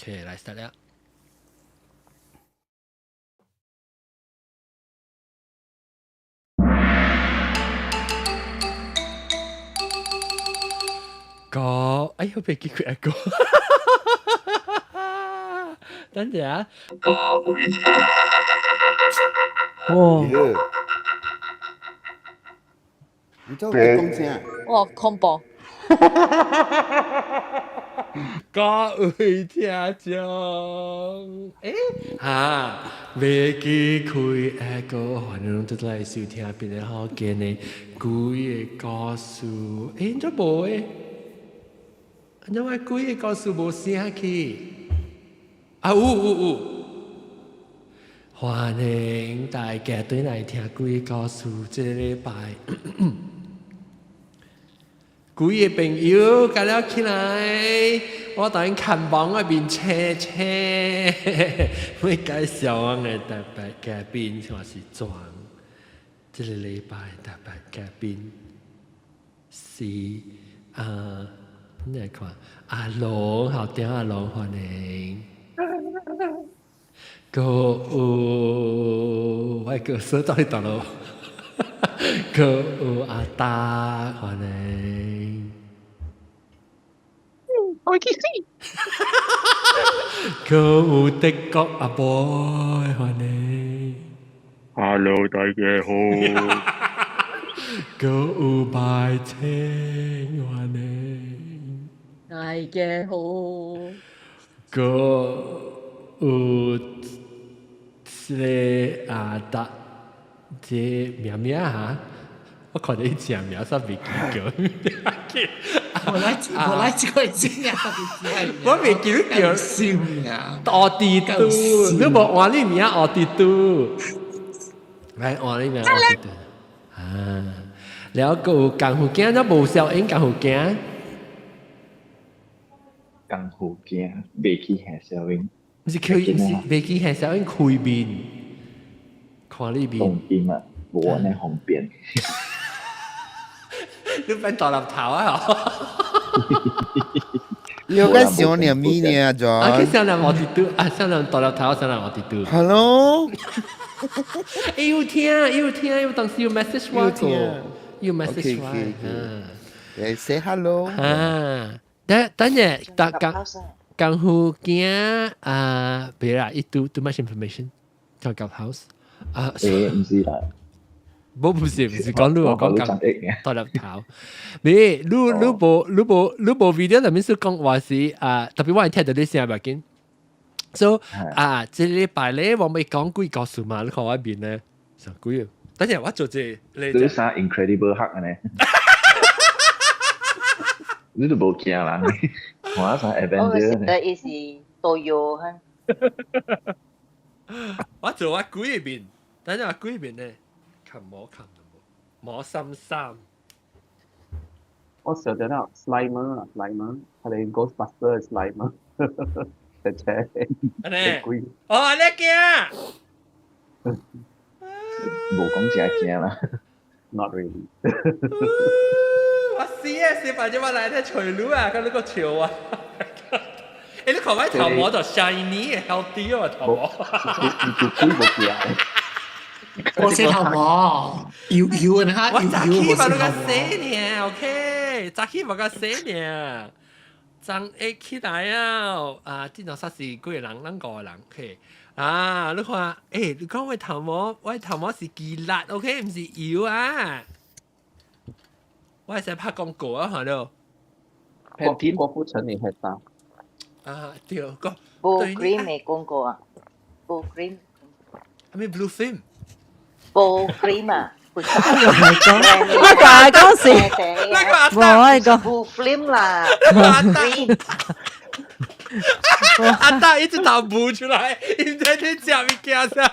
OK，來 start 啦。個，哎，我袂記佢一個。等陣啊。哇！你做講啥？哇，恐怖！各位聽眾，欸，哈，袂記開下個，歡迎攏來收聽邊个好見的鬼个故事。欸，怎無的？按怎我鬼个故事無聲去？啊，有有有！歡迎大家轉來聽鬼故事，這个禮拜。幾个朋友佮了起來，我當看房那邊車車，會介紹我的特別嘉賓，我是莊。這个禮拜特別嘉賓是啊，你來看阿龍，好聽阿龍歡迎。閣有我個手到佇佗落，閣有阿達歡迎。我去死！閣有德國阿boy 歡迎。 Hello，大家好。閣有白青歡迎。大家好。閣有這个阿達，這名名哈，我看你這名煞袂記叫。我來我來這個真名，我袂記得叫笑名。奧迪都，你無換你名奧迪都，來換你名奧迪都。啊，了閣有功夫囝，怎無小英功夫囝？功夫囝袂記下小英。毋是開，毋是袂記下小英開面，看你面。方便啊，無按呢方便。你變大粒頭啊！你有個小念咪呢，John？啊，去小念奧迪都，啊，小念大粒頭，小念奧迪都。 Hello。欸，有聽，有聽，有當時有 message 我個，有 message 我。來 say hello。啊，等等陣，等功功夫囝啊，別啦，伊 too too much information，叫 Clubhouse 啊。欸，毋是啦。無不是不是講你我講講大粒頭，你你你無你無你無 video 內面是講話是啊，特別我係聽到你聲袂緊。所以啊，這禮拜咧我咪講鬼故事嘛，你看我面咧，啥鬼？等陣我做這你啥 Incredible Hulk 呢？你都無驚人，我啥 Avenger 我覺得伊是多藥哈。我做我鬼面，等陣我鬼面咧。冚摸冚摸心心。我想到那 Slimer 啊，Slimer，佢哋 Ghostbuster Slimer，隻車。按呢？哦，按呢驚。無講真驚啦。 Not really。我死啊！死反正我來睇隨路啊，看你個笑啊！欸，你看我頭毛就 shiny healthy 啊頭毛。你做鬼無驚。我洗頭毛，油油的哈，我早起嘛，你個洗呢，OK，早起嘛個洗呢，早一起來啊，啊，這種煞是幾個人，咱五個人，OK，啊，你看，欸，你講我頭毛，我頭毛是雞力，OK，毋是油啊，我係使拍廣告啊，看到。郭富城你係打？啊，對，個。 Blue cream 的廣告啊，Blue cream。係咪 blue film？ Blue cream 啊，我講講是，我係講 Blue film 啦，cream。阿達一直頭霧出來，伊在你食物件啥？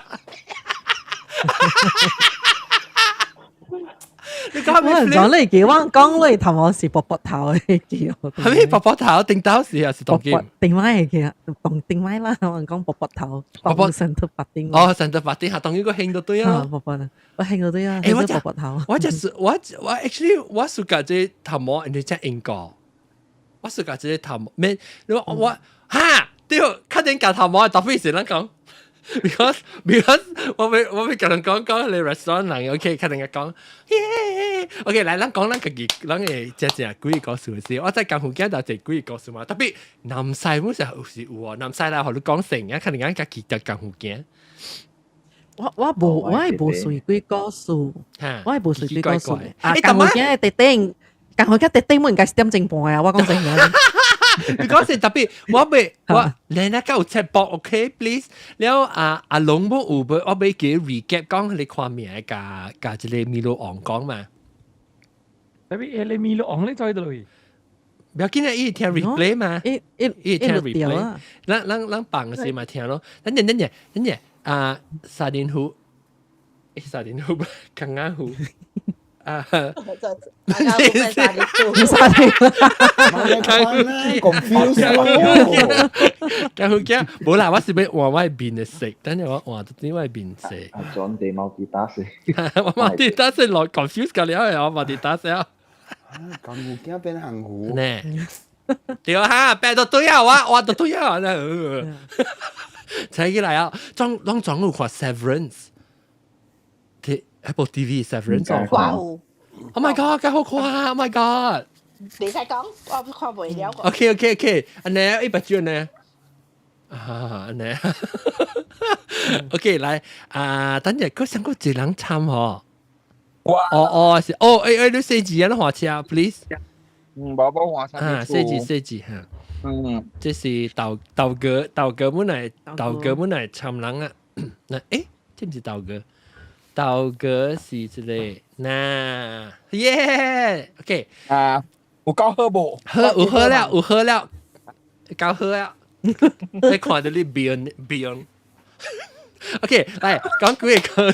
你講我講你記，我講你頭毛是薄薄頭的記。係咪薄薄頭？定頭是還是當金？定咪嘅，當定咪啦。我講薄薄頭，薄薄神頭髮頂。哦，神頭髮頂下當一個興到對啊。薄薄，我興到對啊。欸，我薄薄頭。我就是我我 actually 我暑假這頭毛，人哋只英國。我暑假這頭毛，免我我哈對，確定夾頭毛特別是咱講，because 我欲共人講講你 restaurant 人，OK，確定講，OK，來，咱講咱家己，咱會真正鬼故事是，我在江湖見到一個鬼故事嘛，特別南西本是有是有哦，南西來予你講成啊，確定講家己就江湖見。我無我係無隨鬼故事，我係無隨鬼故事。啊，欸江湖囝特頂，江湖囝特頂，應該是點鐘半啊！我講真嘅。你講是特別，我未我你那個有節目，OK，please。了啊阿龍冇有無？我欲記 recap 講你看名共共這个麋鹿王講嘛。特別你麋鹿王你在度？不要緊啊，伊聽 replay 嘛，伊伊聽 replay。咱咱咱放時嘛聽咯。等陣等陣等陣啊，沙丁湖，沙丁湖，江仔湖。啊！沙丁湖，沙丁湖，confuse 咯。江湖驚，無啦，我是欲換我的面的色，等陣我換到另外面色。阿 John 地貓吉打死，我嘛佇打死來 confuse 個了，我嘛佇打死啊。江湖驚變行湖。呢？對哈，變到對啊，我我都對啊，那。睇起來啊，裝攏總有看 Severance。 Apple TV Severance 哇哦！Oh my god，幾好看！Oh my god！你使講，我看袂了。 OK，按呢一百卷呢？啊，按呢？OK，來啊，等陣佢上個一人參嗬。哦哦是，哦欸欸，你寫字啊，你換車，please。嗯，無無換車。啊，寫字寫字嚇。這是豆豆哥，豆哥本來豆哥本來參人啊。那欸，這毋是豆哥？豆哥是這個，那耶，OK 啊，有夠好無？好，有好了，有好了，夠好了。你看到你變變。OK，來講幾個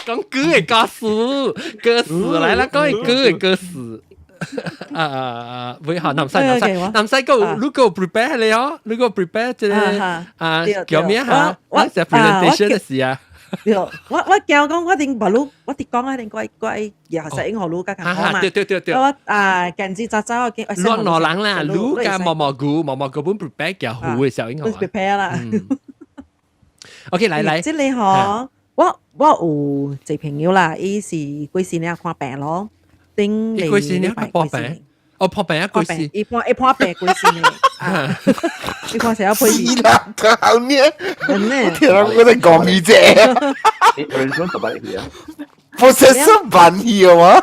講幾個故事，故事來啦，講幾個故事。啊啊啊！會好，南西南西南西個，如果 prepare 你哦，如果 prepare 這個啊叫咩嚇？我是 presentation 的事啊。對，我驚講我頂無你，我佇講啊，頂怪怪也是應予你較較好嘛。對對對對。我啊，近子早早我見。亂羅人啦，你加毛毛菇，毛毛菇本 prepare 叫糊的時候應該。 prepare 啦。 OK，來來。這裡嗬，我有一個朋友啦，伊是幾時年看病咯，頂伊幾時年破病？哦，破病啊，幾時？伊破病幾時年？伊看成日配。死啦！靠你！我聽人我在講你這。你人生怎麼去啊？不是是辦去嗎？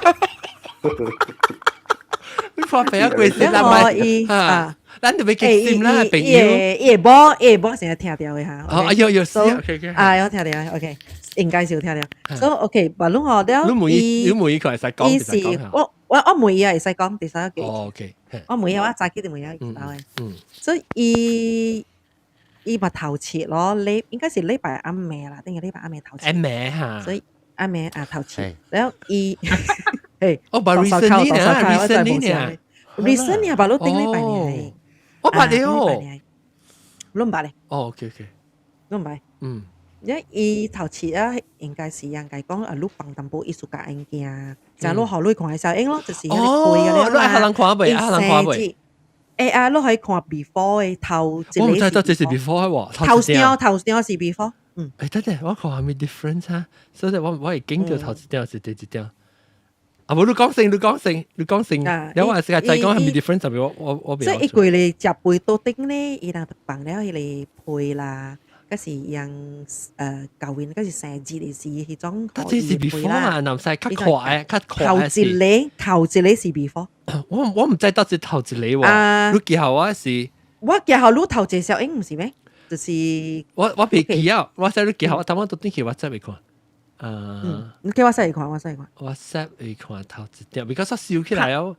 你破病啊，幾時啦？咪啊，咱就欲激心啦，朋友。伊會無成日聽著的哈。哦，哎呦呦，啊，有聽著，OK，應該是有聽著。所以 OK，無論何了，你問伊，你問伊佢會使講，伊是我問伊會使講，第三個。哦，OK。我問伊，我早起就問伊知道的。所以伊伊嘛頭七咯，禮應該是禮拜暗暝啦，頂個禮拜暗暝頭七。暗暝哈。所以暗暝啊頭七，然後伊，嘿，哦，but recently 呢，recently 呢，recently 啊，白你頂禮拜呢。我捌了哦，你毋捌咧？哦，OK。你毋捌？嗯。因為伊頭七啊，應該是應該講啊，你放淡薄藝術家物件，就你予你看的小影咯，就是彼個開個了你愛予人看袂？愛予人看袂？欸啊，你可以看 before 的頭一個。我毋知道這是 before 喎。頭張頭張是 before。嗯。欸，等陣我看啥物 difference 啊？所以我會驚著頭一張是第一張。啊，無你講先，你講先，你講先。你話是再講係咪 difference？我所以伊規個食飯桌頂咧，伊人就放了彼個被啦。嗰是用舊年嗰是生日的時，彼種。這是 before 啊，南西較快，較快。頭一個是 before。我毋知道是頭一個喎。你記予我是？我記予你頭一個小影毋是咩？就是我袂記啊，我使你記予我，等我到轉去 WhatsApp 會看。啊，你叫我使看，我使看。 WhatsApp 會看頭一張，because 我收起來哦。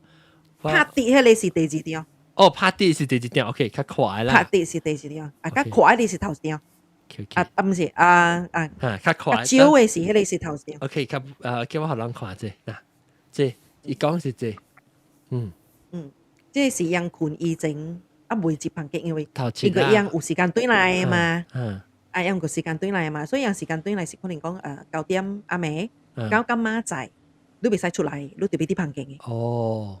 拍跌彼個是第二張。哦，拍跌是第二張，OK，較快啦。拍跌是第二張，啊，較快的是頭一張。啊啊，毋是啊啊，較快。少的是彼個是頭一張。 OK，較叫我予人看者，嗱，這伊講是這，嗯嗯，這是人困以前啊未入房間，因為一個人有時間轉來的嘛，啊，有個時間轉來的嘛，所以人時間轉來是可能講9點暗暝，到今仔載，你袂使出來，你特別佇房間的。哦。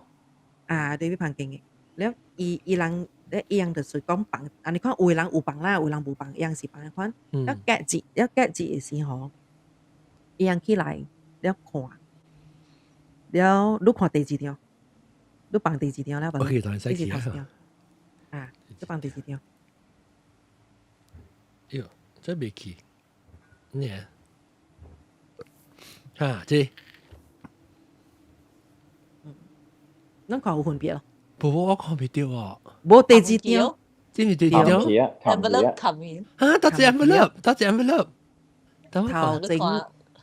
啊，佇房間的，了伊伊人咧伊樣就是講放，啊你看有的人有放啦，有的人無放，伊樣是放款。了隔日，了隔日的時候，伊樣起來了看，了你看第幾張？你放第幾張了？ OK，當然使去你是頭一張啊，你放第幾張？喲，這袂去，呢？哈，這咱看有分別咯？無，我看袂著哦。無第幾張？這是第幾張？ envelope 冚面。啊，搭隻 envelope，搭隻 envelope。頭前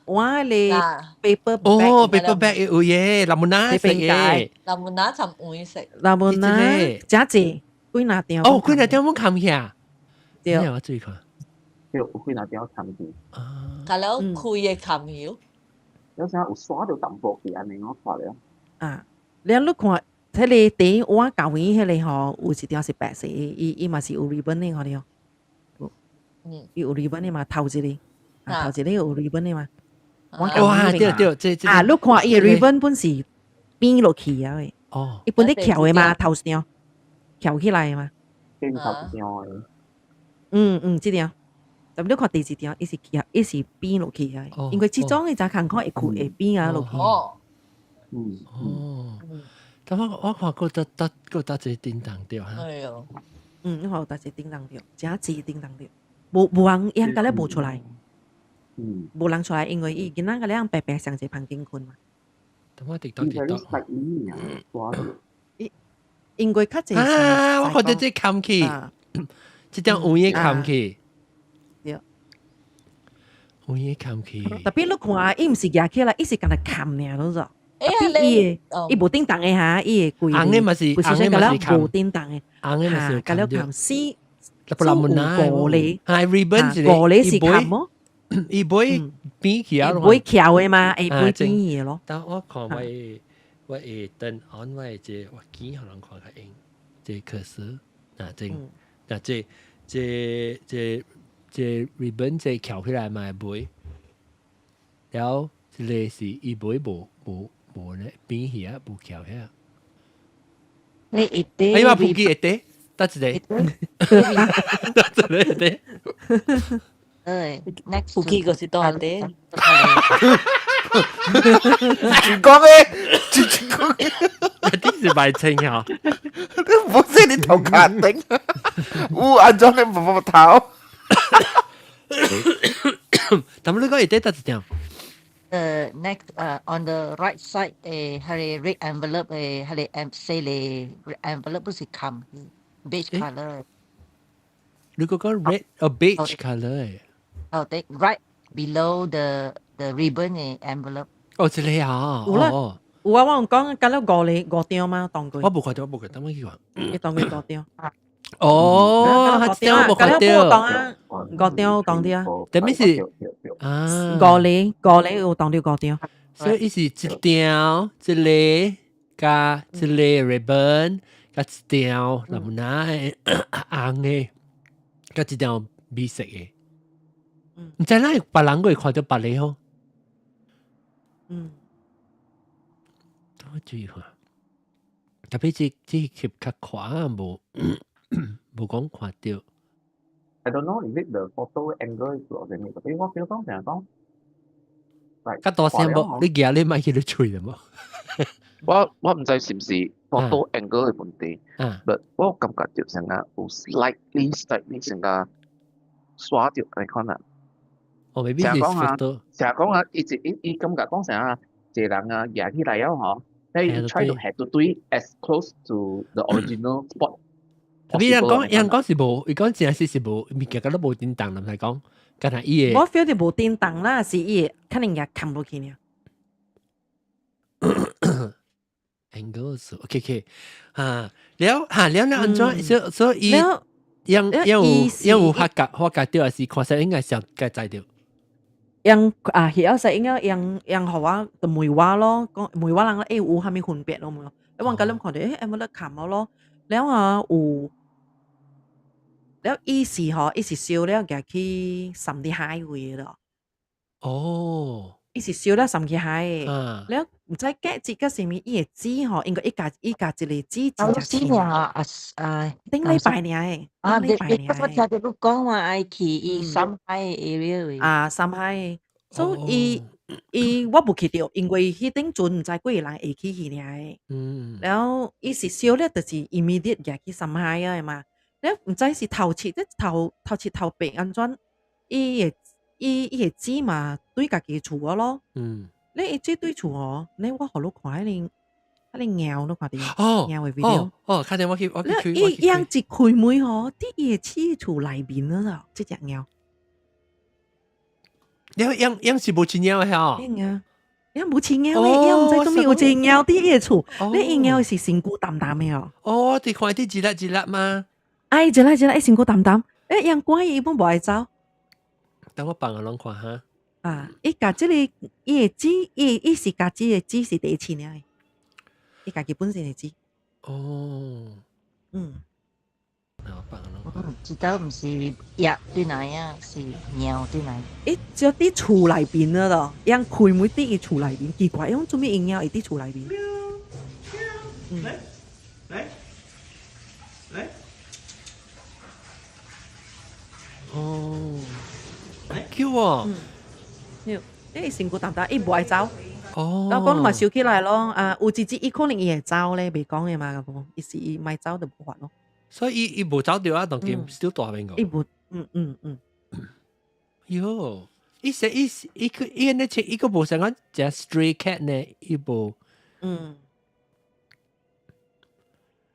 我咧 paper bag。哦，paper bag 有嘢，林木拿食嘅。林木拿尋會食。林木拿真濟幾若張。哦，幾若張攏冚起啊？對。我注意看。對，有幾若張冚住。啊。係了，開嘅冚曉。有時有刷到淡薄去，按呢我看了。啊，了你看，彼个第我舊年彼个吼，有一張是白色，伊伊嘛是有 ribbon 的，看著。伊有 ribbon 的嘛，頭一个，啊，頭一個有 ribbon 的嘛。哇，對對，這這。啊，你看伊的 ribbon 本是變落去啊的。哦。伊本咧翹的嘛，頭一張翹起來的嘛。變頭一張的。嗯嗯，這張。但你看第二張，伊是翹，伊是變落去啊。因為這種的才艱苦會會變啊落去。哦。哦。但我我看過得得過得一個叮當著哈。哎喲。嗯，你看有得一個叮當著，真濟叮當著，無無人應該咧無出來。無人出來，因為伊囡仔個咧白白上一個房間睏嘛。等我滴到滴到。因為較濟。啊！我看著這冚去，這張有影冚去。對。有影冚去。特別你看，伊毋是舉起來，伊是干焦冚爾，攏做。哎伊伊無叮當的哈，伊會規。紅的嘛是，紅的嘛是無叮當的。紅的嘛是共了冚死。五個咧，係 ribbon 一個，五個是冚麼？伊尾變起啊，尾翹的嘛，會尾變的咯。但我看我我會燈按我這我見予人看較用，這可是啊這啊這這這這 ribbon 這翹起來嘛會尾，然後這個是伊尾無無無咧變起啊，無翹起啊。你一啲，哎呀，普記一啲，得一個，得一個一啲。誒，next 普記個是多啲。全講嘅，全講嘅，啲是白清啊！你唔識你頭殼頂，有安怎你無無頭？但你講一啲得一點。 The next on the right side 誒，係 red envelope 誒，係 M 四個 envelope 不是冚 beige color。你嗰個 red 哦 beige color 誒。哦，對，right below the ribbon 嘅 envelope。哦，這個啊，有啦，有啊，我有講講了五個五張嗎？當過。我無看著，我無看，等我去看。你當過五張。哦，這張我無看著。當啊，五張當著啊。啥物是啊？五個五個有當著五張。所以伊是一條一個加一個 ribbon 加一條林拿紅的，加一條米色的。毋知咱別人會看著別个吼。我注意看，特別這這翕較寬無無講看著。 I don't know is it the photo angle 或者咩？特別我 feel 講成日講，較大聲無？你舉你麥去你喙了無？我我毋知是毋是 photo angle 的問題，but 我感覺著成個有 slightly slightly 成個刷著來看啊。哦，maybe 是 photo。成日講啊，伊一伊伊感覺講成啊，一個人啊舉起來了吼，你 try to 下對對 as close to the original spot。特別人講，人講是無，伊講真實是無，物件甲都無叮當，毋使講，敢若伊個。我 feel 著無叮當啦，是伊會可能也冚落去爾。 angle 是 OK OK，哈，了哈了了按怎？所所以，樣樣有樣有發覺發覺著，還是看勢應該上該知著。樣啊，曉勢應該樣樣予我就問我咯，講問我人欸有啥物分別咯無？我甲恁看著欸，有無咧冚我咯？了啊有，了伊是吼，伊是燒了舉去送佇海位咯。哦。伊是燒了送去海的，了毋知隔節個啥物，伊的紙吼，應該伊家一個紙真正淺。啊啊！頂禮拜爾的，啊，頂禮拜你我聽著你講話愛去伊深海 area。啊，深海，所以伊伊我無去著，因為彼陣陣毋知幾個人會去去爾的。了伊是燒了，就是 immediate 舉去深海的嘛。了毋知是頭七，這頭頭七頭八按怎，伊會伊伊的紙嘛對家己厝個咯。你伊紙對厝哦，你我予你看彼個貓，你看著貓的 video。哦，看見我去開。伊養一開門吼，佇伊的鼠厝內面了，這隻貓。你養養是無飼貓的吼？養啊，養無飼貓的，養毋知做咩有一個貓佇伊的厝，你伊貓是身軀澹澹的哦。哦，佇看佇一粒一粒嗎？哎，一粒一粒，伊身軀澹澹，欸，養趕伊本無愛走。等我放個攏看哈。啊，伊共這個伊的紙，伊伊是家己的紙是第一次爾的，伊家己本身的紙。哦。我放個攏看。知道毋是鴨對來啊，是貓對來。伊就佇厝內邊了咯，養開門佇伊厝內面，奇怪，伊做咩伊貓會佇厝內面？來來來。哦，叫哦。嗯，伊身軀澹澹，伊無愛走。哦。然後講嘛收起來咯，啊，有一隻伊可能伊會走咧，袂講的嘛，無，伊是伊莫走就無法咯。所以伊伊無走著啊，當今 still 大邊個。伊無，嗯嗯嗯。喲，伊說伊伊佢伊那隻伊個無像講隻 stray cat 呢，伊無。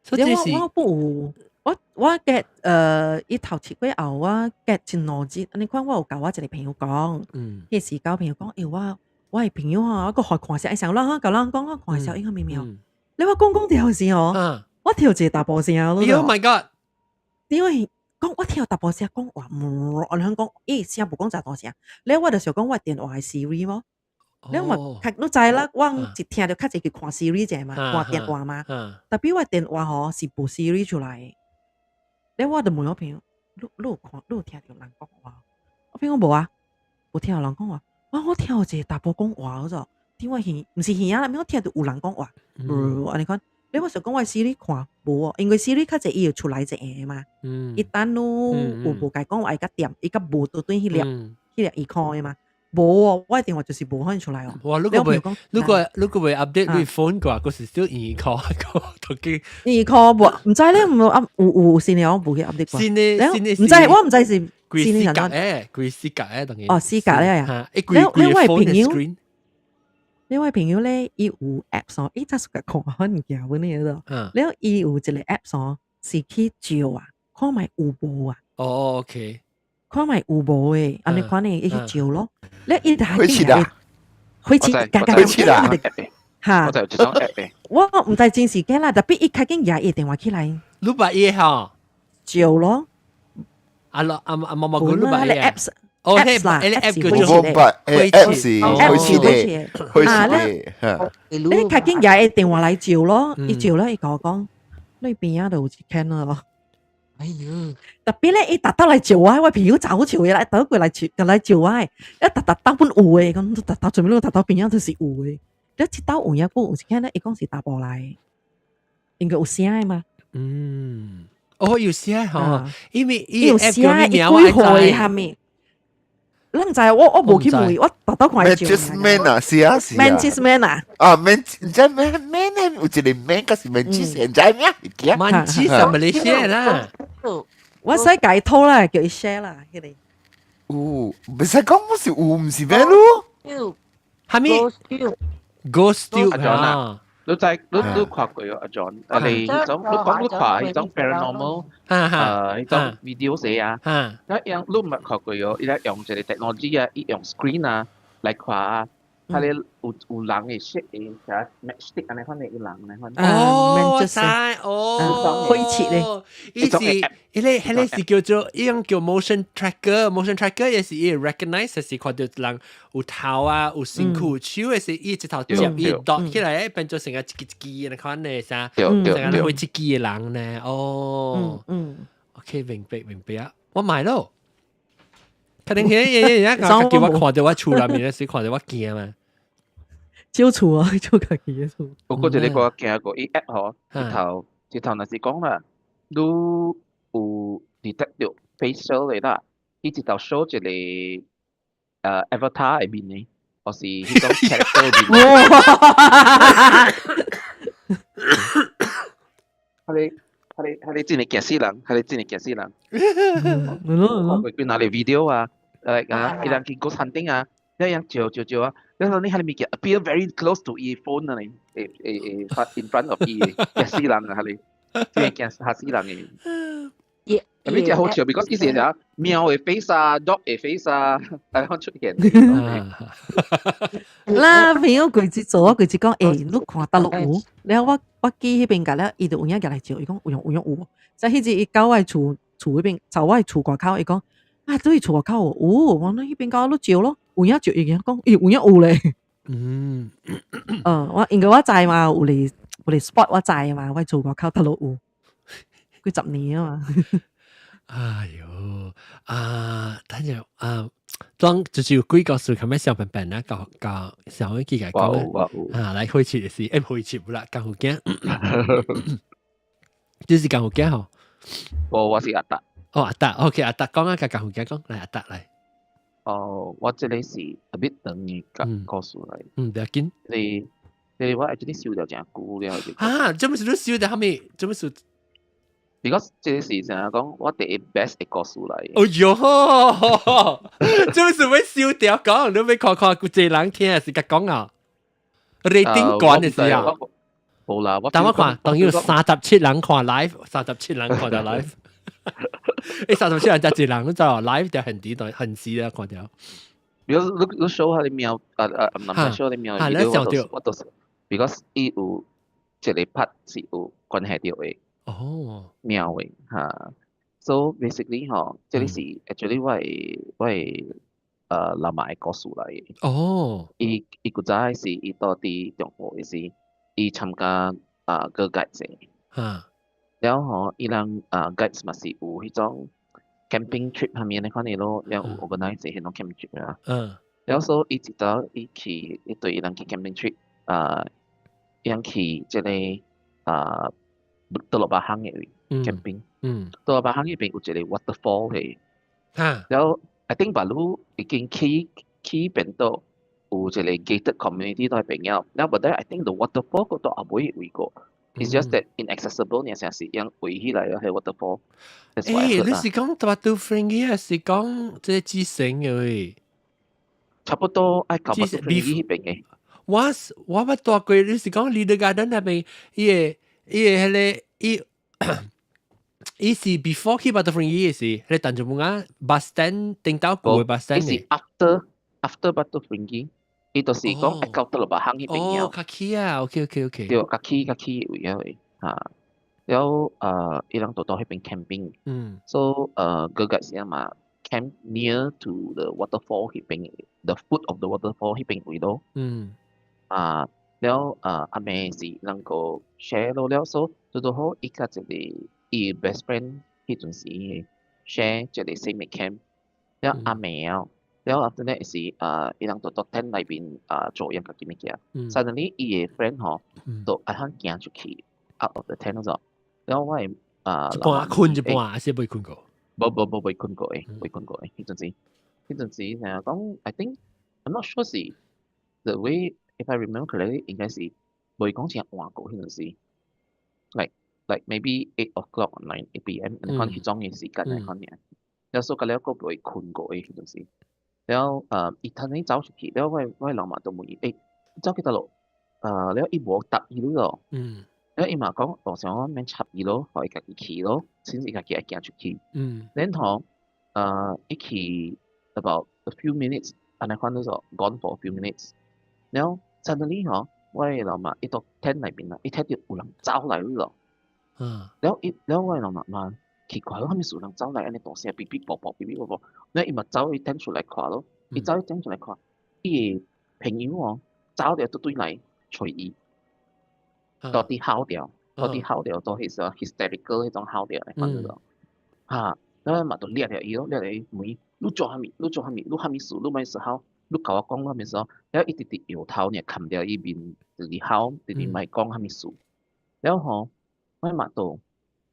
所以這是我我不有，我嘅伊頭七過後，我隔一兩日，你看我有共我一個朋友講，彼時交朋友講，欸，我的朋友吼，我閣予看聲，伊想咱共咱講，我看聲應該咩咩。你我講講著時吼，我聽一個查埔聲。 Oh my god！因為講我聽查埔聲講話，我響講，伊聲無講誠大聲。了我就想講我電話 Siri 無？你嘛較你知啦，我一聽著較濟去看 Siri 者嘛，看電話嘛。Tapi 我電話吼是無 Siri 出來的。了我就問我朋友，你你有看，你有聽著人講話？我朋友無啊，無聽著人講話。我聽著一個查埔講話嗰種，佇我耳，毋是耳仔內面，我聽著有人講話。按呢款，了我想講我 Siri 看無哦，因為 Siri 較濟伊會出來一個嘛。伊等你有無共伊講話，伊較恬，伊較無對對彼粒彼粒伊看的嘛。無哦，我的電話就是無反出來哦。哇！如果袂，如果袂 update 你 phone 嘅話，嗰時都耳殼個手機。耳殼無，毋知咧，無啊，有有新的我無去 update 過。新的新的毋知，我毋知是規四格誒，規四格誒，當然。哦，四格咧呀。了了我的朋友，另外朋友咧，伊有 app 哦，伊早是個看物件阮那個。了伊有一個 app 哦，是去照啊，看覓有無啊。哦，OK。看覓有無的，按呢款的，伊去照咯。了伊就開始啦，開始，開始啦，哈，我就這種 app 嘅。我毋知真是假啦，tapi 伊較緊舉伊電話起來。你捌伊吼？照咯。阿阿阿毛毛哥，你捌伊 apps？哦，apps 啦，app 叫做我捌，app 是開始的，開始的。你較緊舉伊電話來照咯，伊照了，伊共我講，你邊仔就有一間咯。哎喲！ Tapi 咧，伊逐逐來照我，我朋友走笑伊來，倒過來照，來照我，一逐逐兜本有的，講逐逐做咩？逐逐邊仔都是有的。你這兜有影閣有一間咧，伊講是查埔來，應該有聲的嘛？嗯，哦，有聲吼，因為伊有聲，伊幾歲蝦米？咱毋知，我無去問，我逐逐看伊照。 Manchester Man 啊，是啊是啊。 Manchester Man 啊。啊，Man，唔知 Man Man 咧，有一個 Man，還是 Manchester，唔知咩？記啊。 Manchester 馬來西亞啦。我使解套啦，叫伊 share 啦，彼個。有，唔使講，我是有，唔是咩咯？蝦米？Ghost Tube 阿 John 啊，你知你你看過阿 John？啊你彼種你講你看彼種 paranormal 彼種 video 寫啊，一樣你毋捌看過哦，伊咧用一個 technology 啊，伊用 screen 啊來看啊，佢咧有有人的色的，啥 matchstick 按呢款的有人按呢款。哦，我知，哦，灰切咧，伊是彼個是叫做伊種叫 motion tracker，motion tracker 也是伊 recognize 是看著人有頭啊，有身軀，手的是伊一頭接伊 dot 起來，變做成個一支一支按呢款的啥，成個灰一支的人呢，哦，OK，明白明白啊，我買咯。肯定係嘢嘢嘢，叫我看到我厝內面咧，時看到我驚嘛。照厝啊，照家己嘅厝。不過一個我驚過，伊 app 嗬，直頭直頭若是講啦，你有 detect 到 facial 嘅啦，伊直頭 show 一個avatar 嘅面呢，或是彼種 character 嘅面。佢哋真係驚死人，佢哋真係驚死人。係咯。看過幾若個 video 啊，like 啊，伊人去個餐廳啊，一樣照照照啊，然後你彼個物件 appear very close to 伊 phone 啊，誒誒誒，in front of 伊，驚死人啊，彼個真係驚嚇死人嘅。特別真好笑，because 以前啊，貓嘅 face 啊，dog 嘅 face 啊，係樣出現。啦，朋友佢只做，佢只講，欸，你看佗落有，然後我記彼邊共了，伊就有影舉來照，伊講有用有用有，所以彼日伊到我厝厝彼邊，走我厝外口，伊講啊，對厝外口有，我講彼邊共你照咯，有影照，伊講，咦，有影有咧。我因為我知嘛，有咧 spot 我知嘛，我厝外口佗落有，幾十年啊嘛。哎喲，啊，等陣啊，當就是有幾個事，咁樣小笨笨啊，教教上一期來講啊，來開始就是，欸，開始啦，江湖驚，這是江湖驚吼。我是阿達。哦，阿達，OK，阿達講啊，共江湖驚講，來阿達來。哦，我這個是特別長嘅故事來。嗯，不要緊。你我actually 收了誠久了。啊，做麼事你收到蝦米？做麼事？ because 這個是怎樣講，我第一 best 的故事來。哎喲，做麼事欲收掉講？你欲看看有濟人聽，還是共講啊？rating 懸的時候。無啦，我等我看，當有37人看 live，37人看到 live。欸，37人才一人，你知道 live 就很啲，很時啦，看到。比如你 show 彼個貓，啊啊，唔係 show 彼個貓，我都是，because 伊有一個 part 是有關係到的。哦，貓的哈，so basically 吼，這個是 actually 我的老媽的故事來的。伊古早是伊蹛佇中國的時，伊參加啊個 guides 的。了後伊人啊 guides 嘛是有彼種 camping trip 啥物按呢款的咯，了有 organize 彼種 camping trip 啊。了所以伊一早伊去，伊對伊人去 camping trip 啊，伊人去這個啊。倒落巴行的位 camping，倒落巴行彼邊有一個 waterfall 的，然後 I think 把路已經起變到有一個 gated community 在邊了，然後 but then I think the waterfall 閣到後尾位過，it's just that inaccessible，爾成是用圍起來了彼 waterfall。欸，你是講 Batu Ferringhi 還是講這個志成的位？差不多愛到 Batu Ferringhi 彼邊的。我捌蹛過，你是講 Linden Garden 那邊，伊個彼個伊是 before 去 Batu Ferringhi 是，彼個 Tanjung Bungah bus stand 頂頭舊的 bus stand。伊是 after Batu Ferringhi，伊就是講愛到倒落巴行彼邊了。哦，較起啊，OK。對，較起較起位啊位，哈。了伊人就到彼邊 camping。So 個個時嘛 camp near to the waterfall 彼邊，the foot of the waterfall 彼邊位咯。啊，了阿妹是能夠 share 咯了，所以拄好伊佮一個伊 best friend 彼陣時 share 一個 same camp，了阿妹啊，了 after that 是伊人就到 tent 內邊啊做樣家己物件，suddenly 伊的 friend 吼，就按怎行出去 out of the tent 咗，了我的啊一半睏一半，還是未睏過？無無無未睏過的，未睏過的，彼陣時成日講，I think I'm not sure 是 the way if I remember correctly 應該是袂講真晏過彼陣時，like maybe 8 o'clock or 9 p.m. 按呢款彼種的時間按呢款爾，了所以了閣未睏過的彼陣時，了伊突然走出去，了我的老媽就問伊，欸，走去佗落？了伊無答伊咯，了伊嘛講，我想講免插伊咯，予伊家己去咯，先伊家己愛行出去。然後伊去 about a few minutes，按呢款就 gone for a few minutes，了 suddenly 吼，我的老媽伊到 tent 內面啦，伊睇到有人走來咯。了伊了我的老媽嘛奇怪咯，啥物事有人走來按呢大聲，嗶嗶啵啵，嗶嗶啵啵，了伊嘛走去 tent 出來看咯，伊走去 tent 出來看，伊的朋友哦，走著對來揣伊，到底哭著，到底哭著，到彼種 hysterical 彼種哭著的款咯。哈，然後嘛就掠著伊咯，掠著伊問伊，你做啥物？你做啥物？你啥物事？你啥物時候？你共我講啥物事候？了伊直直搖頭爾，含著伊面，直直哭，直直莫講啥物事。了吼，我嘛就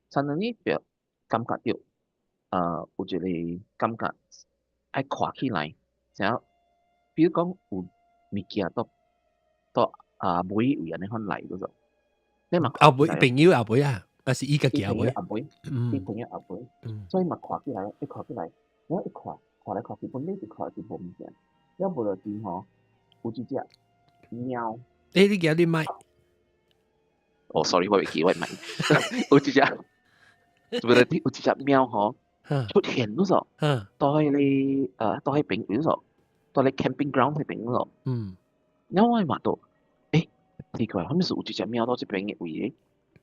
suddenly 就感覺著，有一個感覺愛看起來，啥？比如講有物件都都啊尾位按呢款來嗰種。你嘛後尾朋友後尾啊，還是伊家己後尾？後尾，伊朋友後尾，所以嘛看起來，一看起來，我一看，看來看去，本來一看就無物件，了無就佇吼，有一隻貓。欸，你舉你麥？哦，sorry，我袂記我麥。有一隻，無就佇有一隻貓吼，出現咗，到彼個到彼邊咗，到咧 camping ground 彼邊咗。了我嘛都，欸，奇怪，啥物事有一隻貓到這邊的位的？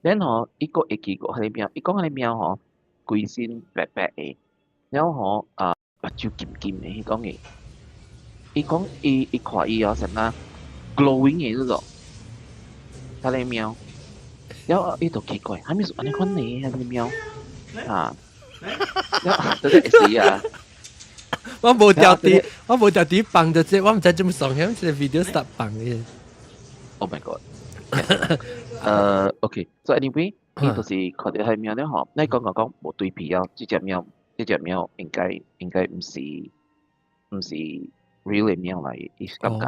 然後伊閣會記過彼个貓，伊講彼個貓吼，規身白白的，了吼啊目睭金金的，伊講的，伊講伊伊看伊哦，啥物 glowing 的嗰種，彼个貓，了伊就奇怪，啥物事按呢款呢？彼个貓啊，了這個會死啊！我無條啲，我無條啲放就這，我毋知怎麼送，響這個 video stop 放嘅。 Oh my god！OK，so anyway，伊就是看著彼貓了吼，你講講講無對比哦，這隻貓，這隻貓應該毋是 real 的貓來，伊是感覺。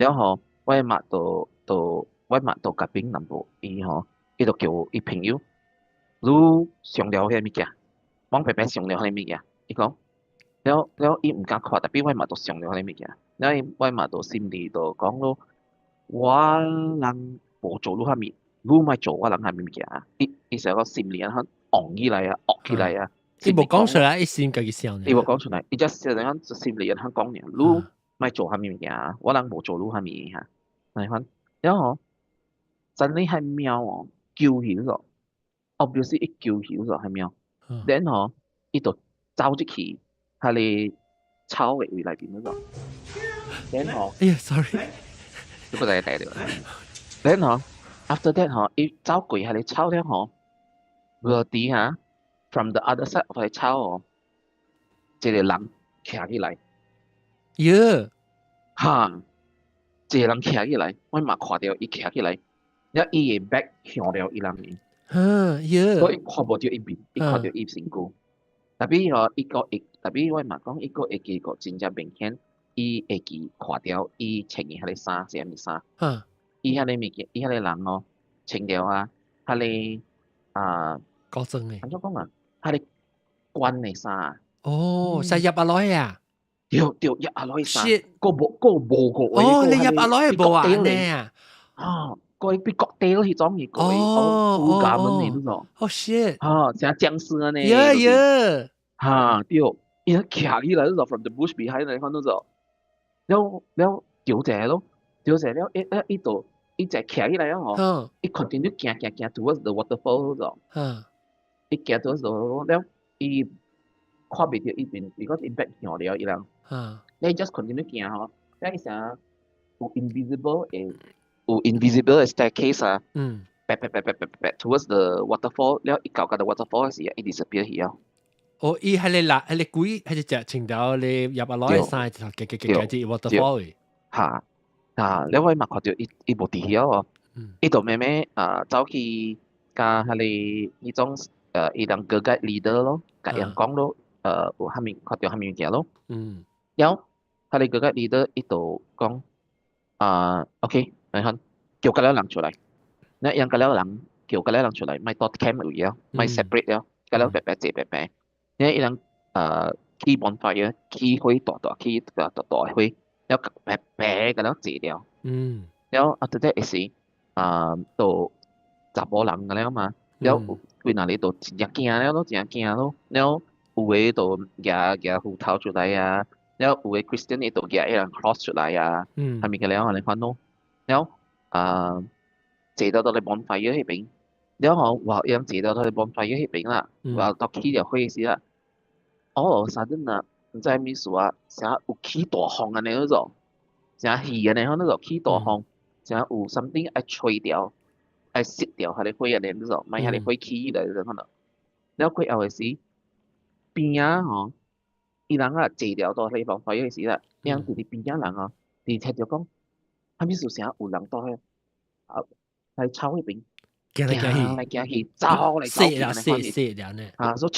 了吼，我媽就就我媽就甲邊南部，伊吼，伊就叫伊朋友，你上了彼個物件，往白白上了彼個物件，伊講，了了伊毋敢看，特別我媽就上了彼個物件，了伊我媽就心裡就講咯，我人無做你啥物，你莫做我人啥物物件，伊伊成個心裡啊，戇起來啊，惡起來啊。伊無講出來，伊心家己想。伊無講出來，伊只是講心裡啊，講爾，你莫做啥物物件，我人無做你啥物哈，來款，了吼，真理彼貓哦，救起咗，obviously 伊救起咗彼貓，然後伊就走入去，彼个草的位內邊嗰度，然後，哎呀，sorry，你不知帶著，然後 after that 吼，伊走過彼个草了吼，無佇哈，from the other side of 彼草哦，一個人徛起來，喲，哈，一個人徛起來，我嘛看著伊徛起來，了伊的 back 向著伊人面，哈，喲，所以看無著伊面，伊看著伊身軀。特別吼，伊閣會，特別我嘛講，伊閣會記個真正明顯，伊會記看著伊穿的彼个衫是啥物衫，伊彼個物件，伊彼個人哦，穿著啊，彼个啊，高裝的，按怎講啊？彼个軍的衫。哦，使入阿來啊？對對，入阿來衫，閣無閣無個哦，你入阿來無啊？呢啊？啊，個比國地迄種嘅，哦，烏家門的嗰種。哦，shit！啊，像殭屍按呢。 Yeah。哈，對，伊徛起來就 from the bush behind 來看嗰種，了了叫者咯，叫者了，伊伊伊就伊就徛起來啊吼，伊 continue 行行行 towards the waterfall 嗰種，伊行 towards the waterfall 了，伊看袂著伊邊，如果伊 back 向了伊人，你 just continue 行吼，了伊成有 invisible 的有 invisible 的 staircase 啊，白白白白白白 towards the waterfall，了伊到到 the waterfall 時，伊 disappear 去啊。哦，伊係你嗱，係你鬼，係隻穿條你入阿來衫，就夾夾夾夾住 waterfall 嘅。嚇嚇，了我嘛看著伊伊無佇遐哦，伊就慢慢啊走去共彼个彼種伊人個 guide leader 咯，共𪜶講咯，有啥物看著啥物物件咯。了，彼个 guide leader 伊就講啊，OK，你看叫個了人出來，你讓個了人叫個了人出來，莫到 camp 位了，莫 separate 了，個了白白坐白白。你伊人起 bonfire，起火大大起大大火，了白白個了坐了。了 after that 是啊，都查某人個了嘛，了幾若日都真正驚了咯，真正驚咯，了有的就舉舉斧頭出來啊，了有的 Christian 伊就舉彼個 cross 出來啊，啥物個了按呢款咯，了啊坐到到咧 bonfire 彼邊，了吼哇，伊人坐到到咧 bonfire 彼邊啦，哇到起著火時啦，哦，sudden 啊，毋知啥物事啊，啥有起大風按呢嗰種，啥戲按呢款嗰種起大風，啥有 something 愛吹掉，愛熄掉彼个火按呢嗰種，莫彼个火起來嗰種可能。了過後的時，邊仔吼，伊人啊坐了到彼個 bonfire 時啦，伊人佇佇邊仔人哦，佇聽著講，啥物事聲有人到彼啊，喺草彼邊行來行去，來行去，走來走去，死啦死死了呢。啊，說，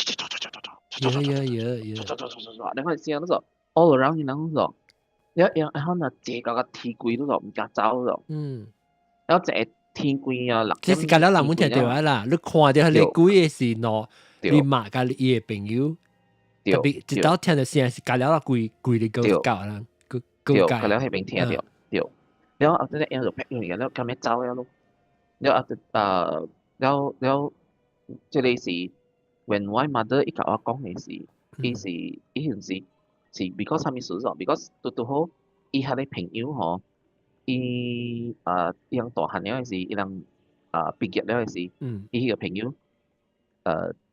有有有有，你看聲嗰個 all around 伊人嗰個，了然後若坐到個天光嗰個毋敢走咯。了坐天光啊，六這是隔了人們聽到啦，你看著彼個鬼的是喏，你媽佮伊的朋友，特別一道聽著聲是隔了啦，規規日個教人，個對，隔了彼邊聽著，對。了後仔咧，就劈落去，了咁樣走了咯。了後了了，這个是 when my mother 伊共我講的是，伊是伊陣時是 because 啥物事咯？because 拄拄好，伊彼個朋友吼，伊伊人大漢了的時，伊人畢業了的時，伊彼個朋友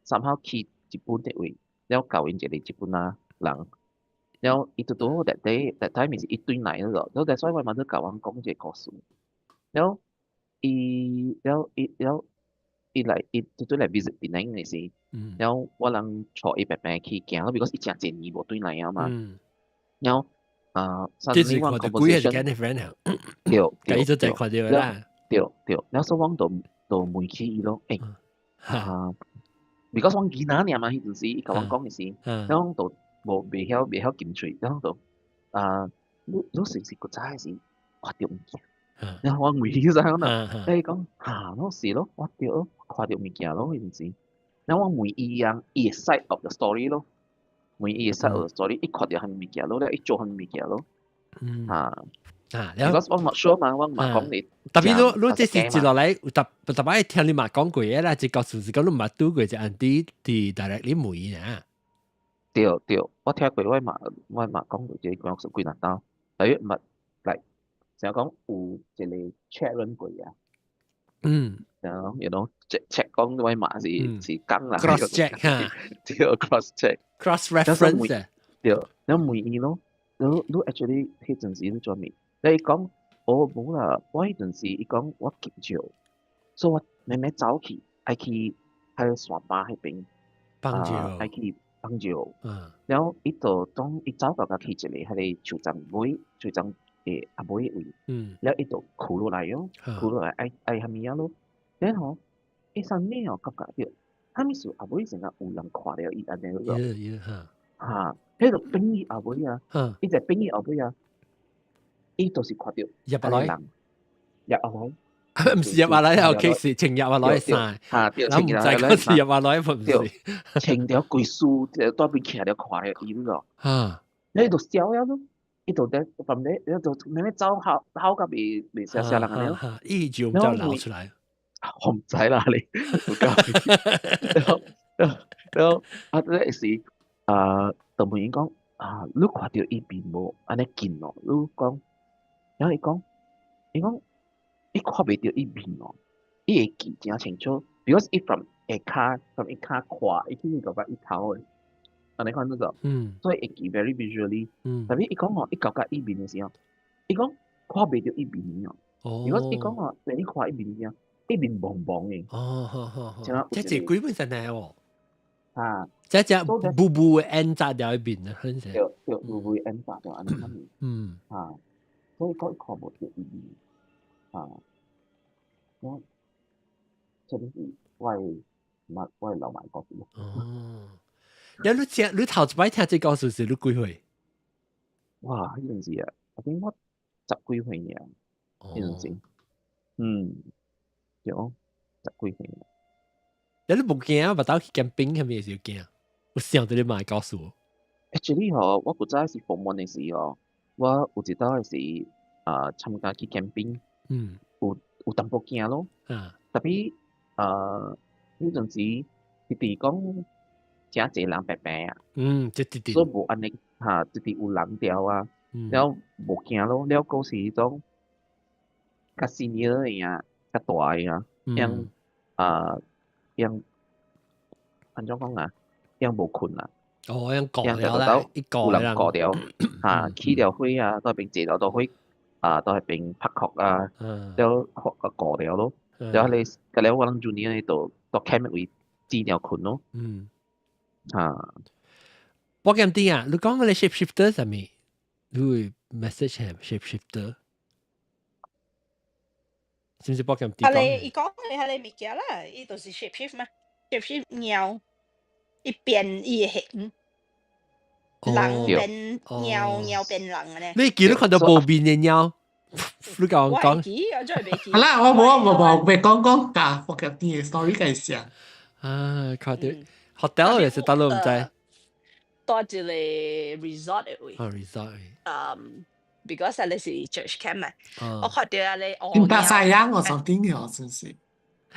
somehow 去日本的位，了教𪜶一個日本仔人，了伊拄拄好 that day that time 是伊轉來了，了 that's why 我 mother 共阮講這個故事，了伊了伊了伊來伊拄拄來 visit 檳城的時，了我人帶伊伯伯去行咯，because 伊誠濟年無轉來啊嘛，了這是看著鬼還是見你 friend 啊？對，伊就在看著啦。對對，了所以阮就就問起伊咯，欸，啊，because 阮囡仔爾嘛，彼陣時伊共阮講的時，了阮就無袂曉袂曉禁喙，了就啊，你你是毋是古早的時看著物件？然後我問伊啥啦，伊講哈，攏是咯，我對，看著物件咯，彼陣時。然後我問伊啊，伊的 side of the story 咯，問伊的 side of the story，伊看著啥物物件咯，了伊做啥物物件咯，啊啊，because 我 not sure 嘛，我嘛講你。特別你你這是接落來，特特擺聽你嘛講過的啦，這故事是講你毋捌拄過一 auntie 佇 directly 問伊啊。對對，我聽過，我嘛我嘛講過這個故事幾若道，但係毋捌來，成日講有一個確認過啊。然後 check check 講我嘛是是講啦。 cross check 哈。對，cross check。 cross reference。對，然後問伊咯，你你 actually 彼陣時你做咩？你講我無啦，我彼陣時伊講我急尿，所以我慢慢走去，愛去彼個山壩彼邊，放尿，愛去放尿。然後伊就當伊走到甲去一個彼個樹叢尾，樹叢的仔尾位，了伊就跍落來喲，跍落來愛愛啥物仔咯？然後伊啥物哦，感覺著，啥物事仔尾成個有人看著伊按呢咯。哈，彼個變伊後尾啊，伊就變伊後尾啊，伊就是看著入來，入來，毋是入來，OK 是穿入來衫，哈，對，咱毋知講是入來，毋是，穿著規束，就蹛邊徛著看著伊咯。你就笑了咯，伊就佇旁邊，伊就慢慢走好好甲袂袂聲聲人按呢咯。伊就毋知流出來。我毋知啦，你，然後然後啊，這是啊，就問伊講啊，你看著伊面無按呢近哦？你講，然後伊講，伊講，伊看袂著伊面哦，伊會記誠清楚，because 伊 from 下跤，from 伊跤看，伊去感覺伊頭的，按呢款那個，所以會記 very visually。特別伊講哦，伊感覺伊面的時候，伊講看袂著伊面哦，because 伊講哦，你看伊面的時候，伊面蒙蒙的。哦，好好好，這是鬼本身來哦。啊，這隻霧霧的煙雜掉一邊啊，很對對，霧霧的煙雜掉按呢款。啊，所以講伊看無著伊面，啊，我這個是我的我的老媽故事。哦，了你聽你頭一擺聽這故事時，你幾歲？哇，彼陣時啊，我諗我十幾歲爾，彼陣時，嗯，對，十幾歲。了你無驚，捌走去 camping 啥物時驚？有想著你媽告訴我。 Actually 吼，我古早是 form one 的時候，我有一道是啊參加去 camping，有有淡薄驚咯。特別彼陣時，直直講誠濟人白白啊。這直直。所以無按呢哈，直直有人調啊，了無驚咯，了閣是彼種較 senior 的啊，較大的啊，樣啊樣按怎講啊，樣無睏啊。哦，樣過了啦，一有人過掉，哈，起著火啊，到邊坐著火啊，到彼邊拍殼啊，了過掉咯。了彼個，了我人 junior 就到 camp 位煮了睏咯。哈。我咁啲啊，你講嗰啲 shape shifter 係咪？你會 message 係 shape shifter？是唔是博咁啲？係你伊講你係你物件啦，伊就是 shape shift 嘛，shape shift 貓，伊變伊的形，人變貓，貓變人嘅咧。你記得看到無面的貓？你講講。我記，我真係未記。好啦，我冇冇冇，別講講假，我嘅啲 story 計上。啊，看到 hotel 也是大陸唔知。多一個 resort 的位。啊，resort。嗯，because 啊，你是 church camp 嘛，我看到啊，你你打晒樣我上頂了，真是。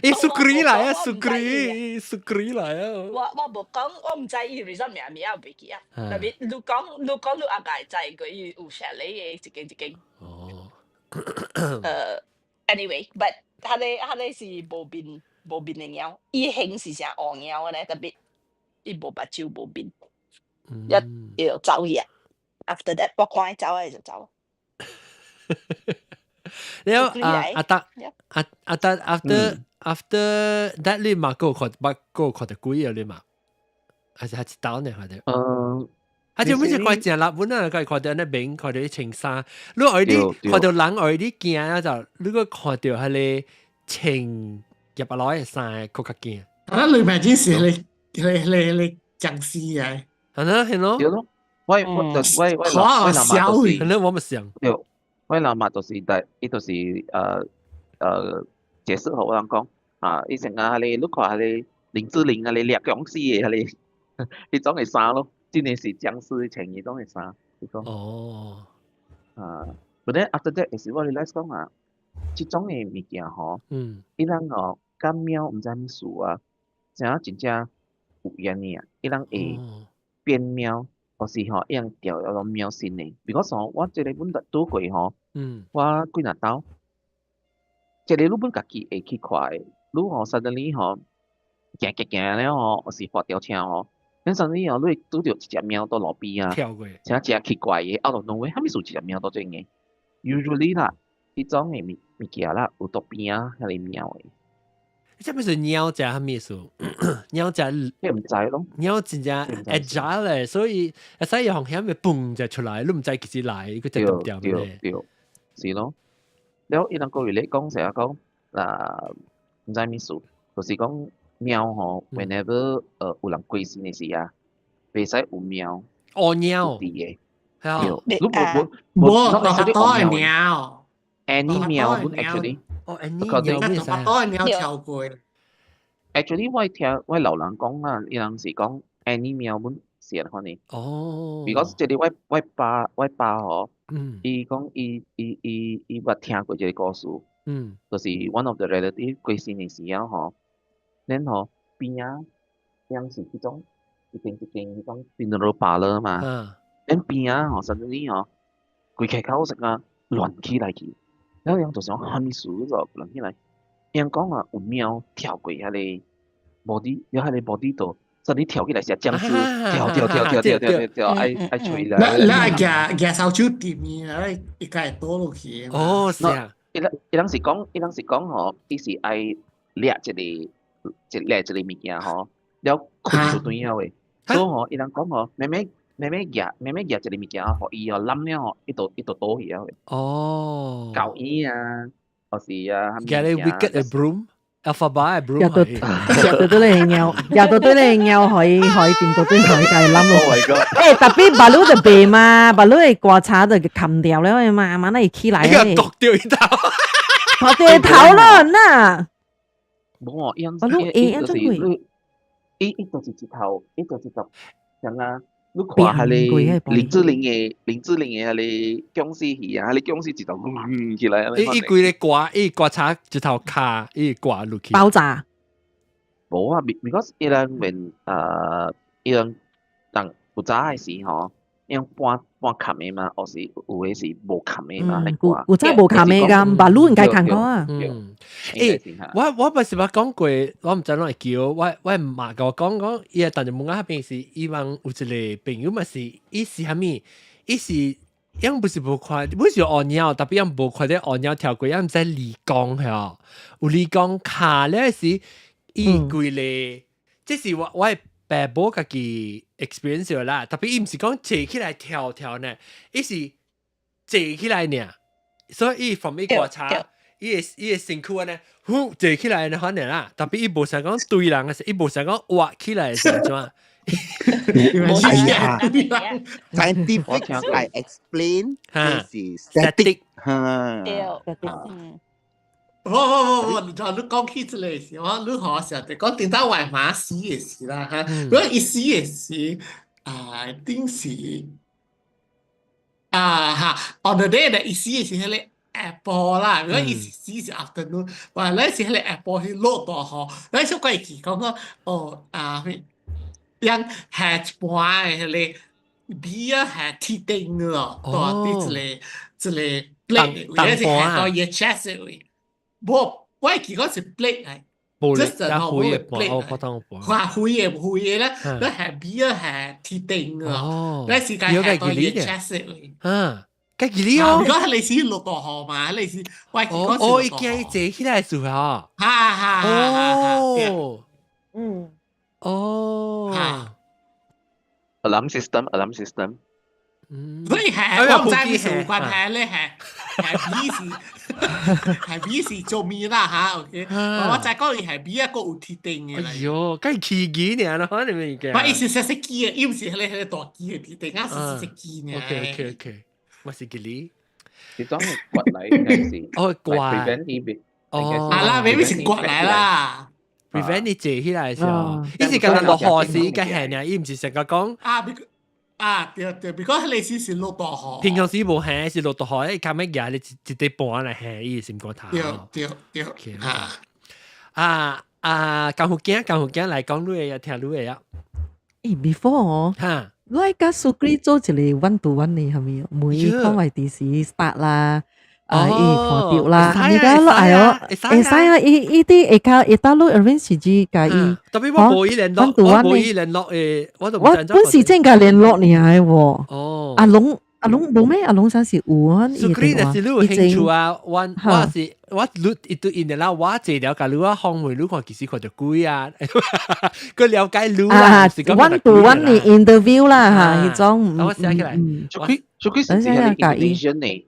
欸，蘇格里來啊，蘇格里，蘇格里來啊！我無講，我毋知伊 resort 名名，我袂記啊。特別你講，你講你阿個知佢伊有寫你的一間一間。哦。anyway，but 彼個是無面無面的貓，伊形是成烏貓呢，特別伊無目睭無面，一伊就走去啊。After that，我看伊走啊，伊就走。了啊阿達阿阿達 after that 你嘛閣看捌閣看著鬼啊你嘛，還是還一道呢？看著。啊就每次看正立本啊，佢看到那面，看到穿衫，你愛你看到人愛你驚啊，就你閣看到彼个穿入來的衫，閣較驚。啊，你咪真是你你你你僵屍啊！係咯係咯。對咯，我我我我我老媽就是，係咯，我咪想。對，我老媽就是但伊就是解釋予我人講啊，伊成啊，你你看彼个林志玲啊，你掠僵屍的彼个，彼種的衫咯。真的是僵屍穿彼種的衫，伊講。哦。啊，but then after that 是我 realize 講啊，這種的物件吼，伊人哦，佮貓毋知啥物事啊，知影真正有緣的啊，伊人會變貓，或是吼，伊人調到貓身的。because 吼，我這个阮拄過吼，我幾若兜，這个你本家己會去看的，你吼 suddenly 吼，行行行了吼，或是發條車吼。咱 suddenly 吼，你會拄著一隻貓佇路邊啊，跳過，真正奇怪的，out of nowhere，啥物事一隻貓佇這個？Usually 啦，彼種的物物件啦，有佇邊仔遐个貓的。這不是貓食啥物意思？貓食，你毋知咯？貓真正 agile 咧，所以會使用險會蹦就出來，你毋知幾時來，佢就掉掉對對，是咯。了，伊人講咧講成日講，嗱，毋知啥物事，就是講貓吼，whenever 有人過身的時啊，袂使有貓。哦，貓。佇的。係啊。你無無無，無多的貓。 Any 貓本 actually。哦，any 貓咩多的貓跳過。 Actually 我聽我老人講啊，伊人是講 any 貓本是按款的。哦。 Because 這個我爸吼，伊講伊伊伊伊捌聽過這個故事。就是 one of the relative 過身的時候吼，然後邊仔樣是彼種一間一間彼種 funeral parlour 嘛，咱邊仔吼 suddenly 吼，規個口成啊亂起來去，然後人就想啥物事就亂起來，𪜶講啊有貓跳過彼个 body，了彼个 body 就 suddenly 跳起來是殭屍，跳跳跳跳跳跳跳，愛愛吹來。你你愛舉舉手手掂伊，你伊會倒落去。哦，是啊。伊人是講，伊人是講吼，伊是愛掠一個，一掠一個物件吼，了困出對了的，所以吼，伊人講吼，慢慢慢慢舉，慢慢舉一個物件，予伊吼攬了吼，伊就倒去了的。哦。狗耳啊，或是啊，舉個 wicked 的 broom。Elphaba 的 broom 入到入到對你貓，入到對你貓可以可以掂到對可以計冧落。 Oh my god！欸，特別馬路就白嘛，馬路的刮擦就冚掉了嘛，慢慢會起來。你個剁掉一頭，剁掉頭咯，那。無哦，伊馬路會安怎會？伊就是一頭，伊就是一像啊，你看彼個林志玲的林志玲的彼個僵屍戲啊，彼個僵屍一頭嗯起來。伊伊規个掛，伊刮擦一頭卡，伊掛落去。爆炸。無啊，because 伊人when 伊人當有早的時吼，用半半冚的嘛，或是有的是無冚的嘛，有有早無冚的㗎，馬路應該看過啊。嗯，欸，我不是捌講過，我毋知啷會叫我我媽共我講講，伊個但是問我彼邊是伊問有一個朋友嘛是，伊是啥物？伊是𪜶不是無看，不是烏貓，特別𪜶無看著烏貓跳過，𪜶毋知離光吼，有離光卡咧是伊規個，這是我我爸母家己 experience 啦，特別伊毋是講坐起來跳跳呢，伊是坐起來呢，所以伊 from 伊觀察，伊的身軀呢，呼坐起來呢，可能啦，特別伊無想講對人嘅時，伊無想講挖起來是怎樣？哎呀，scientific 來 explain 這是 static 哈。對，無無無無，你講起這個時，我你好成日講頂到外媽死的時啦哈，如果伊死的時，啊，頂是啊哈，on the day 咧，伊死的是彼個下晡啦，如果伊是死是 afternoon，哇，咱是彼個下晡去落大雨，咱小可會記講講，哦啊，咩，樣下一半的彼個米啊，下鐵頂咯，蹛佇一個一個 plate 位，是下到伊的 chest 的位。無，我會記講是 plate 來，玻璃這灰的盤，哦，普通盤。哇，灰的灰的咧，你下米啊下鐵頂咯，咱是共下到伊的 chest 的位。嗯，該記哩哦。如果係類似落大雨嘛，類似我會記講是哦，伊驚伊坐起來時候。哈哈哈！哦，哦。 Alarm system, alarm system。所以係我毋知是有關係咧，係係米是係米是做面啦嚇，OK。我知講伊係米啊，閣有鐵頂的。哎喲，該起機爾咯，你物件。我伊是細細支的，伊毋是彼個大支的鐵頂啊，是細細支爾。 OK，我是記哩。這種係掘來應該是。哦，掘。 prevent 伊哦。啊啦，未必是掘來啦。 prevent 你坐起來的時候，伊是敢若落雨時，該係爾，伊毋是成個講。啊，啊，對對，because 彼時是落大雨。平常時無下，是落大雨，伊較尾舉你一一塊盤來下，伊心肝頭。對對對，啊啊啊！江湖囝，江湖囝來講你的，聽你的啊。欸，before 哦，哈，我愛佮蘇格做一個 one to one 的係咪？每看為佇時 start 啦，啊，伊看著啦，而家落來哦，會使啊，伊伊佇下跤下搭路 arrange 是共伊，特別我無伊聯絡，我無伊聯絡的，我都我本是正共聯絡爾的喎。哦，阿龍阿龍無咩？阿龍啥是有啊？蘇格若是你有興趣啊，我我是我你一對因的啦，我坐了共你我訪問你看其實看著鬼啊，閣了解你啦， one to one 的 interview 啦哈，彼種。我寫起來。蘇格是係 Indonesian 呢？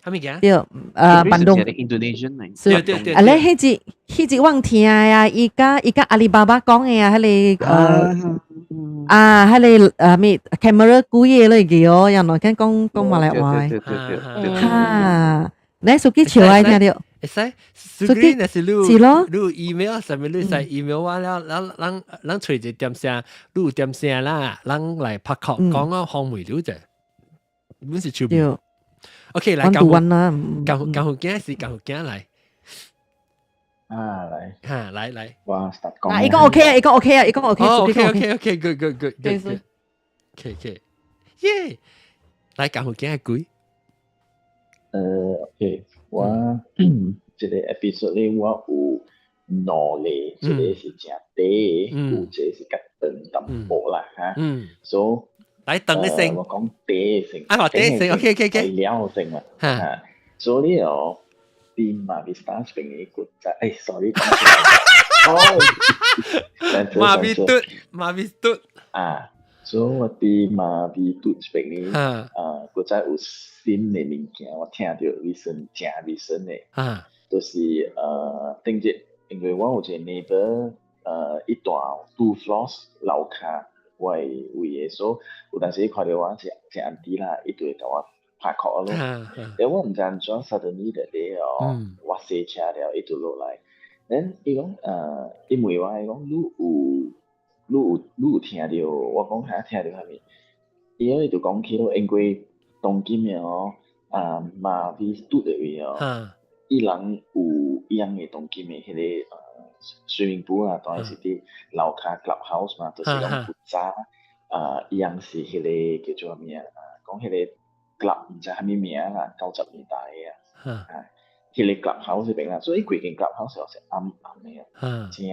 啥物件？對，坂東。 Indonesian 呢？對對對。啊咧，彼日我聽啊，伊佮阿里巴巴講的啊，彼個啊，彼個咩 camera 幾個咧個哦，原來聽講講馬來話。對對對對。哈，你手機笑愛聽著。會使，手機若是你是咯，你 email 啥物你使 email 我了，咱咱咱揣一點聲，你有點聲啦，咱來拍殼講個方位你者，阮是手面。OK，來講講講福建是講福建來。啊，來，哈，來來，我 start 講。啊，伊講 OK 啊，伊講 OK 啊，伊講 OK。哦，OK，OK，OK，good good good good good。OK OK，耶，來講福建嘅鬼。OK，我這個 episode 咧，我有兩個，一個是誠短，有一個是較長淡薄啦，哈。所以來等一先。我講短先。啊，短先，OK OK OK。了先啦。哈。所以哦，佇馬比斯達邊嘅國家，哎，sorry，哦，馬比嘟，馬比嘟。啊，所以我佇馬比嘟邊呢，啊，閣再有新的物件，我聽著 recent 誠 recent 的，就是頂日，因為我有一個 neighbor，伊住 two floors 樓跤，我的位的，所以有當時看著我是一 auntie 啦，伊就會共我拍 call 咯。但我毋知按怎 suddenly 就咧哦，我洗車了，伊就落來，then 伊講伊問我，伊講你有聽著？我講哈聽著啥物？伊就講起咯，因為當今的哦，啊馬比拄的位哦，伊人有伊人的當今的彼個swimming pool 啊，當然是佇樓跤 clubhouse 嘛，就是講古早啊，伊人是彼個叫做啥物啊？講彼個 club 毋知啥物名啦，90年代的啊，啊，彼個 clubhouse 邊啦，所以規間 clubhouse 是暗暗的啊，正十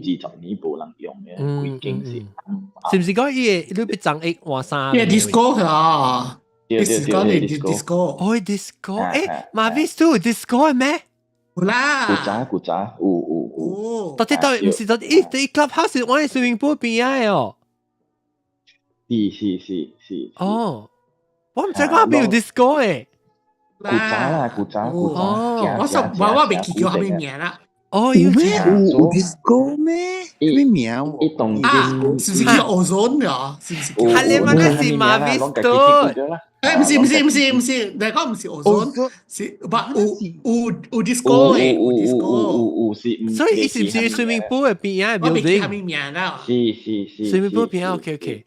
幾二十年無人用的，規間是暗暗。是毋是講伊個你欲裝一換衫？伊 disco 啊，disco 你 disco，哦 disco，欸，馬比斯都有 disco 的咩？有啦，古早古早有有有。有。到底到底毋是到底，伊伊 clubhouse 是我喺 swimming pool 邊仔的哦。是是是是。哦，我毋知講邊有 disco 誒。古早啦，古早古早。我說我未記叫啥物名啦。哦，有咩？有 disco 咩？咩名？伊當啊，是毋是叫 Ozone 啊？是毋是？係你問嘅是馬維斯多。誒，毋是毋是毋是毋是，你講毋是 Ozone，是不有有有 disco 嘅，有 disco。有有是。所以伊是毋是 swimming pool 嘅邊仔我未記啥物名啦。是是是。 swimming pool 邊仔，OK OK。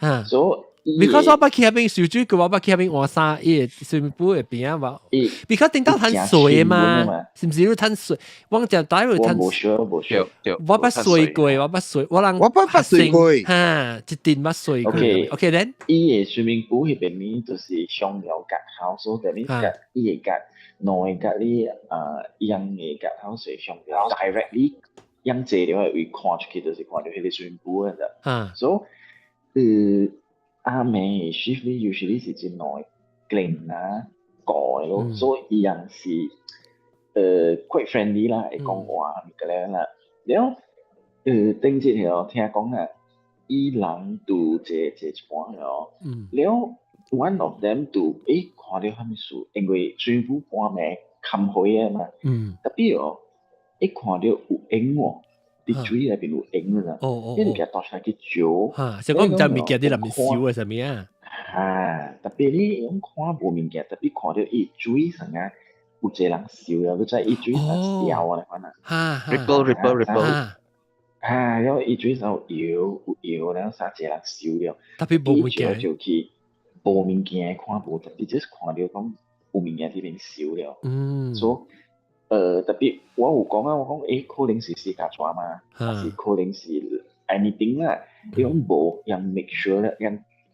嚇。所以。 because 我捌去彼邊游水，佢我捌去彼邊換衫，伊個 swimming pool 嘅邊仔無。because 頂到趁水嘛，是毋是你趁水？我就帶去趁。無少無少。我捌水過，我捌水，我人我捌捌水過，哈，一定捌水過。 OK OK，then 伊個 swimming pool 彼邊呢，就是雙寮格 house，所以你格伊個格兩個格你啊，樣個格 house 雙寮 directly 樣坐了位看出去就是看著彼個 swimming pool 嘅。啊，所以阿暝 shift 呢，usually 是真耐 clean 啊個咯，所以伊人是quite friendly 啦，會講話物個啦。了後頂節哦，聽講啊，伊人拄坐坐一半哦，了 one of them 就看著啥物事，因為全部半暝冚火的嘛，特別哦，一看著有影喎。佇水內邊有影啦，伊就共torchlight 去照。嚇，所以我毋知物件佇內面燒的啥物啊？啊，特別你用看無物件，特別看著伊水上啊，有一個人燒了，你知伊水上燒啊，款啊。 Ripple ripple ripple。啊，了伊水上有搖有搖，了啥一個人燒了。特別無物件。就去無物件看無，特別就是看著講有物件佇邊燒了。所以特別我有講啊，我講可能是私家車嘛，還是可能是 anything 啦，伊講無，伊 make sure 咧，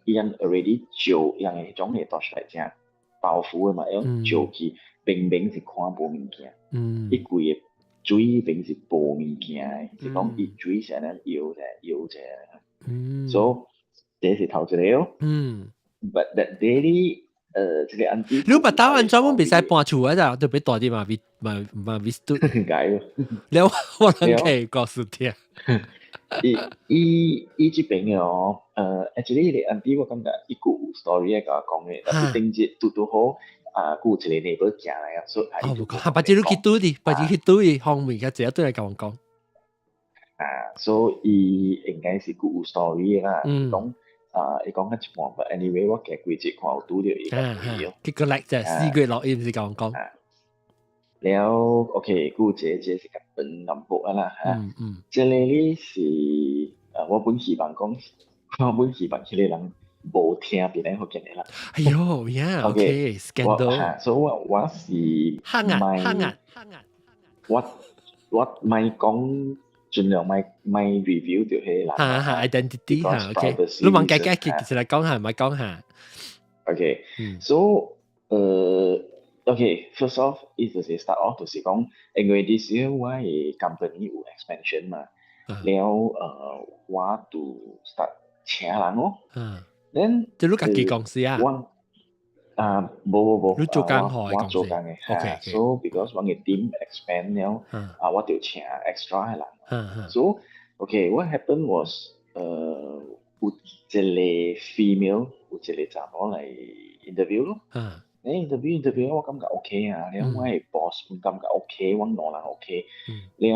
伊伊 already 照，伊彼種嘅 torchlight 真 powerful 的嘛，伊講照去明明是看無物件，伊規個水邊是無物件的，是講伊水是按呢搖者搖者，所以這是頭一個咯。But that day 這個 auntie 你捌兜按怎阮袂使搬厝啊？就特別大啲嘛，比嘛嘛比都。解咯。了我人可以告訴聽。伊伊伊這邊的哦，actually 個 auntie 我感覺伊閣有 story 會共我講的，但是頂日拄拄好啊，閣有一個 neighbor 行來啊，所以哦，無講，別日你去拄哩，別日去拄伊方面較濟，對來共我講。啊，所以伊應該是閣有 story 的啦，講啊，伊講較一半，but anyway 我行幾節看有拄著伊個朋友。結果來就4月錄音是共我講。了，OK，閣有一個這是共飯南部啊啦嚇。這個呢是我本希望講，我本希望彼個人無聽別人福建的啦。哎喲，yeah，OK，scandal。所以我我是黑眼黑眼我我莫講，盡量莫莫 review 著彼個人。哈哈，identity 哈，OK。你問解解其實來講下，莫講下。 OK，so OK，first off，伊就是 start off 就是講，因為this year 我的 company 有 expansion 嘛，了我就 start 請人咯。Then 即你家己公司啊？我啊，無無無，你做工我做工的。OK。 So because 我的 team expand 了，啊，我就請 extra 的人。So OK，what happened was 有一個 female，有一個查某來 interview 咯。你 interview interview 我感覺 OK 啊，了我的 boss 本感覺 OK，阮兩人 OK，了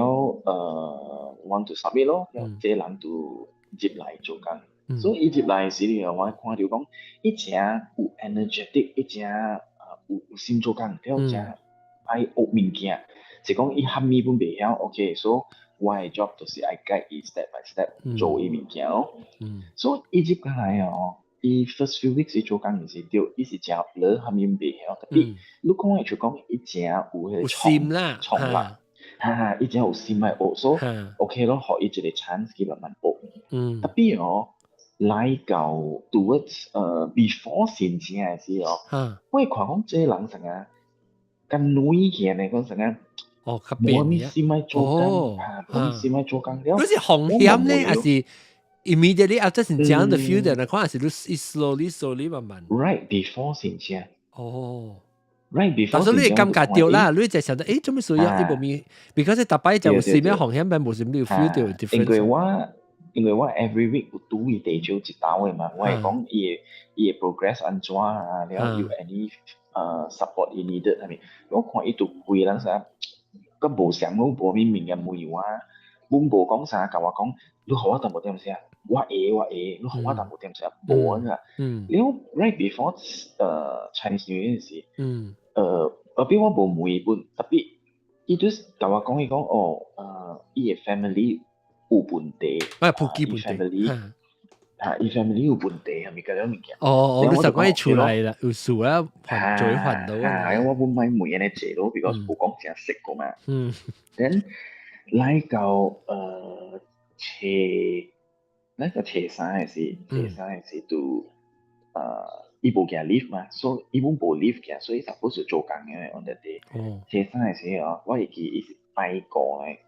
want to submit 咯，了這人就入來做工。所以伊入來時咧，我看著講，伊誠有 energetic，伊誠有有心做工，了誠愛學物件，是講伊啥物本袂曉，OK，所以我的 job 就是愛教伊 step by step 做伊物件咯。所以伊入來哦，伊 first few weeks 伊做工時對，伊是誠 blur，啥物袂曉，特別你看會出講伊誠有彼個心啦，創力，哈哈，伊誠有心愛學，所以 OK 咯，予伊一個 chance 去慢慢學。特別哦，來到 towards before 申請的時哦，我會看講這個人啥啊，敢女去呢，講啥啊，哦，較無物心愛做工，啊，無物心愛做工了。你是風險呢，還是 immediately after 申請的 feel 的？那看還是你 slowly slowly 慢慢。 Right before 申請。哦。Right before 但是你會感覺到啦，你就想到，做咩事啊？伊無咪，because 逐擺就有時咩風險，但無是你 feel 到 difference。因為我 every week 有拄伊地少一道的嘛，我會講伊的 progress 按怎啊，了有 any support 伊 needed 係咪？我看伊就規人啥，閣無想攏無咩物件問我，阮無講啥，共我講，你予我淡薄點聲，我會我會，你予我淡薄點聲，無啊。了 right before Chinese New Year 時，後邊我無問伊本，特別伊就是共我講，伊講哦，伊的 family 有問題，啊，普及問題 family 嚇，伊 family 有問題係咪嗰種物件？哦哦，你實講伊出來啦，有事啊，還做還到啊！我本買問安尼濟咯，because 無講誠熟過嘛。Then 來到初，來到初三的時，初三的時就伊無寄 leave 嘛，所以伊本無 leave 寄，所以 suppose 做工的 on that day。初三的時哦，我會記伊是拜五咧，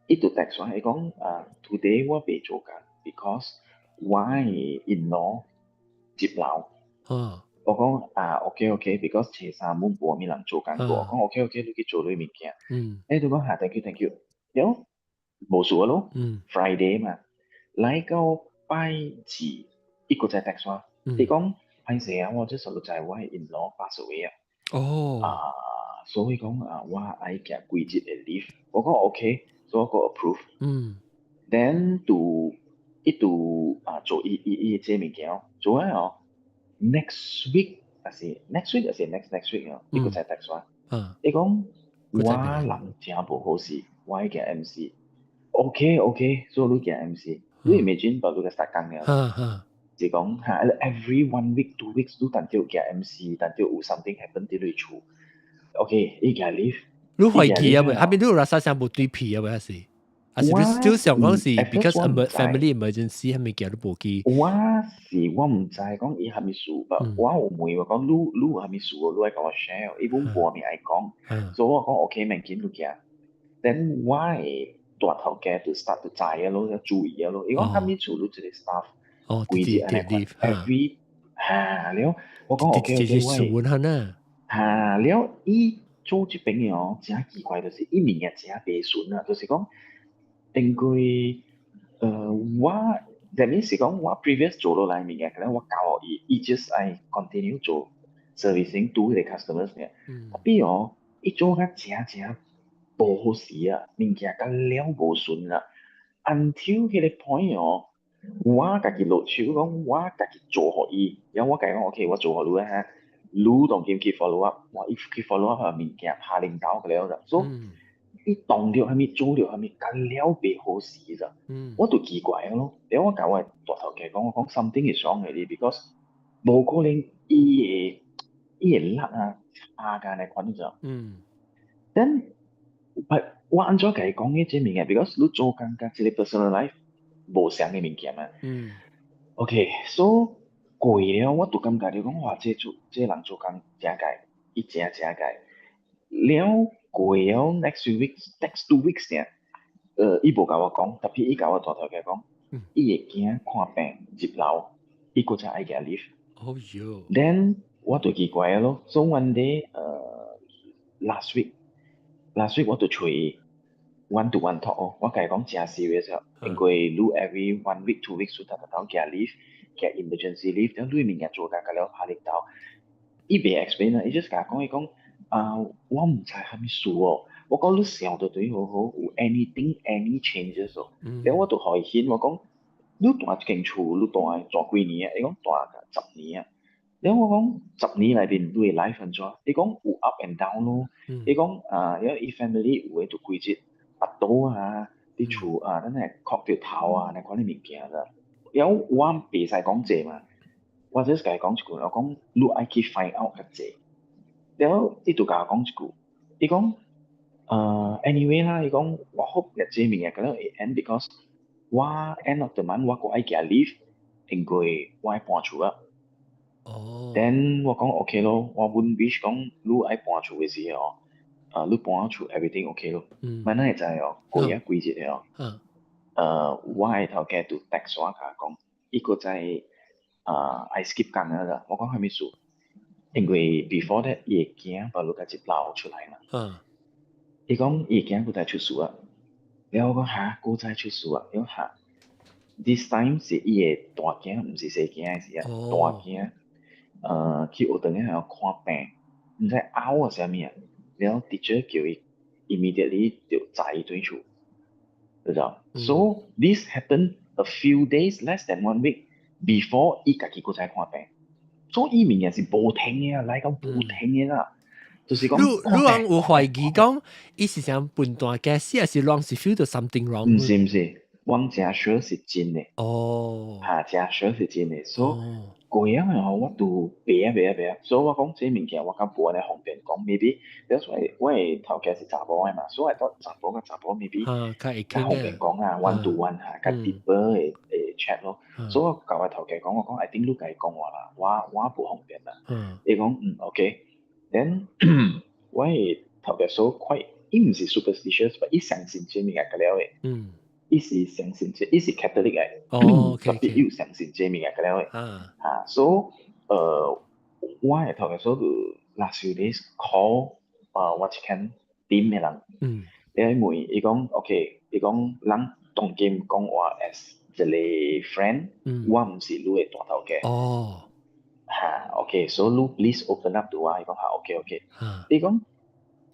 伊就 text 我，伊講啊，today 我袂做工，because 我的 in-law 接樓。我講啊，OK OK，because 初三阮無啥物人做工過，我講 OK OK，你去做你物件。就講嚇，thank you thank you，了無事咯。Friday 嘛，來到拜二，伊閣再 text 我，伊講歹勢啊，我這十六載我的 in-law pass away 啊。啊，所以講啊，我愛寄幾日的 leave，我講 OK，所以我閣 approve。Then 就伊就啊做伊伊伊這物件，做了哦，next week 還是 next week 還是 next next week 哦，伊閣再 text 我，伊講我人誠無好勢，我愛寄 MC。OK OK，所以你寄 MC，你 imagine 把你個 start 工了。是講嚇，every one week 2 weeks 你當著寄 MC，當著有 something happen 佇你厝。OK，伊寄 leave。你懷疑啊？未？後邊你有拉啥聲無對皮啊？未還是？還是你就想講是 because family emergency 係咪寄你無記？我是我毋知講伊啥物事，我有問我講你你有啥物事，你愛共我 share，伊本無啥物愛講，所以我講 OK，免緊你寄。Then 我的大頭家就 start 就知啊咯，要注意啊咯。伊講啥物事你一個 staff，規日按呢 every 嚇了，我講 OK OK，我嚇了，伊做這邊的哦，誠奇怪，就是伊物件誠袂順啊，就是講。因為我 that means 是講我 previous 做落來物件，可能我教予伊，伊 just 愛 continue 做 servicing to 彼個 customers 爾。特別哦，伊做甲誠誠無好勢啊，物件甲了無順啦。until 彼個 point 哦，我家己落手講，我家己做予伊，然後我共伊講 OK，我做予你啊，你當今去 follow up，我伊去 follow up 物件拍領導個了咋，所以伊當著啥物做著啥物，甲了袂好勢咋，我就奇怪咯。了我共我大頭家講，我講 something is wrong 的，because 無可能伊會力啊差甲按呢款咋。Then 我按怎共伊講這物件？because 你做工佮這個 personal life 無相的物件嘛。OK，so 過了我就感覺著講，哇，這做這人做工誠佳，伊誠誠佳。了過了 next week next 2 weeks 爾，伊無共我講，特別伊共我大頭家講，伊的囝看病入樓，伊閣再愛寄 leave。哦喲。 Then 我就奇怪咯，so one day，last week 我就揣伊 one to one talk 哦，我共伊講誠 serious 啊，因為你 every one week 2 weeks 逐逐寄 leave，寄 emergency leave，了你物件做甲甲了拍領導，伊袂 explain 啊，伊 just 共我講，伊講啊，我毋知啥物事哦，我講你想著對好好，有 anything any changes 哦，了我就予伊 hint，我講你蹛這間厝，你蹛蹛幾年啊？伊講蹛10年啊。了我講十年內面你的 life 按怎？伊講有 up and down 咯。伊講啊，因為伊 family 有的就規日腹肚啊，佇厝啊，咱會哭著頭啊，按呢款的物件啦。了我袂使講濟嘛，我只是共伊講一句，我講你愛去 find out 較濟。了伊就共我講一句，伊講anyway 啦，伊講我 hope 這物件可能會 end because 我 end of the month 我閣愛寄 leave，因為我愛搬厝啊。Then 我講 OK 咯，我本 wish 講你愛搬厝的時候，你搬厝 everything OK 咯。萬咱會知哦，過啊幾日哦，我的頭家就 text 我共我講，伊閣再愛 skip 工啊啦。我講啥物事？因為 before that 伊的囝把路家就流出來嘛。伊講伊的囝閣再出事啊，了我講哈，閣再出事啊，伊講哈，this time 是伊的大囝，毋是細囝的時啊，大囝，去學堂遐看病，毋知嘔啊啥物啊，了 teacher 叫伊 immediately 就載伊轉厝，知道？So this happened a few days, less than one week before 伊家己閣再看病，所以伊物件是無停的啊，來到無停的啦。就是講，你你人有懷疑講，伊是想笨蛋嘅死，還是攏是 feel 到 something wrong？毋是毋是，我誠 sure 是真的。哈，誠 sure 是真的，所以過樣吼，我都袂啊袂啊袂啊，所以我講這物件我較無按呢方便講，maybe，所以我的頭家是查某的嘛，所以我查某佮查某 maybe 較方便講啊，one to one 哈，較 deeper 的 chat 咯。所以我共我頭家講，我講 I think 你共伊講話啦，我無方便啦。伊講嗯 OK。Then 我的頭家 so quite，伊毋是 superstitious，but 伊相信這物件個了的。伊是相信這，伊是 Catholic 的。特別伊有相信這物件個了的。啊，so 我的頭家說就 last few days call 我一間 team 的人。伊問伊講 OK，伊講人當今講話 as 一個 friend，我毋是你的大頭家。哈，OK，so 你 please open up to 我，伊講哈，OK OK。伊講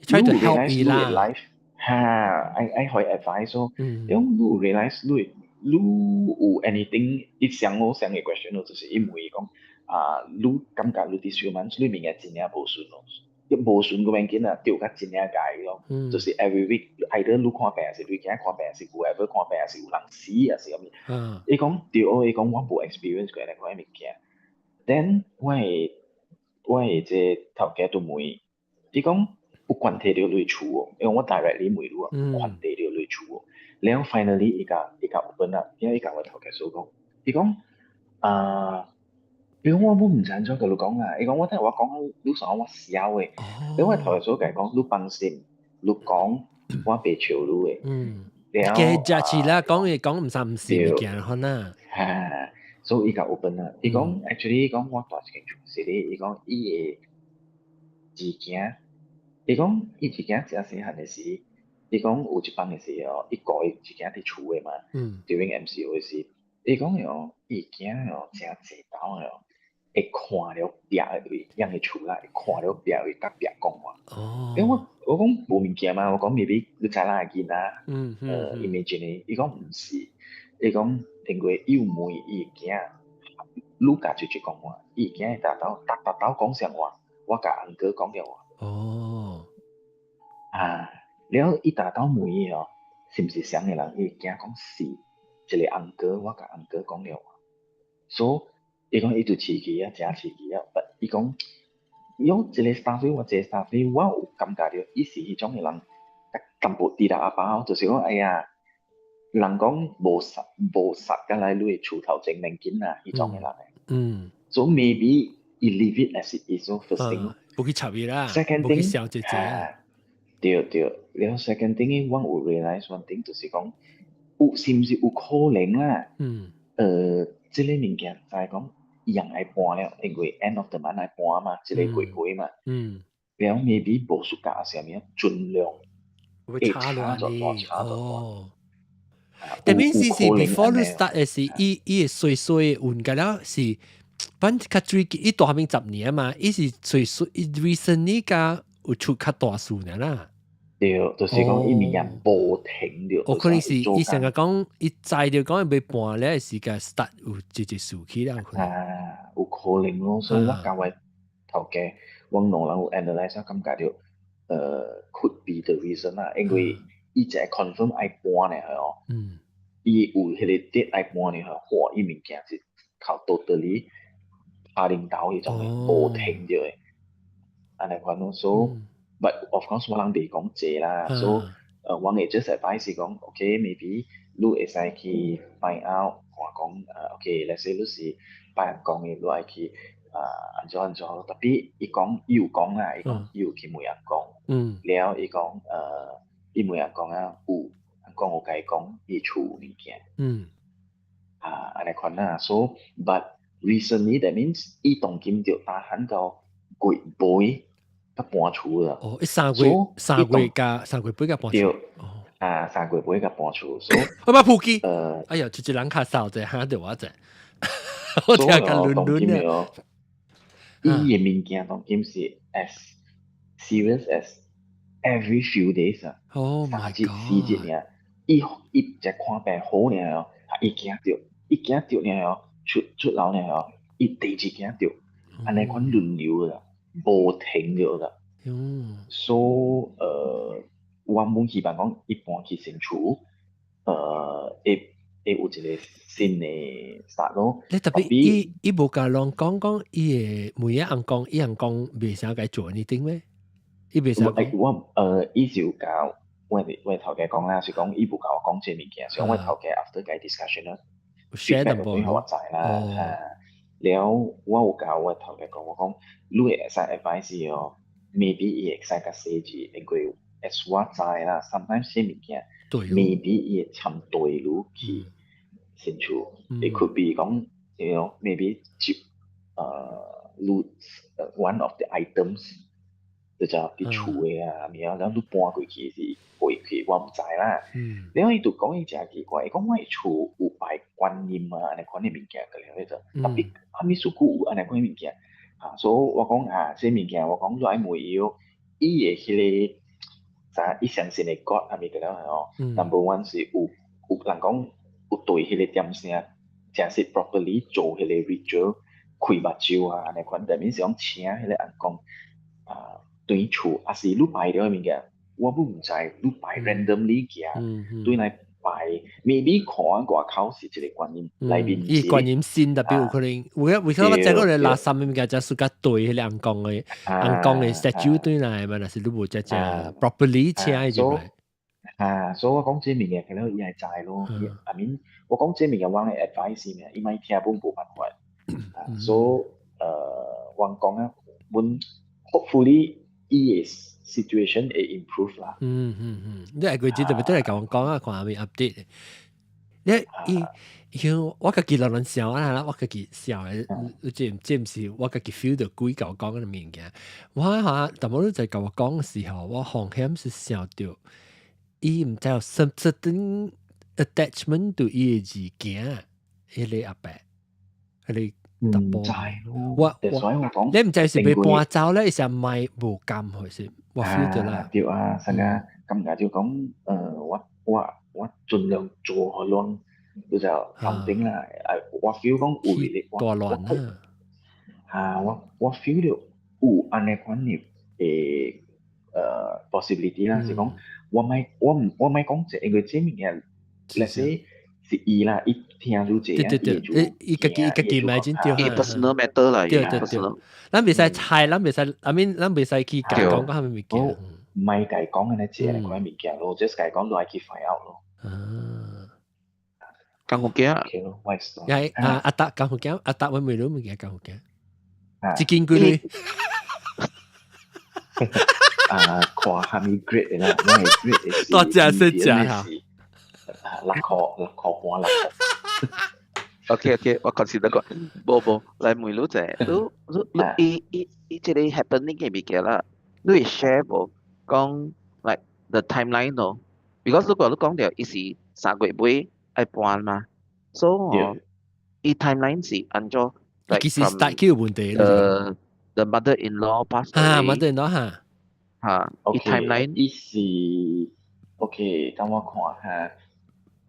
try to help 伊啦。 life 哈，愛愛予 advice 咯。伊講你 realize 你你有 anything，伊想我想嘅 question 咯，就是伊問伊講啊，你感覺你 this few months 你物件真正無順咯，伊無順個要緊啊，對較真正解咯，就是 every week either 你看病，還是你囝看病，還是 whoever 看病，還是有人死，還是啥物。伊講對，伊講我無 experience 過按呢款物件。Then 我的這頭家都問伊，伊講有關係著你厝哦，因為我 directly 問你啊，有關係著你厝哦。了 finally 伊共 open up，因為伊共我頭家說講，伊講啊，伊講我毋知按怎共你講啦，伊講我聽我講，你想我痟的，了我頭家說共伊講，你放心，你講我袂笑你的。了嘅食是啦，講伊講毋三毋四物件可能。哈，所以伊共 open 啦，伊講 actually 伊講我蹛一間厝是咧，伊講伊的二囝，伊講伊二囝誠細漢的時，伊講有一擺的時哦，伊顧伊二囝佇厝的嘛，during MCO 的時，伊講哦，伊囝哦誠濟晝哦，會看著壁的位，佇的厝內看著壁位共壁講話。因為我講無物件嘛，我講 maybe 你知影的囡仔，imagine 伊講毋是，伊講因為伊有問伊囝，愈教就一講話，伊囝會逐晝逐逐晝講啥話，我共 uncle 講了話。啊，了伊逐晝問伊哦，是毋是啥個人？伊囝講是，一個 uncle，我共 uncle 講了話。所以伊講伊就飼起啊，誠飼起啊，but 伊講，用一個 staff 我一個 staff，我有感覺著伊是彼種的人，淡薄佇啦阿爸，就是講哎呀，人講無殺無殺甲來你的厝頭前免緊啊，彼種的人。所以 maybe 伊 leave it as it is first thing。無去插伊啦， Second 無去笑這這。對對，了 second thing 我有 realize one thing 就是講，有是毋是有可能啦？這個物件就係講，伊人愛搬了，因為 end of the month 愛搬嘛，這個月月嘛。了 maybe 無暑假啥物，盡量會差落嚟哦。但係是 before 你 start 的是伊伊會細細運個了是，反較最近伊大面10年嘛，伊是細細伊 recently 甲有出較大事爾啦。對，就是講伊物件無停著。有可能是伊成日講，伊知著講伊欲搬咧時間 start 有一一事起了。啊，有可能咯，所以我共我頭家，阮兩人有 analyse 感覺著，could be the reason 啦，因為伊一個 confirm 愛搬咧哦，伊有彼個 date 愛搬咧，哇，伊物件是靠 totally 拍領導彼種的，無停著的，按呢款咯，so but of course 我人袂講濟啦，so 我會 just advice 是講，OK，maybe 你會使去 find out，看講，OK，let's say 你是拜人講的，你愛去啊按怎按怎，特別伊講伊有講啦，伊講伊有去問人講，了伊講伊問人講啊，有講有共伊講伊厝物件，啊按呢款啦，so but recently that means 伊當今就打喊到月尾才搬厝啦。哦，伊3月3月加3月尾才搬厝。對，啊，3月尾才搬厝，所以我把普基，哎呀，一人較掃者嚇到我者，我聽甲亂亂的。伊的物件當今是 as serious as every few days 啊， 3日4日爾，伊伊只看病好爾哦，伊驚著，伊驚著爾哦，出出樓爾哦，伊第二驚著，按呢款輪流啦，無停著啦。所以我滿希望講伊搬去新厝，會會有一個新的 start 咯。你特別伊伊無共人講講伊的每一翁公，伊翁公袂啥共做 anything 咩？伊袂使講。我伊是有共我頭家講啦，是講伊無共我講這物件，所以我頭家 after 共 discussion 啦，share 淡薄我知啦，嚇。了我有共我頭家講，我講你會使 advise 哦，maybe 伊會使較細緻，因為 as 我知啦，sometimes 這物件，maybe 伊會參對路去新厝，it could be 講，maybe 接你 one of the items 就就佇厝的啊，物啊，然後你搬過去是過去，我毋知啦。然後伊就講伊誠奇怪，伊講我的厝有拜觀音啊，按呢款的物件個了，就特別啥物事久有按呢款的物件。啊，所以我講啊，這物件我講你愛問伊哦，伊的彼個啥，伊相信的 God 啥物個了吼。Number one 是有有人講有對彼個點聲，誠實 properly 做彼個 ritual 開目睭啊，按呢款，但是講請彼個翁公啊。對厝，抑是你拜著的物件，我嘛毋知你拜 randomly 行，對來拜，maybe 看外口是一個觀音，內面伊觀音神特別有可能，為為啥我知個垃圾的物件，就是較對彼個翁公的翁公的 statue 對來嘛，若是你無只只 properly 請伊入來。啊，所以我講這物件，可能伊會知咯。I mean，我講這物件，我的 advice 呢，伊莫聽本無辦法。啊，所以我講啊，阮 hopefully 伊的 situation 會 improve 啦。嗯嗯嗯，你下個節特別都來共我講啊，看下面 update。你伊伊我家己落落想啊啦，我家己想的，這這毋是我家己 feel 到鬼共我講的物件。我嚇，淡薄你在共我講的時候，我風險是想著，伊毋知有 certain attachment to 伊的兒囝，彼個阿伯，彼個。毋知我我你毋知是欲搬走咧，是賣無甘還是我 feel 到啦。對啊，成個感覺就講，我盡量做好亂，就就 something 啦。我 feel 講有咧，大亂啊！啊，我 feel 到有按呢款的possibility 啦，是講我莫我毋我莫講這，因為這物件，let's say 是伊啦，伊聽到這，對對對，伊家己伊家己買真對，伊 personal matter 啦，對對對，咱袂使猜，咱袂使，I mean，咱袂使去共講講啥物物件。唔係共講嘅呢，這款物件咯，just 共講來去 find out 咯。啊，江福鏡，係啊，阿達江福鏡，阿達我問你物件江福鏡，一斤幾鐳？啊，看啥物 grade 啦，我係 grade 大隻細隻哈。6塊6塊半6塊。 OK，我 consider 過，無無，來問你者，你你你伊伊伊這個 happening 嘅物件啦，你會 share 無？講 like the timeline 咯，because 如果你講著伊是3月尾愛搬嘛，所以哦，伊 timeline 是按怎？like 其實 start 有問題。 The mother-in-law pass away。啊，mother-in-law 哈。嚇，伊 timeline 伊是 OK，等我看下。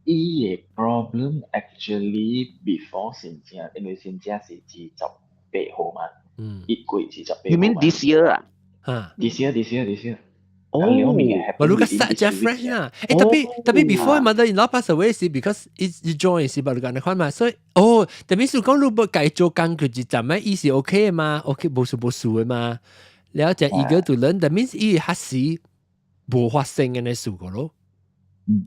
伊的 problem actually before 新正，因為新正是28號嘛，伊過28號。 You mean this year 啊？嚇，this year，this year，this year。哦，我如果 start 只 fresh 啦，誒特別特別 before mother-in-law pass away 是 because 伊伊 join 是把你講的款嘛，所以哦，特別是講如果改做工佢就怎麼伊是 OK 的嘛，OK 無事無事的嘛，了解 eager to learn，that means 伊還是無發生的事個咯。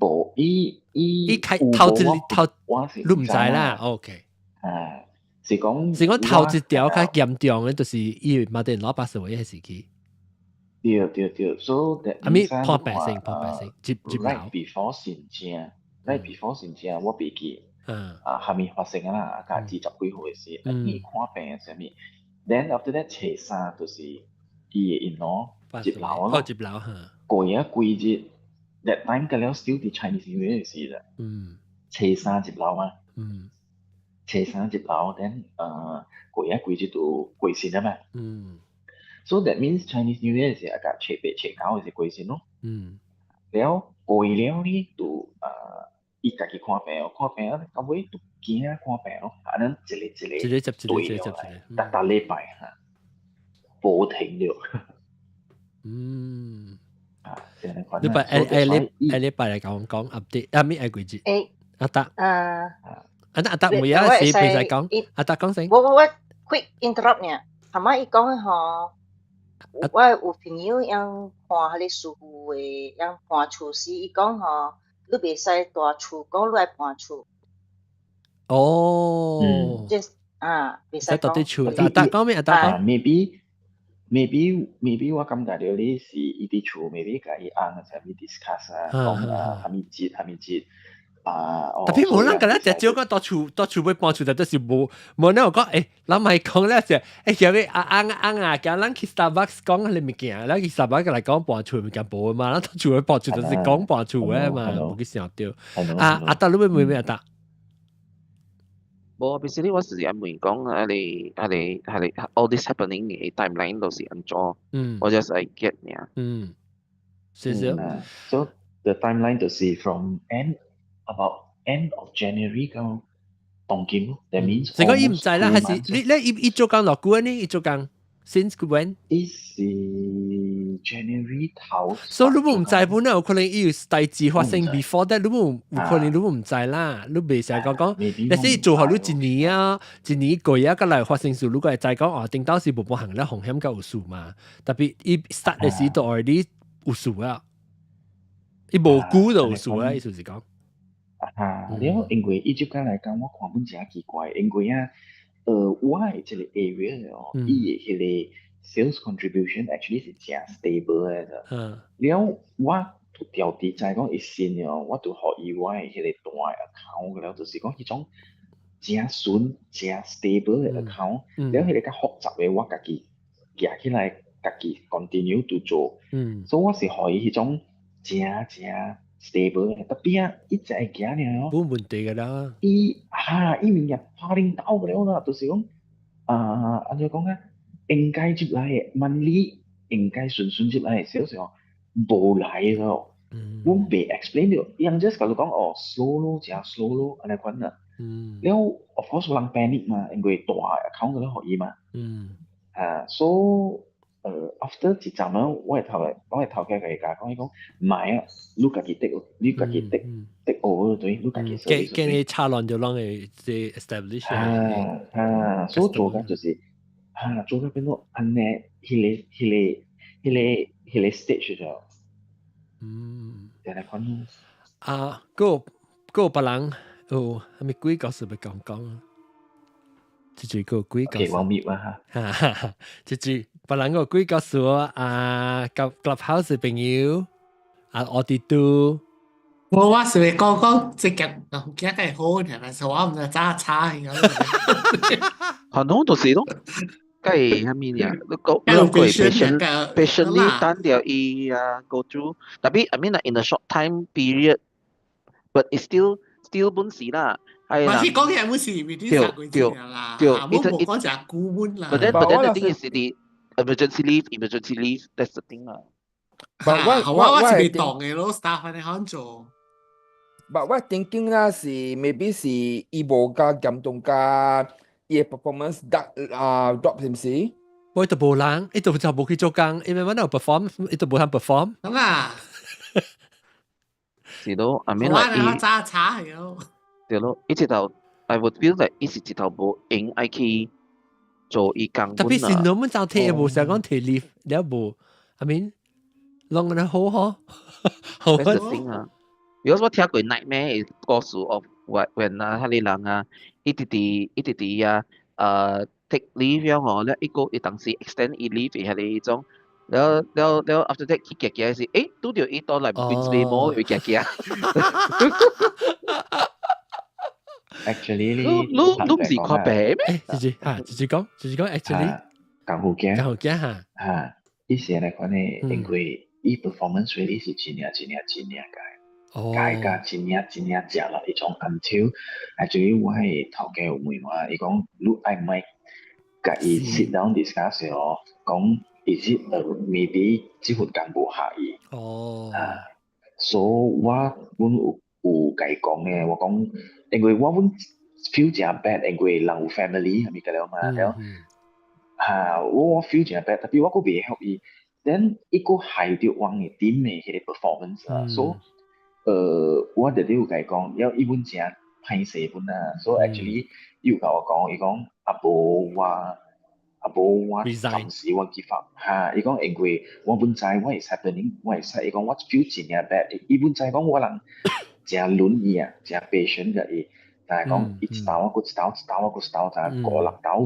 無，伊伊伊開頭一頭，你毋知啦，OK。啊，是講是講頭一條較嚴重的，就是伊 mother-in-law pass away 的時期。對對對，所以阿咪破病性破病性，接接 right before 新正，right before 新正，我袂記，啊，還未發生啊啦，啊，二十幾歲時，伊看病啥物， Then after that 初三就是伊的 in law 接樓哦，咯。接樓嚇。過咗幾日，that time 個了 still 佇 Chinese New Year 時啦。初三接樓嘛。初三接樓，then 過咗幾日就過身啊嘛。So that means Chinese New Year 是啊個初八初九是過身咯。了過了呢，就伊家己看病，看病啊，到尾就驚看病咯，啊，咱一個一個一個接一個，一個接一個，逐逐禮拜嚇，無停了。啊，你拜下下禮下禮拜來講講 update，啊咪下幾節？阿達，阿達阿達每一時平時講，阿達講先。我 quick interrupt 呢，係咪伊講吼？我有朋友用看彼個師傅的，用搬厝時，伊講吼，你袂使蹛厝，講你愛搬厝。哦。即啊，袂使蹛佇厝，阿達講咩？阿達講。 Maybe 我感覺到你是伊佇厝，maybe 共伊翁啥物 discuss 啊，講啊，啥物節啥物節啊。 Tapi 無人共咱食少講蹛厝蹛厝欲搬厝，就是無無人有講，欸，咱咪講咧是，欸，叫你阿翁翁啊，叫咱去 Starbucks 講彼個物件，咱去 Starbucks 來講搬厝物件無嘛，咱蹛厝欲搬厝就是講搬厝的嘛，無去想著。啊阿達，你欲問咩阿達？無，basically 我是愛問講，啊你啊你啊你 all this happening 嘅 timeline 都是按怎？我 just 愛 get 爾。嗯，謝謝。 So the timeline 就是 from end about end of January 到當今，that means 這個伊毋知啦，還是你你伊伊做工偌久呢？伊做工 since when？伊是 January 頭。所以你毋知本來有可能伊有代誌發生 before that，你無有可能你毋知啦，你袂使講講，你是做予你一年啊，一年過啊，閣來發生事，如果會知講哦，頂到時無無行咧風險較有事嘛，tapi 伊 start 的時都 already 有事啊，伊無久就有事啊，意思是講。啊，了因為伊這間來講，我看本誠奇怪，因為啊，我的這個 area 哦，伊的彼個 sales contribution actually 是誠 stable 的。了我就調佇知講伊新的哦，我就予伊我的彼個大 account 了，就是講彼種誠順、誠 stable 的 account，了彼個較複雜的我家己舉起來，家己 continue to 做。所以我是予伊彼種誠誠 stable 的，tapi 啊，伊才會行爾哦。冇問題㗎啦。伊哈，伊物件拍恁兜了啦，就是講啊，按怎講啊？應該入來的 monthly 應該順順入來的少少，無來咯。我袂 explain 了，伊人 just 共你講哦，slow 咯，誠 slow 咯，按呢款啦。了，of course 有人 panic 嘛，因為大 account 個咧予伊嘛。啊，so after 一陣啊，我的頭來，我的頭家共伊講，伊講毋愛啊，你家己 take，你家己 take take over 對，你家己見見你插亂就攏會這 establish。啊啊，所以做甲就是啊，做甲變做按呢，彼個 stage 就，就來款咯。啊，閣閣有別人有啥物鬼故事欲講講？這這個鬼故事。我滅啊哈！哈哈，這這別人個鬼故事啊，Clubhouse 朋友啊，我哋都。我我是會講講這個有驚計好嘅，但是我毋知早查去。可能就是咯，計啥物呀？你講你講 patient patiently 等著伊啊 go through，tapi I mean in a short time period，but it's still 本事啦。係啦。是講起來本事，未啲三個字啦，冇冇講食古本啦。 But then the thing is the emergency leave, emergency leave, that's the thing 啦。我我是袂當的咯，staff 按呢款做。 But 我 thinking 啦是 maybe 是伊無較嚴重甲伊的 performance 得啊 drop 是毋是？我都無人，伊都就無去做工，因為我有 perform，伊都無通 perform。咁啊，是咯，I mean 我我早查係咯。對咯，伊一頭，I would feel like 伊是一頭無閒愛去做伊工。 Tapi 是侬們就提無想講提 leave，了無，I mean，攏按呢好嗬，好 That's the thing 啊。Because 我聽過 nightmare 故事 of when 啊，彼個人啊，一直佇一直佇啊，take leave 了吼，了伊個伊當時 extend 伊 leave 彼個種，了了了 after that 去行行時，欸，拄著伊倒來 Queensway Mall 會行行。 Actually 你你你毋是看病咩？直接啊，直接講，直接講，actually。功夫囝，功夫囝哈，哈，伊是按呢款的，因為伊 performance really 是真正真正真正佳，佳甲真正真正食啦，伊種 until actually 我的頭家有問我，伊講你愛毋愛共伊 sit down discuss 哦，講 is it maybe 這份工無合伊，啊，所以我阮有共伊講的，我講因為我阮 feel 誠 bad，因為人有 family 係咪個了嘛，了，哈，我 feel 誠 bad，tapi 我閣袂曉伊，then 伊閣害著阮的 team 的彼個 performance 啊，所以我直直有共伊講，了伊阮誠歹勢本啊，所以 actually 伊有共我講，伊講啊無我啊無我暫時我 give up，哈，伊講因為我本知 what is happening，我會使，伊講我 feel 真正 bad，伊本知講我人誠忍伊啊，誠 patient 共伊，但係講伊一刀我閣一刀，一刀我閣一刀，就五六刀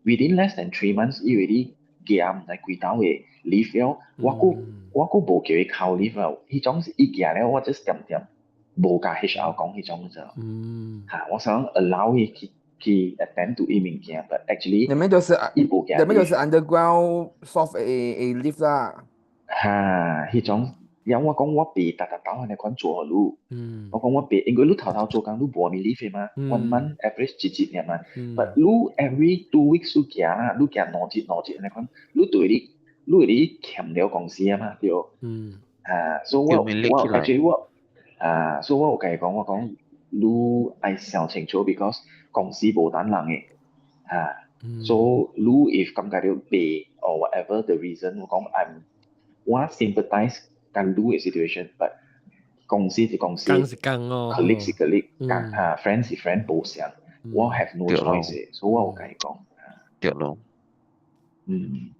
within less than 3 months，伊 already 寄毋知幾刀的 leave 了，我閣無叫伊扣 leave 啊，彼種是伊寄了，我 just 恬恬無共 HR 講彼種啫。哈，我想 allow 伊去 attend to 伊物件，but actually 你們就是伊無寄你們就是 underground soft 的 leave 啦。哈，彼種，因為我講我袂逐逐刀按呢款做予你，我講我袂，因為你頭頭做工你無啥物 leave 嘛，one month average 一日爾嘛，but 你 every 2 weeks 你行啦，你行兩日兩日按呢款，你對你欠了公司啊嘛，對。啊，所以我 actually 我啊，所以我有共伊講，我講你愛想清楚，because 公司無等人的，啊，so 你 if 感覺著袂 or whatever the reason，我講 I'm 我 sympathize 共你的 situation，but 公司是公司工是工哦，colleague 是 colleague，共啊 friend 是 friend 無相，我 have no choice，所以我有共伊講，對咯，嗯，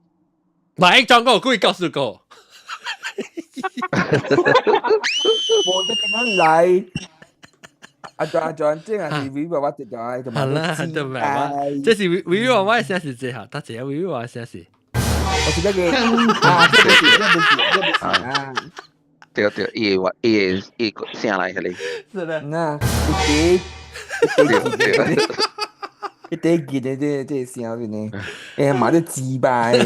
來，張哥，故意告訴我。冇得咁樣來。阿 John 阿 John，這個是維我直來，同埋好啦，對唔係，這是維我聲是這下，他這維我聲是。我是那個啊，這個是，這不是，這不是啊。對對，伊話伊伊聲來彼個。是的。那一滴一滴一滴記得這這聲是呢，欸，嘛咧雞巴的。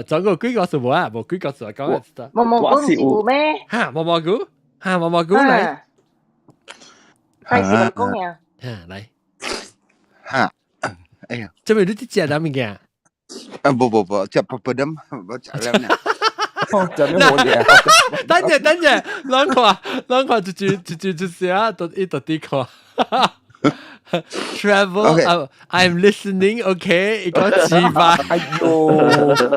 總共幾個數無啊？無幾個數講一毛毛菇是有咩？哈，毛毛菇，哈，毛毛菇來。開始講呀。哈，來。哈，哎呀，這邊你佇食啥物件？啊，不不不，食 papadum，我食了呢。食咩好嘢？等陣等陣，咱看咱看一句一句一聲，都伊就佇看。Travel, Okay. I'm listening. OK，伊講雞巴。哎喲，我未使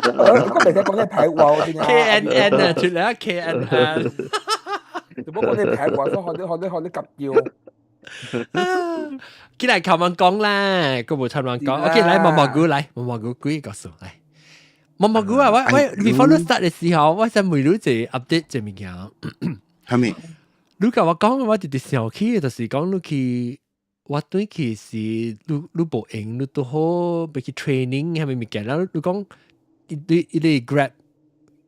講你歹話先啊。 KNN 啊，出嚟啊 KNN。做乜講你歹話？所以學你學你學你夾叫。起來靠問講啦，個無插問講。OK，來毛毛菇來，毛毛菇幾個數來。毛毛菇啊，我 before 你 start 的時候，我想問你一個 update 這物件。係咪？你共我講，我直直想起，就是講你去，我對去是你你無閒，你拄好欲去 training 啥物物件，然後你講你你 Grab，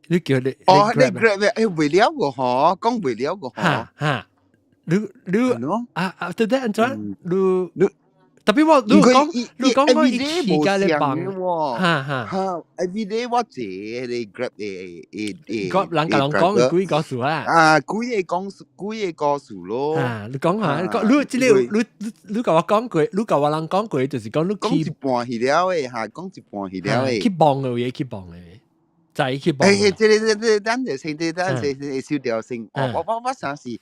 你叫你哦，你 Grab 欸，為了個嗬，講為了個嗬。哈哈，你你啊啊，對對，按怎？你你。特別我你講你講我一起家咧幫，哈哈哈，every day 我坐你 Grab 的的的，Grab 人共人講幾個數啊？啊，幾個講幾個故事咯。啊，你講下，你講你這個你你你共我講過，你共我人講過，就是講你講一半去了的哈，講一半去了的。去幫的話，去幫的，在去幫。欸，這個這個咱就先，這咱先小調先。我啥是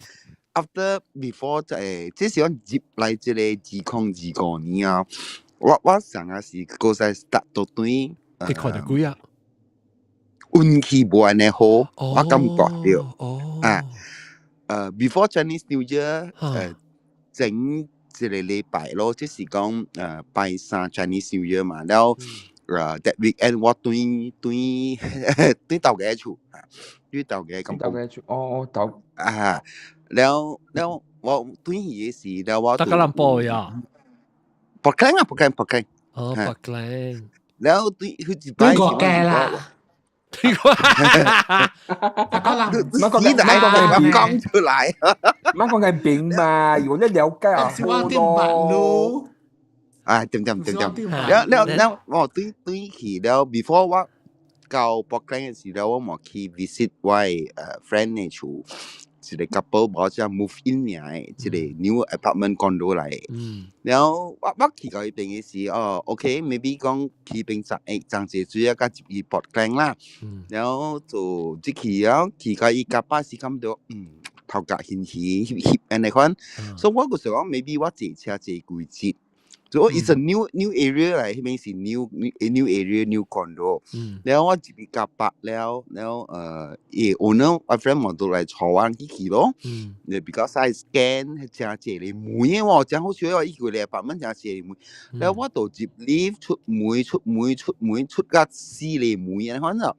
？after before 這是我入來這個2025年啊，我上個是閣再 start 到對，你看著幾啊？運氣無按呢好，我感覺著。啊，before Chinese New Year，前一個禮拜咯，就是講拜三 Chinese New Year 嘛，了that weekend 我轉轉轉頭家厝，轉頭家咁。頭家厝，哦頭。啊。了了，我轉去的時，了我。大家人報呀？北京啊，北京，北京。哦，北京。了對，佢一擺。對過街啦。對過。大家人，唔講緊，唔講緊講出來。唔講緊病嘛，如果你了解啊，好多。啊，對對對對，了了了，我對對去了，before 我到北京嘅時候，我嘛去 visit 我誒 friend 嘅厝，一個 couple 無才 move in 嘅，一個 new apartment condo 來。然後我去到彼邊嘅時，哦，OK，maybe 講去邊浸誒浸濟水啊，佮入去博京啦。然後就入去了，去到伊甲巴士感覺，頭殼興起翕翕按呢款，所以我就想講，maybe 我坐車坐幾節。所以 it's a new area 來，彼邊是 new area new condo。然後我入去甲巴了，然後伊 owner 我 friend 嘛都來帶我去去咯。你比較使 scan 誠濟个門嘅喎，真好笑哦！伊個apartment 誠濟個門，然後我就入 lift 出門出門出門出甲四個門按呢款咯。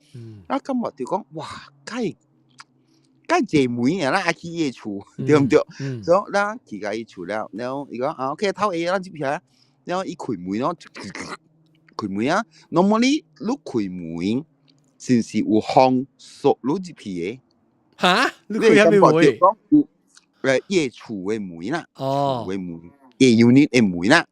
啊，感覺就講哇，該該濟門啊，咱愛去伊厝，對毋對？所以咱去共伊厝了，然後伊講啊，OK，頭下咱入去啊，然後伊開門咯，開門啊，normally 你開門是毋是有風鎖你入去嘅？哈？你開啥物門？講有伊厝嘅門啦，厝嘅門，伊 unit 嘅門啦，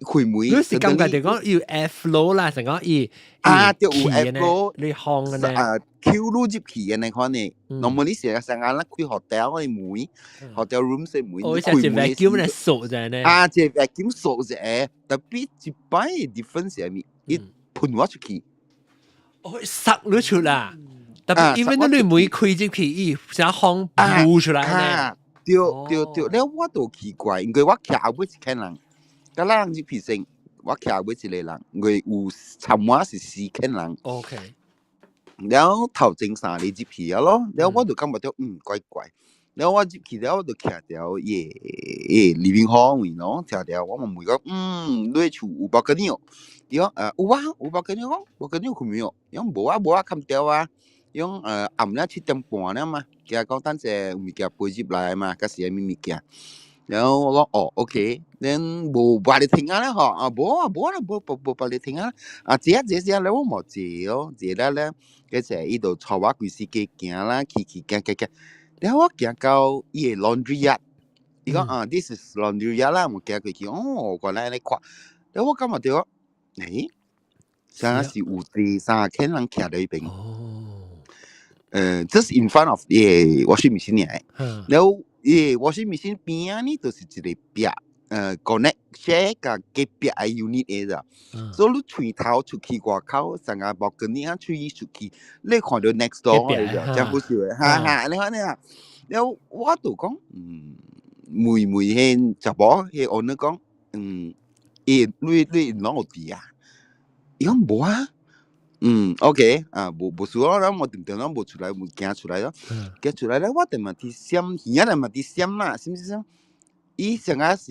開門。你是感覺就講有 air flow 啦，成講伊啊，對，有 air flow，你風嘅呢？啊，Q 你入去嘅那款呢？normally 是成日咱開 hotel 嘅門，hotel room 嘅門，哦，開門 vacuum 來鎖者呢？啊，這 vacuum 鎖者，特別一擺 difference 係咪？伊噴我出去，哦，塞你出啦！特別因為你門開入去，伊成風噴出來呢。對對對，了我都奇怪，因為我徛後尾一間人，佮咱人入去先，我徛後尾一個人，因為有參我是四間人。 然後頭前三個入去啊咯，然後我就感覺到怪怪，然後我入去了，我就徛佇伊 living hall 位咯，徛佇我嘛問講，你厝有 balcony 哦？伊講有啊，有 balcony 講，balcony 有沒有？伊講無啊無啊，冚掉啊。伊講暗了7點半了嘛，驚講等下物件飛入來嘛，佮是啥物物件。然後我講哦，OK，then 無別個停啊啦吼，啊無啊無啦，無無無別個停啊，啊坐啊坐坐咧，我無坐咯，坐了咧，嗰時伊就帶我規時間行啦，去去行行行，然後我行到伊個 laundry yard，伊講啊，this is laundry yard 啦，我行過去，哦，原來按呢看，然後我感覺著，誒，啥是有第三個人徛佇彼邊。just in front of 伊個 washing machine 嚟，然後伊個 washing machine 邊仔呢，就是一個壁，connect share 佮隔壁嘅 unit 嘅咋，所以你喙頭出去外口，成個 balcony 啊，喙出去，你看到 next door 嘅咋，真好笑嘅，哈哈，你看你啊，然後我就講，問問彼查某，彼 owner 講，伊你攏有佇啊？伊講無啊。OK，啊，無無事咯，我定定攏無出來，無行出來咯，行出來咧，我定嘛佇閃，耳仔嘛佇閃啦，閃閃閃，伊成個是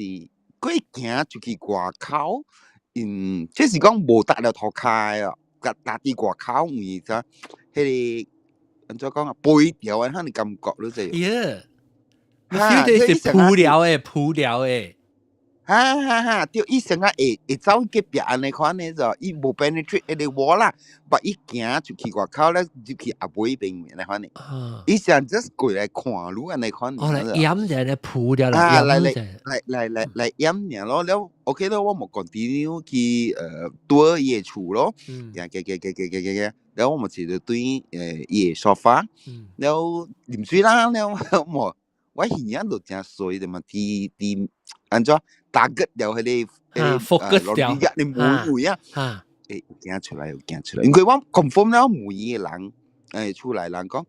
過行出去外口，這是講無踏了塗跤啊，共踏佇外口位則，彼個按怎講啊，飛掉的彼個感覺你知？耶，你 feel 到是鋪了的，鋪了的。哈哈哈！對，伊成個會會走隔壁按呢款的就，伊無 penetrate 彼個 wall 啦，but 伊行出去外口咧，入去後尾邊按呢款的。伊想 just 過來看你按呢款。哦，來掩者咧鋪掉啦，啊，來來來來來來掩爾咯，了 OK 咯，我無 continue 去對伊的厝咯，行行行行行行行，了我嘛坐佇對伊的 sofa，了啉水啦，了我我耳仔就誠衰的嘛，佇佇按怎 target 掉彼個 focus 掉，你門位啊，有行出來有行出來，因為我 confirm 了問伊的人，厝內人講，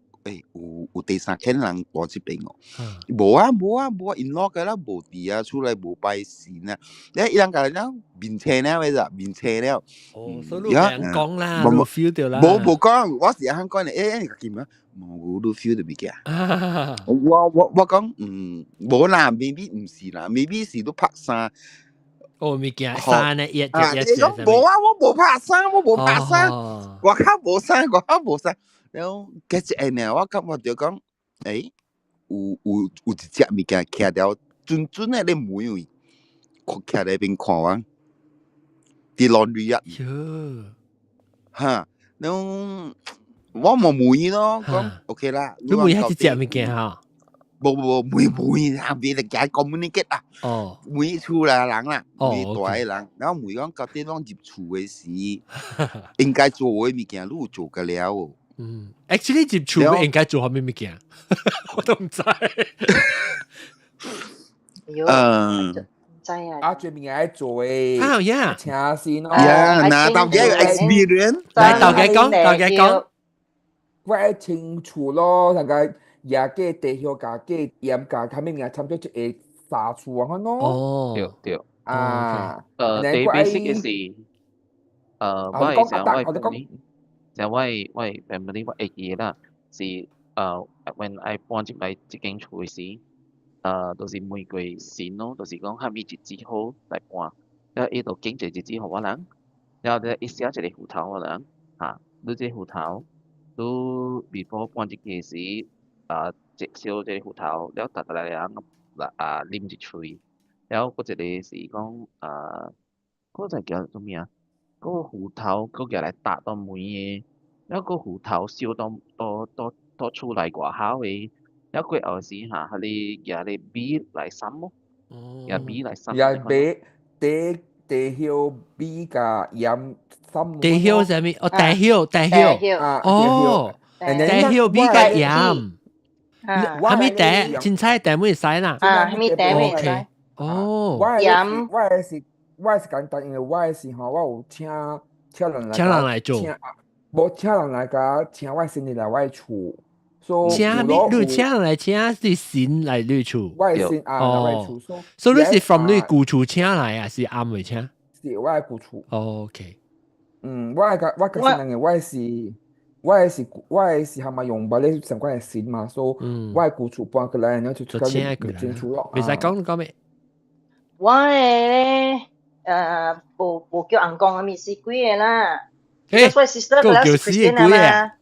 有第三間人蹛這邊哦，無啊無啊無啊，因老個啦無佇啊，厝內無擺神啊，咧伊人共咱面青了個咋，面青了。哦，所以你人講啦，你 feel 到啦。無無講，我是按講的，你家己問，無你 feel 到物件。我講，無啦，maybe 毋是啦，maybe 是你拍衫。哦，物件衫呢，一隻一隻。你講無啊，我無拍衫，我無拍衫，外口無衫，外口無衫。然後結一下呢，我感覺就講，有一隻物件徛佇準準的咧門位，徛佇邊看我，佇 laundry 啊。哈，然後我無問伊咯，講 OK 啦。你問係一隻物件哈？無無無，每每下邊就夾 communicate 啦。每厝啦人啦，每大嘅人，然後每講到底攏入厝嘅時，應該做嘅物件，你有做過了。嗯，actually 入厝應該做啥物物件，我都毋知。嗯。知啊。啊，最面愛做嘅。啊呀，請先咯。呀，嗱，大家有 experience。來，大家講，大家講。我愛清楚咯，大概也個地葉加個鹽加，較物件差不多一個沙厝啊，咯。哦，對對。啊，最 basic 嘅是，我係成我 family，就我 family 我會記啦，是when I 搬入來這間厝時，就是問過神咯，就是講啥物日子好來搬，了伊就揀一個日子予我人，了後伊寫一個符頭予我人，哈，你這個符頭，你 before 搬入去時，燒這個符頭，了逐逐來人啊啉一喙，了閣一個是講啊，嗰個叫做咩啊？嗰個符頭閣舉來搭到門的，了個符頭燒到到到到厝內外口的，了過後時哈，彼個舉個米來送咯，舉米來送。舉米茶茶葉米佮鹽摠。茶葉啥物？哦，茶葉茶葉。哦，茶葉米佮鹽。啥物茶？凊彩茶會使啦。啊，啥物茶會使。哦。鹽。我的是簡單，因為我的是吼，我有請請人來請人來做。無請人來共請我神來我的厝。所以請物？你請人來請是神來你厝。我的神啊，來我的厝。所以你是 from 你舊厝請來啊，是暗未請？是我的舊厝。 OK。嗯，我的我個人嘅，我的是係咪用捌咧相關的神嘛？所以我的舊厝搬過來，然後就就請過來。袂使講講咩？我的咧，無叫尪公啊，物是幾个啦。所以 sister 佢是 Christian 啊嘛。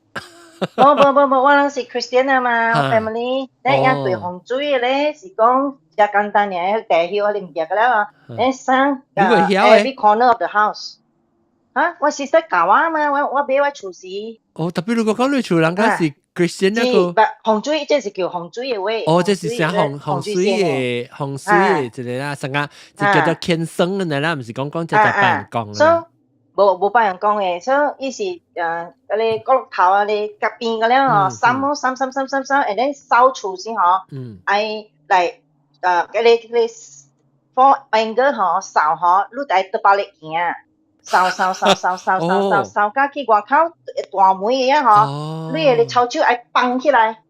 無無無無，我人是 Christian 啊嘛，family。你樣對風水的咧，是講較簡單爾，地葉啊，你毋記得了啊。你生 every corner of the house。啊，我 sister 教我嘛，我買我厝時。哦，特別如果講你厝人家是 Christian 那個。風水這是叫風水的話。哦，這是啥風水的一個啦，上個是叫做天生的啦，毋是講講這就拜人講的。無無拜人講的，所以伊是彼個角落頭啊，咧隔邊個了吼，摠咯摠摠摠摠摠，and then 掃厝先吼，愛來彼個 four angle 吼，掃吼，你愛倒百里行，掃掃掃掃掃掃掃掃到去外口大門的啊吼，你的抄手愛放起來。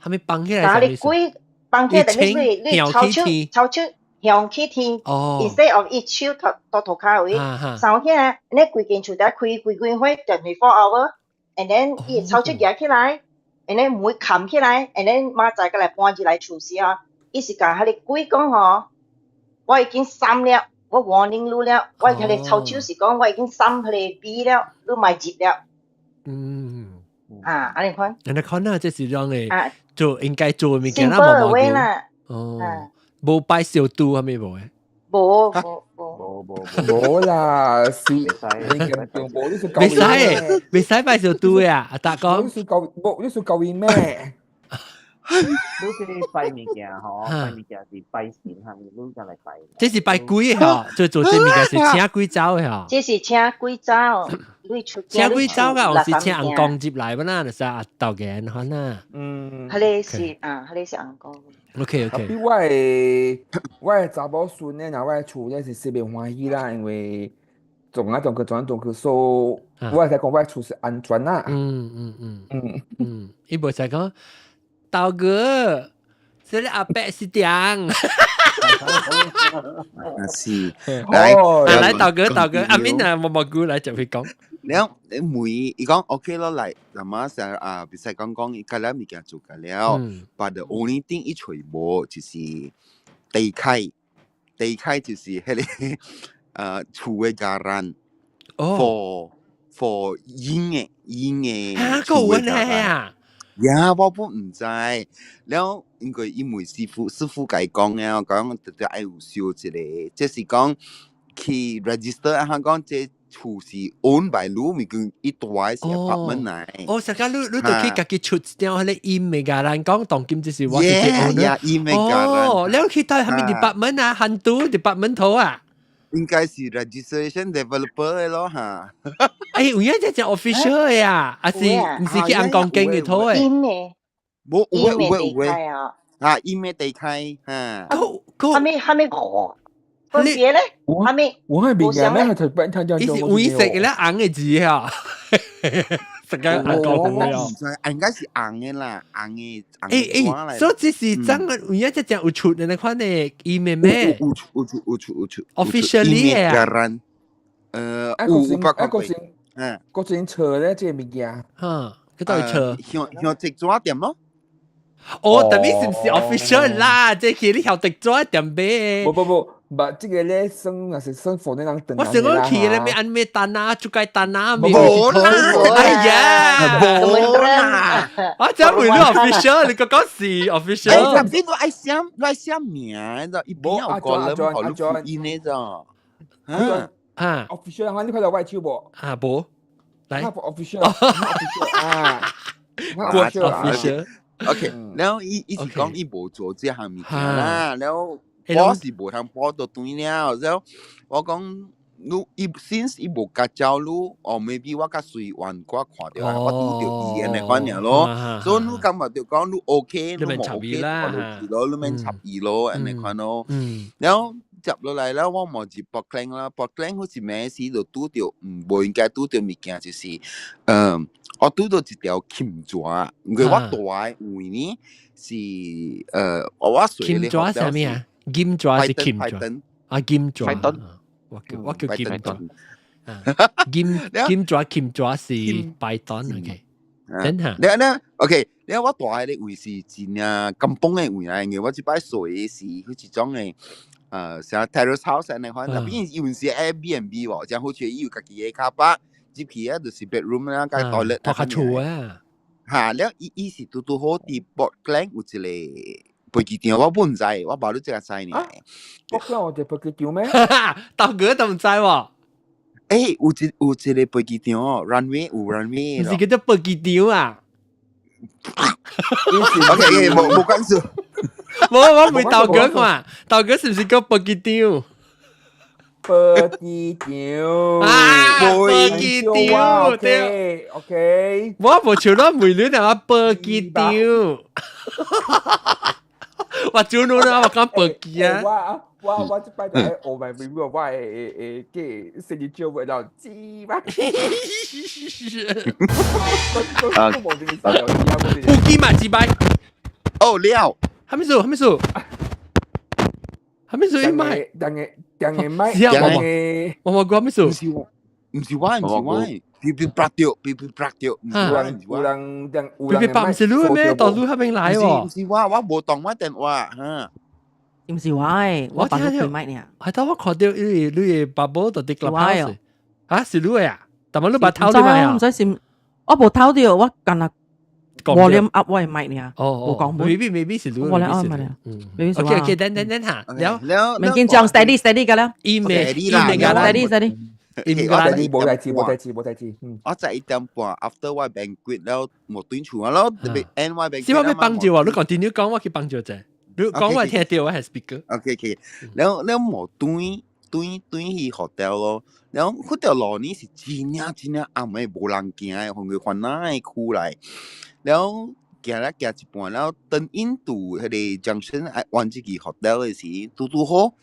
啥物放起來？然後你鬼放起來，等於你抄手抄手。向起天，instead of 伊手托到塗跤位，掃起來，你規間厝得開規間火 24 hour，and then 伊會抄手舉起來，and then 門冚起來，and then 明仔載閣來搬入來厝時吼，伊是共彼个鬼講吼，我已經摠了，我 warning 你了，我彼个抄手是講我已經摠彼个米了，你莫入了。啊，按呢款。按呢款啊，這是讓你做應該做的物件啦，無無啦。哦。無拜小度係咪無誒？無無無無無啦，是你咁無你是袂使袂使拜小度呀，阿達講。你是舊無你是舊咩？你這個拜物件吼，拜物件是拜神，係咪？你才來拜。這是拜鬼吼，做做這物件是請鬼走的吼。這是請鬼走，你出請鬼走噶，我是請尪公入來嘛啦，就是阿道元款啊。嗯，彼个是啊，彼个是尪公。 OK。比我的查某孫咧，若我的厝咧是特別歡喜啦，因為總啊總去總啊總去，所以我會使講我的厝是安全啦。嗯，伊無使講，道哥，這個阿伯是點？是，來來，道哥道哥，阿敏啊，無無久來就去講。了，你問伊講 OK 咯，來，那麼成啊，比使講講伊甲了物件做甲了，but the only thing 伊揣無就是地契，地契就是彼個厝的 geran for 陰的嚇，個有呢啊！呀，我本毋知，了因為伊問師傅，師傅共伊講了，講特特愛有燒一個，這是講去 register 啊，講這厝是 own by 你，咪叫伊大是 apartment 嚟。哦，實間你你就去家己出一張彼個陰的甲咱講，當今這是我是 owner。陰的甲咱。哦，你去到蝦米 department 啊？漢都 department 頭啊？應該是 registration developer 的咯嚇。哎，有影這隻 official 的啊？還是毋是去按公經的頭的？陰的。無有的有的有的。啊，陰的地開嚇。蝦米蝦米分別咧？蝦米？我係邊嘅咩？係台北聽伊是黃色嘅咧，紅的字啊。實間紅講我唔知，應該是紅的啦，紅的紅的。欸欸，所以這是真的，有影這隻有出的那款的伊妹妹。有出有出有出有出。 Officially 啊。有有包括過嗯，嗰陣車咧，這個物件。哈，佢到底車？向向直紙店咯。哦，特別是毋是 official 啦？這去你曉直紙店買。無無無。唔，這個咧算若是算貨你人我想講去咧咩按咩單啊，出街單啊，無啦，哎呀，無啦，我真會你 official，你講講是 official。哎，特別你愛寫，你愛寫名，就一邊有個人好你付印的咋？啊，official，我你看到我手無？啊，無，來，official，啊，official。 OK，然後伊伊是講伊無做這項物件啦，然後。我是無通報到對了，然後我講你伊 since 伊無駕照你，哦 maybe 我較隨緣我看著，我拄著伊按呢款爾咯，所以你感覺著講你 OK，你無 OK，我就咯，你免插伊咯，按呢款咯。然後接落來了，我嘛是 Port Klang 啦，Port Klang 好似咩事就拄著，無應該拄著物件，就是，我拄著一條琴蛇，因為我住的位呢是，我琴蛇啥物啊？金蛇是琴蛇啊，金蛇，我叫金蛇，金金蛇琴蛇是 python，OK，等下，你咧，OK，你我住的位是真正甘榜的位來，因為我這擺睡的是彼一種的。像 terrace house 按呢款，特別伊有時 Airbnb 喎，這樣好似伊有家己的卡巴入去啊，就是 bedroom 啦，佮 toilet。托較厝啊。嚇，了伊伊是拄拄好佇 Port Klang 有一個飛機場，我本唔知，我無你這個知呢。 Port Klang 有一個飛機場咩？大哥都毋知喎。欸，有一個飛機場，runway 有 runway。毋是叫做飛機場啊？ OK，無無關係。無，我問豆哥看，豆哥是毋是叫飛機場？飛機場啊，飛機場對，OK。我無像咱問你那個飛機場，我做侬啦，我講飛機啊。我這擺就喺學埋 review 我會會會生日招會到雞巴。啊，飛機嘛，幾擺？哦，了。蝦米數？蝦米數？蝦米數？麥？兩個兩個麥，兩個。我我講蝦米數？毋是我，毋是我，毋是我，別別拔掉，別別拔掉，毋是我，毋是我。有人人有人別拔毋是你咩？到你那邊來喎。毋是我，我無動我電話，嚇。毋是我的，我聽到麥呢。係當我看到你你的爸寶就佇 clubhouse，嚇是你的啊？但係你把偷你咪啊？毋知是，我無偷著，我干焦我連噏我的麥呢。哦，無講。 maybe maybe 是你，我連噏麥呢。maybe 是我。 OK OK，等等等下，了了，免緊張，steady steady 個了。伊未伊未個啦，steady steady。伊無代誌，無代誌，無代誌，無代誌。我十一點半 after 我 banquet 了，無轉厝啊咯，特別 end 我 banquet。是我欲幫助啊！你講點你講，我去幫助者。你講我聽著，我係 speaker。 OK OK，了了無轉轉轉去 hotel 咯，了彼條路呢是真正真正暗的，無人行的，予佢番仔的區來。了行了行一半，了轉 into 彼個 junction 愛彎入去 hotel 的時，拄拄好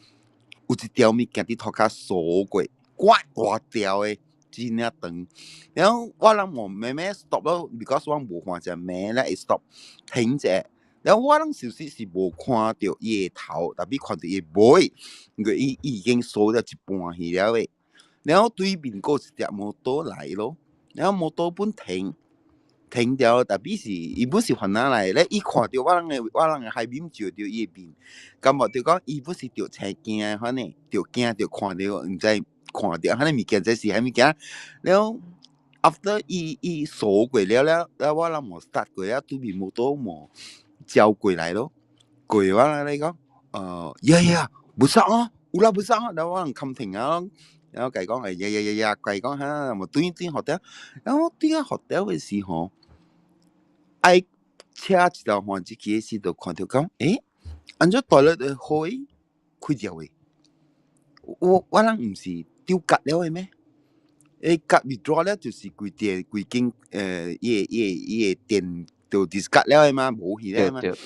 有一條物件佇塗跤掃過，怪大條的，真正長。了我人無慢慢 stop 咯，because 我無看隻馬咧會 stop 停者。了我人事實是無看著伊的頭，特別看著伊的尾，因為伊伊已經掃了一半去了的。了對面閣有一隻摩托來咯，了摩托本停。停掉，特別是伊本是番仔來咧，伊看著我人的海面照著伊的面，感覺就講伊本是著青驚的款呢，著驚著看著，毋知看著彼个物件這是啥物件。了 after 伊伊掃過了了，了我人無 start 過了，對面摩托無照過來咯，過我來講，呀呀，無啥哦，有啦無啥哦，了我人冚停啊，然後計講誒呀呀呀呀，計講嚇，無轉轉 hotel，然後轉到 hotel 嘅時候，愛車一條換一去嘅時，就看到講，欸，按怎 toilet 的火開著的？我人毋是丟卡了的咩？欸，卡 withdraw 了就是規電規間伊的電就 discard 了的嘛，無去了嘛。對對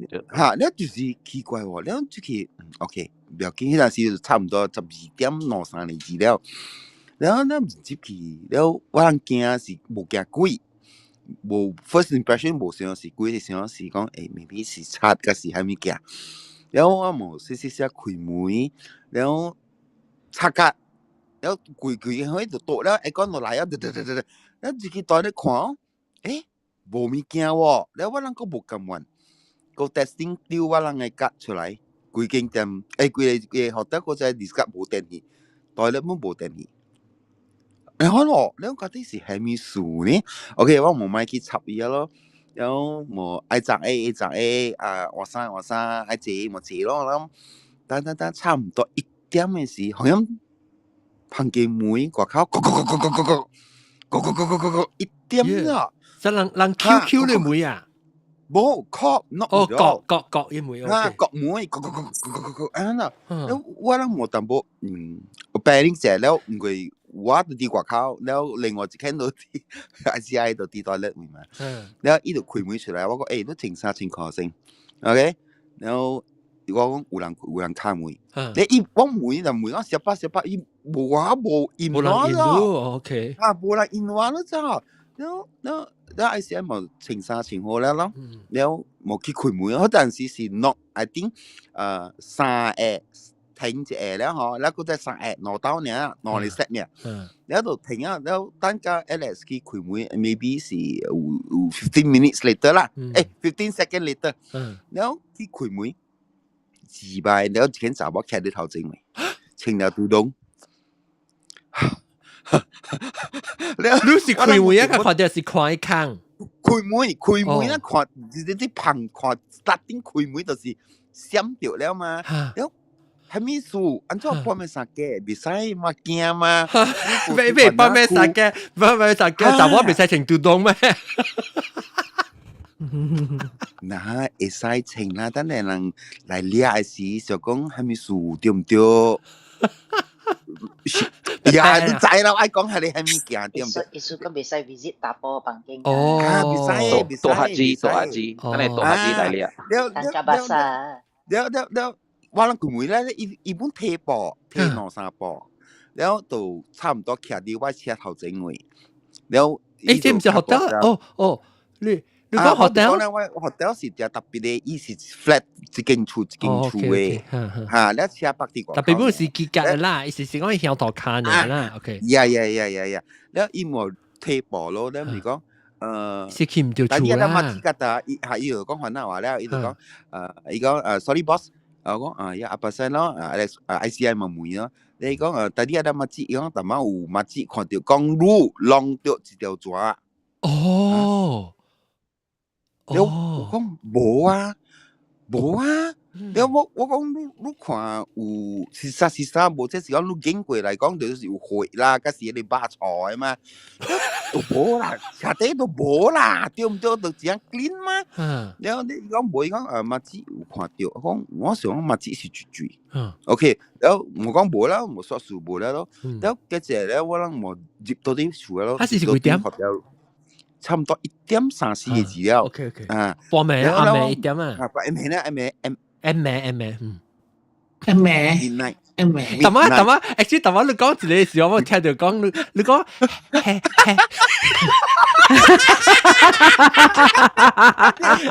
對。哈，了就是奇怪喎，了這個 OK，不要緊，彼陣時差不多12點兩三個字了。然後咱入去了，我人驚是無驚鬼，無 first impression 無想是鬼，是想是講maybe 是賊，抑是啥物件。然後我無細細聲開門，然後插卡，然後規規個就倒了，會講落來啊，對對對對對，然後入去蹛咧看，欸，無物件喎，然後我人閣無甘願，閣 testing 丟我人的卡出來，規間店，規個 hotel 閣再 discard 無電去，toilet 攏無電去。然後咯，你講到底是蝦米事呢？OK，我無愛去插伊啊咯，然後無愛髒 A 髒 A 啊，換衫換衫，愛坐無坐咯，諗等等等，差唔多1點的時，好像房間門外口，咕咕咕咕咕咕咕咕咕咕咕咕1點啦。這人人 QQ 的門啊？無，敲，哦，敲敲敲的門，啊，敲門，咕咕咕咕咕咕咕，啊那，我攏無淡薄，我白領者了，因為我就佇外口，了另外一間就佇 ICI 就佇 toilet 位嘛，了伊就開門出來，我講，欸，你穿衫穿褲先，OK，然後我講有人敲門，你伊我門就門講小巴小巴，伊無我無應我咯，OK，啊，無人應我咯，咋？了了了，ICI 無穿衫穿好了咯，了無去開門，彼陣時是 knock，I think，三下。停一下了吼，了閣再三下兩道爾，兩個 set 爾，了就停啊，了等甲 Alex 去開門，maybe 是有 15 minutes later 啦，15 second later，了去開門，自敗，了一間查某徛佇頭前面，穿了拄動。你是開門啊？看著是看伊空？開門，開門啊！看，你旁看，starting 開門就是閃著了嘛。了，啥物事？按怎半暝三更袂使嘛驚嘛？袂袂半暝三更，半暝三更，查某袂使穿肚動咩？那會使穿啦，等下人來掠的時，就講啥物事對毋對？呀，你知啦，愛講係你啥物件對毋對？意思講袂使 visit 查埔房間。哦，袂使，袂使，多下子，多下子，等下多下子來掠。了了了了了了，我人開門咧，伊伊本提步，提兩三步，了就差毋多徛佇我車頭前位，了。欸，這毋是 hotel？哦哦，你講 hotel？我 hotel 是誠特別的，伊是 flat 一間厝一間厝的，哈，了車泊佇外特別不是結格啦，伊是是講向頭卡爾啦，OK。呀呀呀呀呀，了伊無提步咯，了咪講。是去毋著厝啦。但係伊伊哈伊就講番仔話了，伊就講，伊講sorry boss，我講啊ya apa pasal 咯，啊 ICI 嘛問咯，你講tadi ada makcik，伊講淡仔有 makcik 看著講你弄著一條蛇。哦。了我講無啊，無啊。了我講你看有是啥是啥無？這是講你經過來講，就是有血啦，抑是彼個肉臭的嘛。都無啦，下底都無啦，對毋對？就這樣 clean 嘛。了你講無？伊講makcik 有看著，我講我想講makcik 是水水。OK，了我講無啦，無煞事無了咯。了接著了，我攏無入到佇厝咯。啊是幾點？差毋多1點三四個字了。 OK OK。啊，半暝啊，暗暝1點啊。啊，暗暝咧，暗暝暗暗暝暗暝，嗯。暗暝。暗暝。淡仔淡仔，actually 淡仔你講一個時候，我聽著講你講，嘿嘿。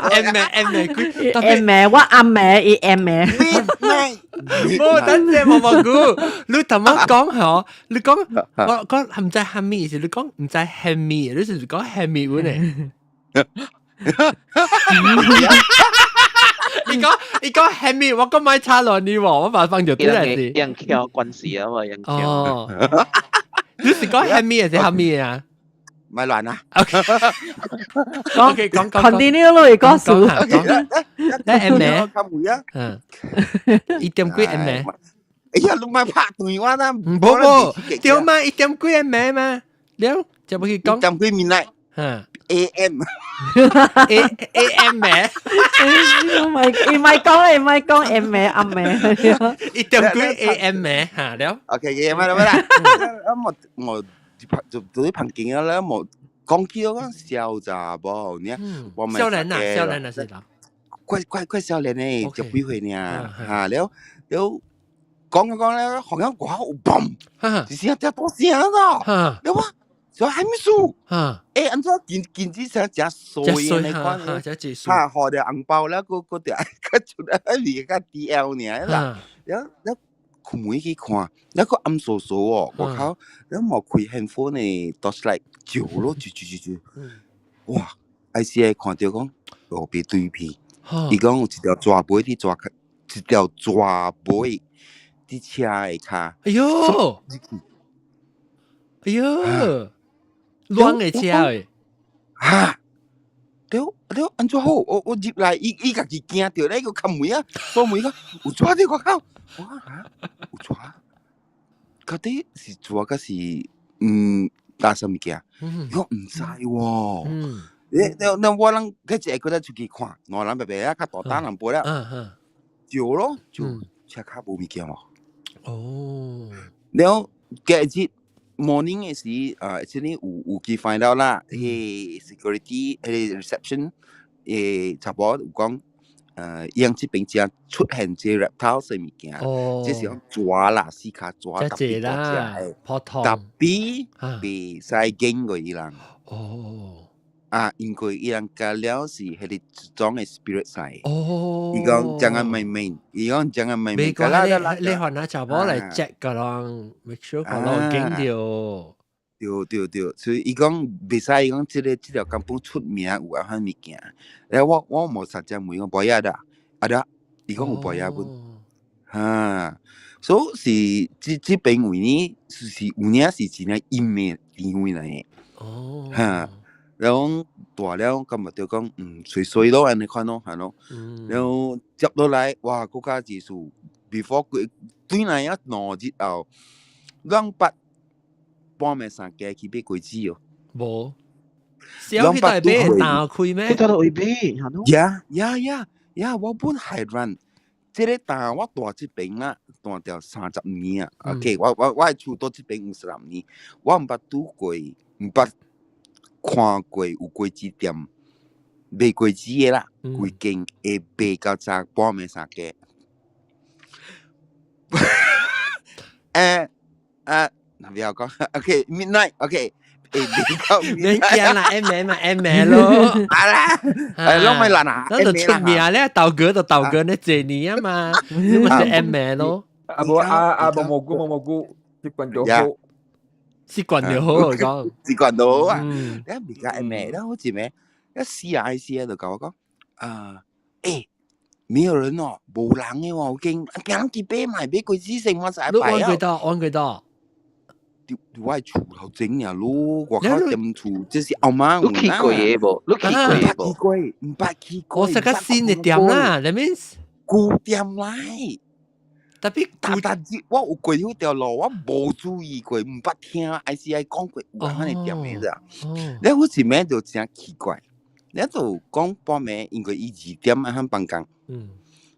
暗暝暗暝，佢暗暝我暗暝伊暗暝。無等陣毛毛菇，你淡仔講嗬，你講我講毋知蝦米，是你講毋知蝦米，你是講蝦米碗呢？伊講蝦米，我講買叉落你喎，我把放就對來是。人橋關係啊嘛，人橋。哦，你是講蝦米還是蝦米啊？咪亂啊！OK，講講講，continue 落去講數。講，你暗暝？嗯，1點幾暗暝？哎呀，你莫拍斷我啦！無無，對嘛，一點幾個暝嘛，了就欲去講。一點幾 midnight ，AM。 A A M 暝。唔係，唔係講，唔係講 M 暝暗暝。一點幾 A M 暝嚇了。 OK，嘅咩啦咩啦？啊我我就就啲朋景啦，我講起我講痟查某，你我少年啊，少年啊是啦。怪怪怪少年呢，十幾歲呢，嚇了了。講講講咧，好像我有嘣，一聲聽大聲咯，了我說還沒輸，欸，按怎見見子聲誠衰的款，哈，予著紅包了，閣閣著閣出來咪較 DL 爾啦，了了開門去看，了閣暗嗖嗖哦，外口，了無開 handphone 的 torchlight 照咯，照照照照，哇！I C I 看著講路邊對片，伊講有一條蛇尾佇蛇，一條蛇尾。佇車的跤，哎喲，哎喲，亂的車誒，哈，對對，按怎好？我我入來，伊伊家己驚著咧，閣開門啊，鎖門講有蛇佇外口，我哈有蛇，到底是蛇抑是垃圾物件？我毋知喎。你你你我人佮一個閣再出去看，兩人白白啊，較大膽淡薄了，照咯，照車跤無物件喎。哦，了隔日 morning 的時，啊，這裡有有去 find out 啦，彼 security 彼 reception 的查某有講，伊這邊正出現這 reptile 啥物件，這是講蛇啦，四跤蛇特別大隻的，特別袂使經過伊人。哦。啊，因為伊人加了是彼個一種的 spirit 來。哦。伊講 jangan main-main，伊講 jangan main-main。美國你你還那查某來 check 個人，make sure 個人經著。對對對，所以伊講袂使，伊講這個這條根本出名有按款物件。了我我無實際問講無影啦，啊了，伊講有無影本。哈，所以是這這邊位呢，是是有影是真正陰的地位來的。哦。哈。然後大了，感覺著講，隨隨咯，按呢款咯，係咯。然後接落來，哇，閣較技術，before 過對來啊，兩日後，兩捌半暝三更去買果子哦。無，小去大買打開咩？去倒位買？ Yeah yeah yeah yeah！我本係人，這个單我蹛這邊啦，蹛著30年啊。OK，我我我厝蹛這邊56年，我毋捌拄過，毋捌看過有果子店賣果子的啦，規間會賣到早半暝三更。欸啊，不要講，OK，midnight，OK，會賣到免驚啦，暗暝嘛暗暝咯。啊啦，誒，攏咪難啊，咱就出名咧，豆哥就豆哥咧濟年啊嘛，你咪是暗暝咯。啊無啊啊無蘑菇無蘑菇，習慣就好。習慣就好我講，習慣就好啊。你未甲暗暝，然後好似咩，一試下試下就共我講，啊，欸，沒有人哦，無人的喎，我驚，驚人去買嘛，買果子成我才你按幾多？按幾多？佇我厝頭前爾咯，外口踮厝，這是後媽。你去過的無？你去過的無？去過，毋捌去過。我是較新的店啦，that means 舊店來。特別舊但日我有過彼條路，我無注意過，毋捌聽 I C I 講過有按呢店的咋。了有一暝就誠奇怪，了就講半暝，因為伊二點按放工。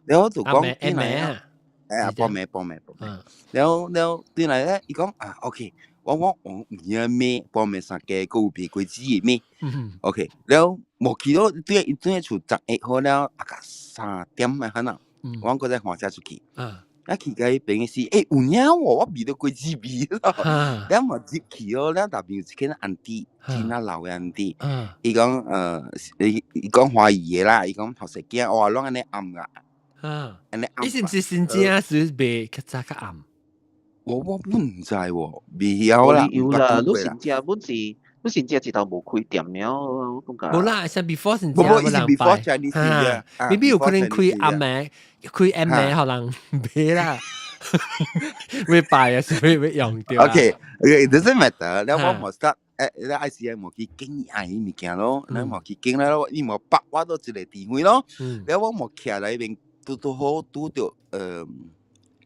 了我就講暗暝啊。哎呀，半暝半暝半暝。了了轉來咧，伊講啊，OK，我我我有影買半暝三更，閣有賣果子的買。OK，了無去到對對厝11號了，啊個3點啊可能，我閣再換車出去。啊去到彼邊時，欸有影喎，我聞著果子味咯。了嘛入去哦，了內邊有一間 auntie，真啊老的 auntie。伊講伊伊講華語的啦，伊講後生囝，哇，攏按呢暗啊。按呢暗。伊是毋是新正是賣較早較暗？我我本毋知喎，未曉啦。有啦，你新正本是，你新正一頭無開店了，我感覺。無啦，像 before 新正無人擺。未必有可能開暗暝，開暗暝可能買啦。會擺啊，是會會用著。 OK，OK，doesn't matter。了我無 start，誒，你愛時無去經愛物件咯，你無去經了，伊無北我都一個地位咯。了我無徛來彼邊，拄拄好拄著，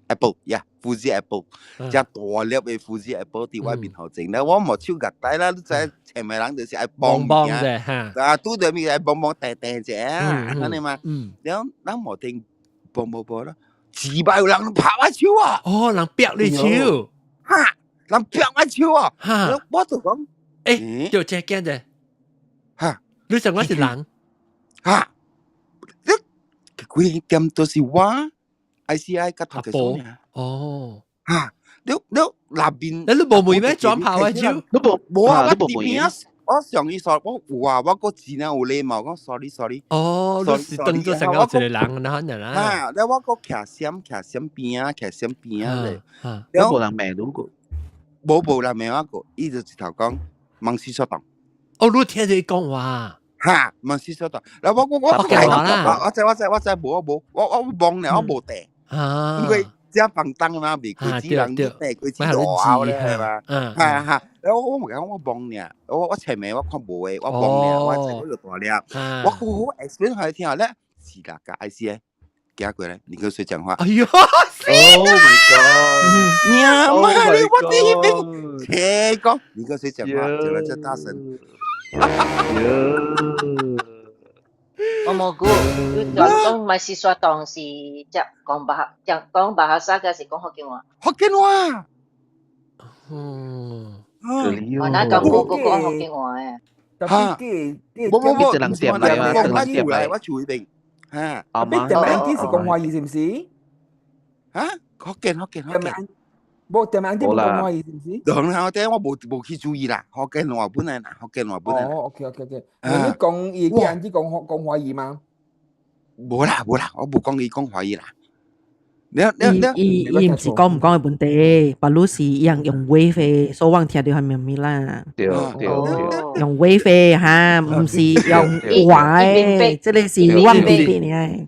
Apple，yeah，Fuji Apple，只大粒嘅 Fuji Apple 佇我面頭前咧，我無手夾低啦，你知前面人就是愛幫幫者嚇，啊，拄著面愛幫幫掟掟者，按呢嘛，了咱無聽幫幫幫啦，幾百有人拍我手啊！哦，人逼你手，哈，人逼我手啊！我就講，就這驚者，哈，你想我是人，哈，你幾點都是我 ICI 佮頭家數爾。哦，哈，你那邊，你無問咩轉拍我手？你無無啊？我你無佇邊啊？我上一說，我有啊，我閣真正有禮貌，講 sorry sorry。哦，你是當做成個一個人，那可能啦。哈，了我閣徛閃徛閃邊啊，徛閃邊啊咧。你無人罵你個？無人罵我個，伊就一頭講問死所動。哦，你聽著伊講話。哈，問死所動。了我我我我我知我知我知，無我無，我我懵了，我無地。啊，因為這房東嘛，袂開始人地開始落後咧，係嘛？哈哈，我我無講我懵爾，我我前面我看無的，我懵爾，我知我就大粒，我好好 explain 予伊聽咧，是啦，共 IC 行過來，你跟誰講話？哎喲，Oh my god！娘媽哩，我佇彼邊，切講，你跟誰講話？講得這大聲。我無估，你講咪是說當是只講巴講講 bahasa 還是講福建話？福建話。嗯。我那講過講福建話誒。哈。無無無，人店來啊，我厝來，我厝彼邊。哈。啊，你店面是講華語是毋是？啊？福建福建福建。無店面啲講華語是毋是？當然我我無去注意啦，福建話本來啦，福建話本來。哦，OK OK OK。你講伊叫人講講華語嗎？無啦無啦，我無講伊講華語啦。你你你伊伊毋是講毋講的問題，別路是伊人用 wave 的，所以我聽著係咩啦。對對對。用 wave 的哈，毋是用話的，這個是我明白爾。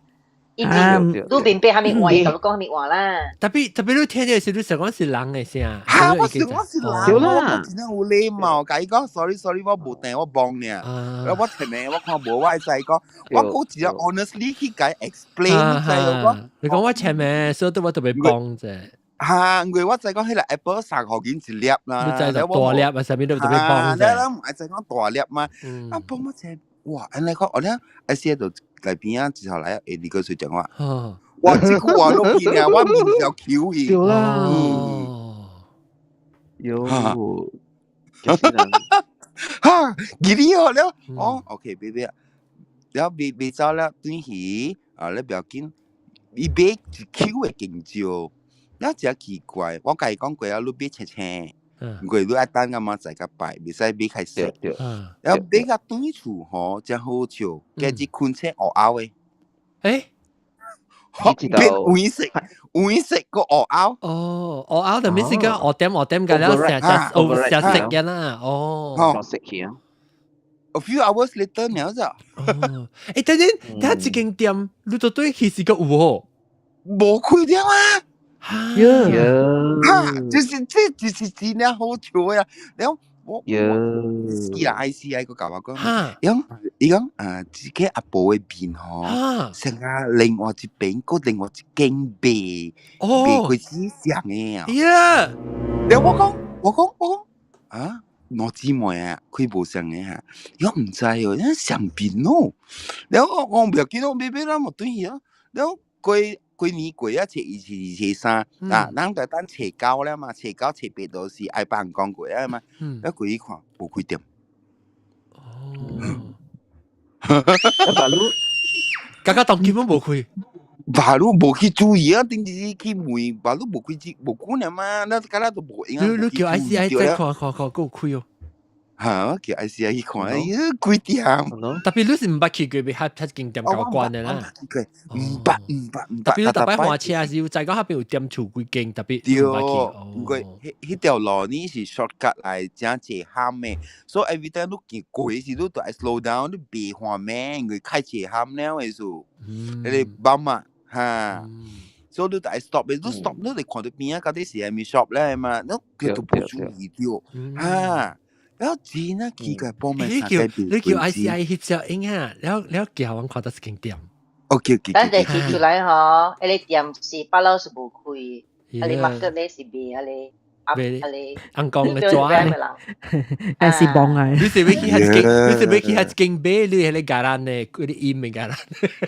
啊，你明白啥物話，伊共你講啥物話啦。 Tapi tapi 你聽著時，你想講是人的聲。哈，我想我是人，我真正有禮貌，共伊講 sorry sorry，我無定我懵爾。我前面我看無，我會使講，我閣真正 honestly 去共伊 explain，知無講？你講我前面，所以我特別幫者。哈，因為我知講彼個 Apple 三箍銀一粒啦，你知就大粒啊，啥物都特別幫者。你咱毋愛知講大粒嘛？啊，幫我前，哇，按呢講，我咧，啊，寫就內邊啊，之後來會你跟誰講話？哇，這句話落去爾，我面就 Q 去。對啦。有。哈，記你哦了，哦，OK，別別，了別別走了，轉去啊，你不要緊，伊買一 Q 的勁少，了真奇怪，我共伊講過啊，你買青青，因為你愛等到明仔載才拜，袂使買較細。了買甲轉厝吼，真好笑，今日困醒烏烏的。欸？變黃色，黃色閣烏烏。哦，烏烏就咩是講烏點烏點個了，成隻成色嘅啦，哦。色去啊。 A few hours later 爾咋？哦，欸，等陣，等下這間店，你到底去是個有哦？無開店啊！哈，哈，就是這就是真正好笑呀！了我我是啦，ICI 閣共我講，伊講伊講啊，這個阿婆的面吼，成個另外一邊，閣另外一間賣賣開始上的啊。呀！了我講我講我講啊，兩姊妹啊，開無相的哈，伊講毋知哦，咱相面哦。了我我毋要緊咯，買買咱嘛轉去咯。了過過年過啊，初一、初二、初三啊，咱就等初九了嘛，初九、初八都是愛放工過啊嘛。了過去看無開店。哦。巴魯，剛剛當根本無開。巴魯無去注意啊，頂日去問，巴魯無開這無可能嘛，咱敢若都無閒。你你叫 ICI 再看看看，閣有開哦。哈，我叫 ICI 去看，哎呀，開店。 Tapi 你是毋捌去過，袂遐遐間店夠關的啦。毋捌毋捌毋捌。 Tapi 你逐擺換車時，有知講彼邊有店厝幾間，tapi 對，因為彼彼條路呢是 shortcut 來誠濟坎的，所以 every time 你行過時，你都愛 slow down，你袂緩慢，因為開濟坎了的數，彼個 bump 啊，哈。所以你都愛 stop，你 stop 你就看到邊仔到底是啥物 shop 咧嘛，你佢都無注意著，哈。然後真啊奇怪，幫咩？你叫 ICI 翕照影啊，了了叫阮看到一間店。 OK OK。咱就提出來吼，彼個店是八樓是無開，啊你 market 咧是賣啊你賣啊你紅光的紙咧，係是幫啊！你是欲去彼間，你是欲去彼間買，你彼个咖喱呢？嗰啲飲的咖喱。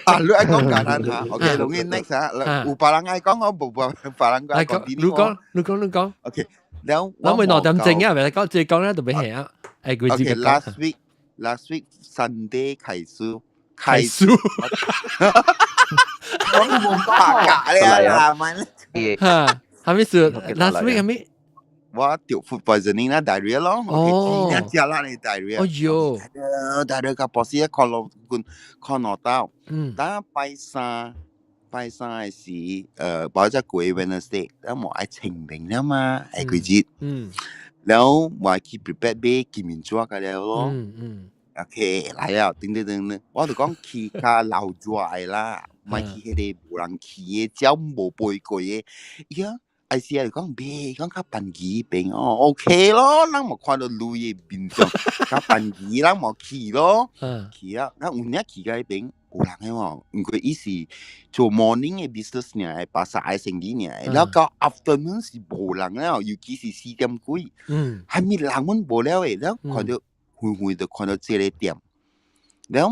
啊，你愛講咖喱嚇？OK，容易 next 啊，有別人愛講，我無別人愛講。你講，你講，你講。 OK，了我咪兩點鐘啊，咪講最講咧就欲下啊。誒，佢自己講。 OK，last week，last week Sunday 開始，開始。我冇講假咧啦，咪。嚇，係咪事？last week 係咪？我著 food poisoning 啦，diarrhea 咯，哦，真正食力的 diarrhea。哎喲，diarrhea 甲博士一看落棍看兩道，但拜三拜三的時，包只過 Wednesday，了無愛清明了嘛，下幾日，了我去 prepare 買金面紙個了咯，OK 來了，等等等等，我就講去較老熱的啦，莫去彼個無人去的，鳥無飛過的，伊講。I C 就講袂，講較便宜邊哦，OK 咯，咱無看到鐳的面相，較便宜，咱無去咯，去啊，咱有影去到彼邊有人的喎，毋過伊是做 morning 的 business 爾，巴剎的生意爾，了到 afternoon 是無人了，尤其是四點幾，還物人阮無了的，了看到遠遠就看到這个店。了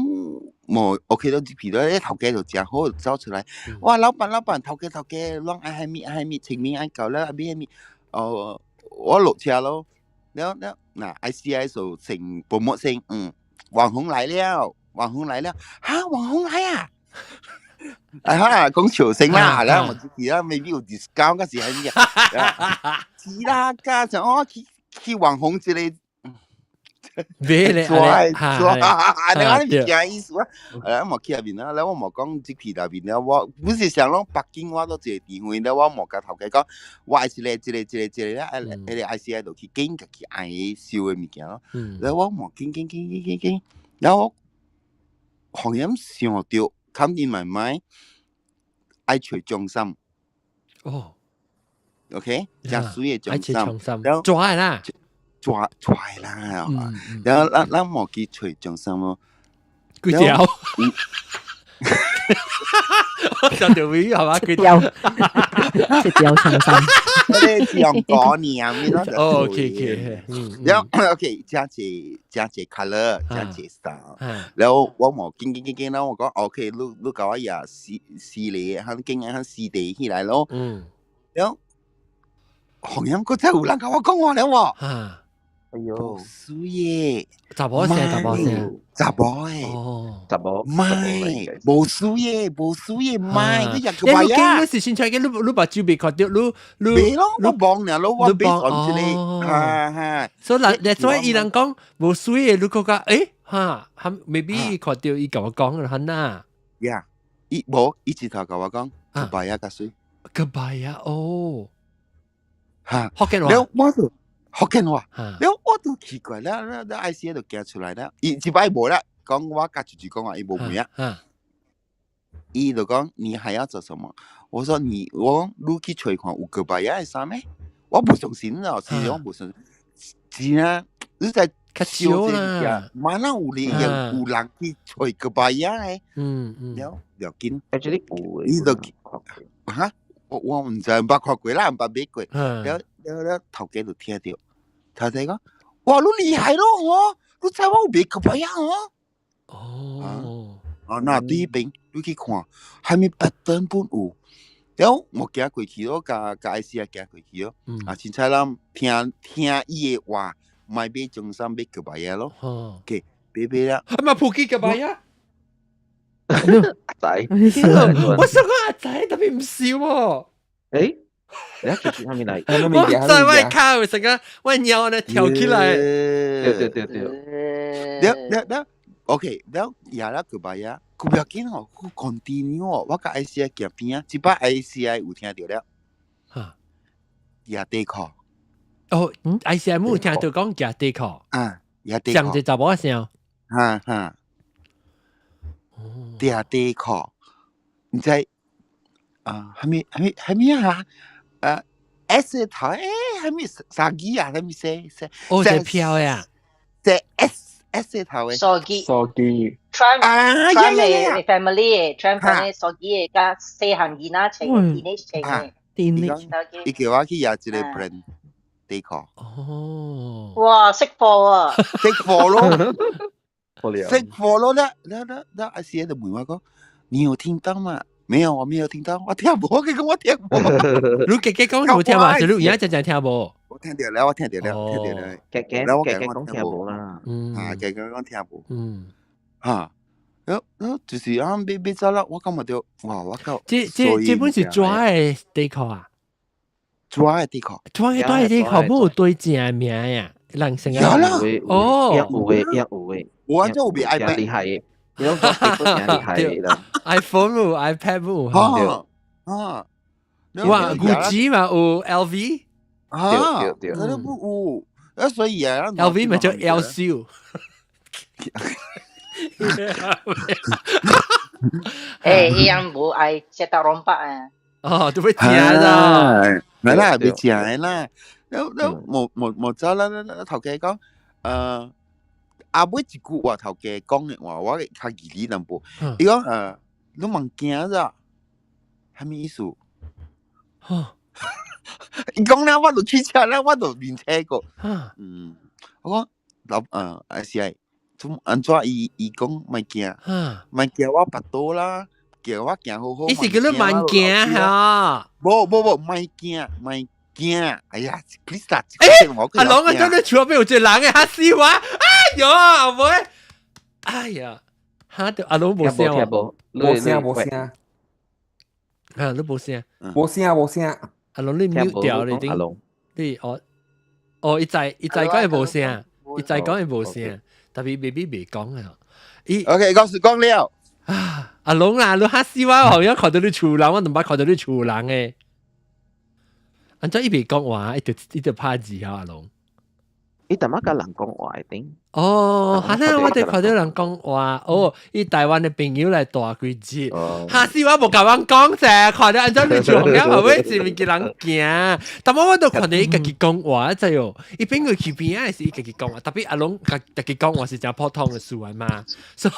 無 OK 了入去了，頭家就誠好，走出來，哇！老闆老闆，頭家頭家，攏愛啥物愛啥物，清明愛到了，愛買啥物？哦，我落車咯，了了，嗱 I C I 就成 promote 聲，網紅來了，網紅來了，哈，網紅來啊！哎哈，講笑聲啦，了我知啦，maybe 有 discount 嗰時係咩？是啦，加上我去去網紅這個。買咧，做做，你講你物件意思啊？誒，我去入面啦，了我無講這去內面了，我本是想講北京我都一個電話了，我無共頭家講，我愛一個一個一個一個咧，彼個 I C I 就去揀家己愛燒的物件咯。了我無揀揀揀揀揀揀，了我忽然想著，come in my mind，愛揣中心。哦，OK，誠媠的中心，了抓啦。抓出來啦，然後咱咱無去揣中心咯。幾條？我就條尾係嘛？幾條？一條長衫。你是用過年咩咯？哦，OK OK，然後 OK，加一加一 color，加一 style。然後我無揀揀揀揀，然後我講 OK，你你共我也四四個，肯揀肯四地起來咯。然後紅人閣再有人共我講話了喎。哎喲，水的，查某聲，查某聲，查某的，哦，查某，毋係，無水的，無水的，毋係，你入個白啊！你是先出嘅，你你目睭未看著，你你袂咯，我望爾咯，我 base on 這個，哈哈。所以人，所以伊人講無水的，你閣覺欸，哈，maybe 看著伊共我講啦，呐。呀，伊無，伊直頭共我講，kebaya 較媠。 kebaya 哦，哈，福建話，我就。福建話，了我都奇怪了，了了 I C 就行出來了，伊這擺無啦，講我共舅舅講話，伊無問啊，伊就講你還要做什麼？我說你我你去揣看有 kebaya 的衫咩？我無相信咯，是我無相信，真啊，你在較少啦，馬上有人有人去揣 kebaya 的，了了緊， actually 有，伊就哈，我我毋知毋捌看過啦，毋捌買過，了了了頭家就聽著。頭家講，哇，你厲害咯，哦，你知我有賣 kebaya 哦？哦，啊，那對邊你去看，啥物 pattern 本有，了我行過去咯，共共 I C 啊行過去咯，啊，凊彩咱聽聽伊的話，莫買中衫買 kebaya 咯，OK，買買了，啊嘛普吉 kebaya。阿仔，我想講阿仔特別毋笑喎。誒，你一住住下面嚟？我唔知我靠，成個我尿呢跳起來。對對對對。了了了，OK，了也了 kebaya，佢不要緊哦，佢 continue 哦，我共 I C I 行邊啊，這擺 I C I 有聽著了，哈，夯短褲。哦，I C I 冇聽到講夯短褲。啊，夯短褲。上一查某聲。哈哈。夯短褲，你知啊？啥物啥物啥物啊？S 頭誒，啥物啥字啊？啥物寫寫？哦，這飄呀！這 S S 頭的。手機。手機。 Trump 啊 Trump 的 family 的 Trump family 手機的，佮細漢囡仔穿，teenage 穿的。電伊講伊叫我去掖一個 brand 底褲。哦，哇，識貨啊！識貨咯，識貨咯，咧咧咧咧，阿師就問我講：你有聽到嗎？沒有，我沒有聽到，我聽無，佢講我聽無。你家己講有聽嘛？就你而家真正聽無？我聽到了，我聽到了，聽到了。家家我家講聽無啦。啊，家家講聽無。嚇！就是啊，欲欲走啦，我感覺到，哇！我靠！這這本是紙的底褲啊？紙的底褲，紙的底褲冇有對正的名呀？人成有啦，哦，有的，有的，我做有 iPad 厲害的，你攏講厲害的，iPhone 有，iPad 有，啊，哇，Gucci 嘛有 LV，啊，對對，嗰都有，啊，所以啊，LV 咪叫 L 燒。欸，伊樣無愛食到蘿蔔啊！哦，都欲食啦，來啦，欲食的啦。了了，無無無走啦啦啦，頭家講，阿尾一句話頭家講的話，我會較記得淡薄。伊講，你莫驚咋？啥物意思？伊講了，我就起車了，我就面青過。我講老，還是愛。按怎伊伊講莫驚，莫驚我腹肚啦，叫我行好好。伊是叫你慢行哈？無無無，莫驚莫驚。哎呀，Krista，阿龍啊，真係厝邊有一個人嘅嚇死我！哎喲，阿妹，哎呀，嚇到阿龍無聲，無聲無聲。啊，你無聲，無聲無聲。阿龍你 mute 掉你頂，你哦哦，伊在伊在講伊無聲，伊在講伊無聲。特別 baby 未講啊！伊 OK，講是講了啊！阿龍啦，你嚇死我！好像看到你厝人，我毋捌看到你厝人誒。按怎伊未講話，伊就伊就拍字啊！阿龍，伊淡仔佮人講話頂。哦，哈那我哋看到人講話，哦，伊台灣的朋友來蹛幾日，嚇死我無共阮講者，看到按怎你厝人，後尾是毋叫人驚？但我我都看到伊家己講話，知哦，伊變過去邊仔是伊家己講話，特別阿龍家家己講話是誠普通的事啊嘛，所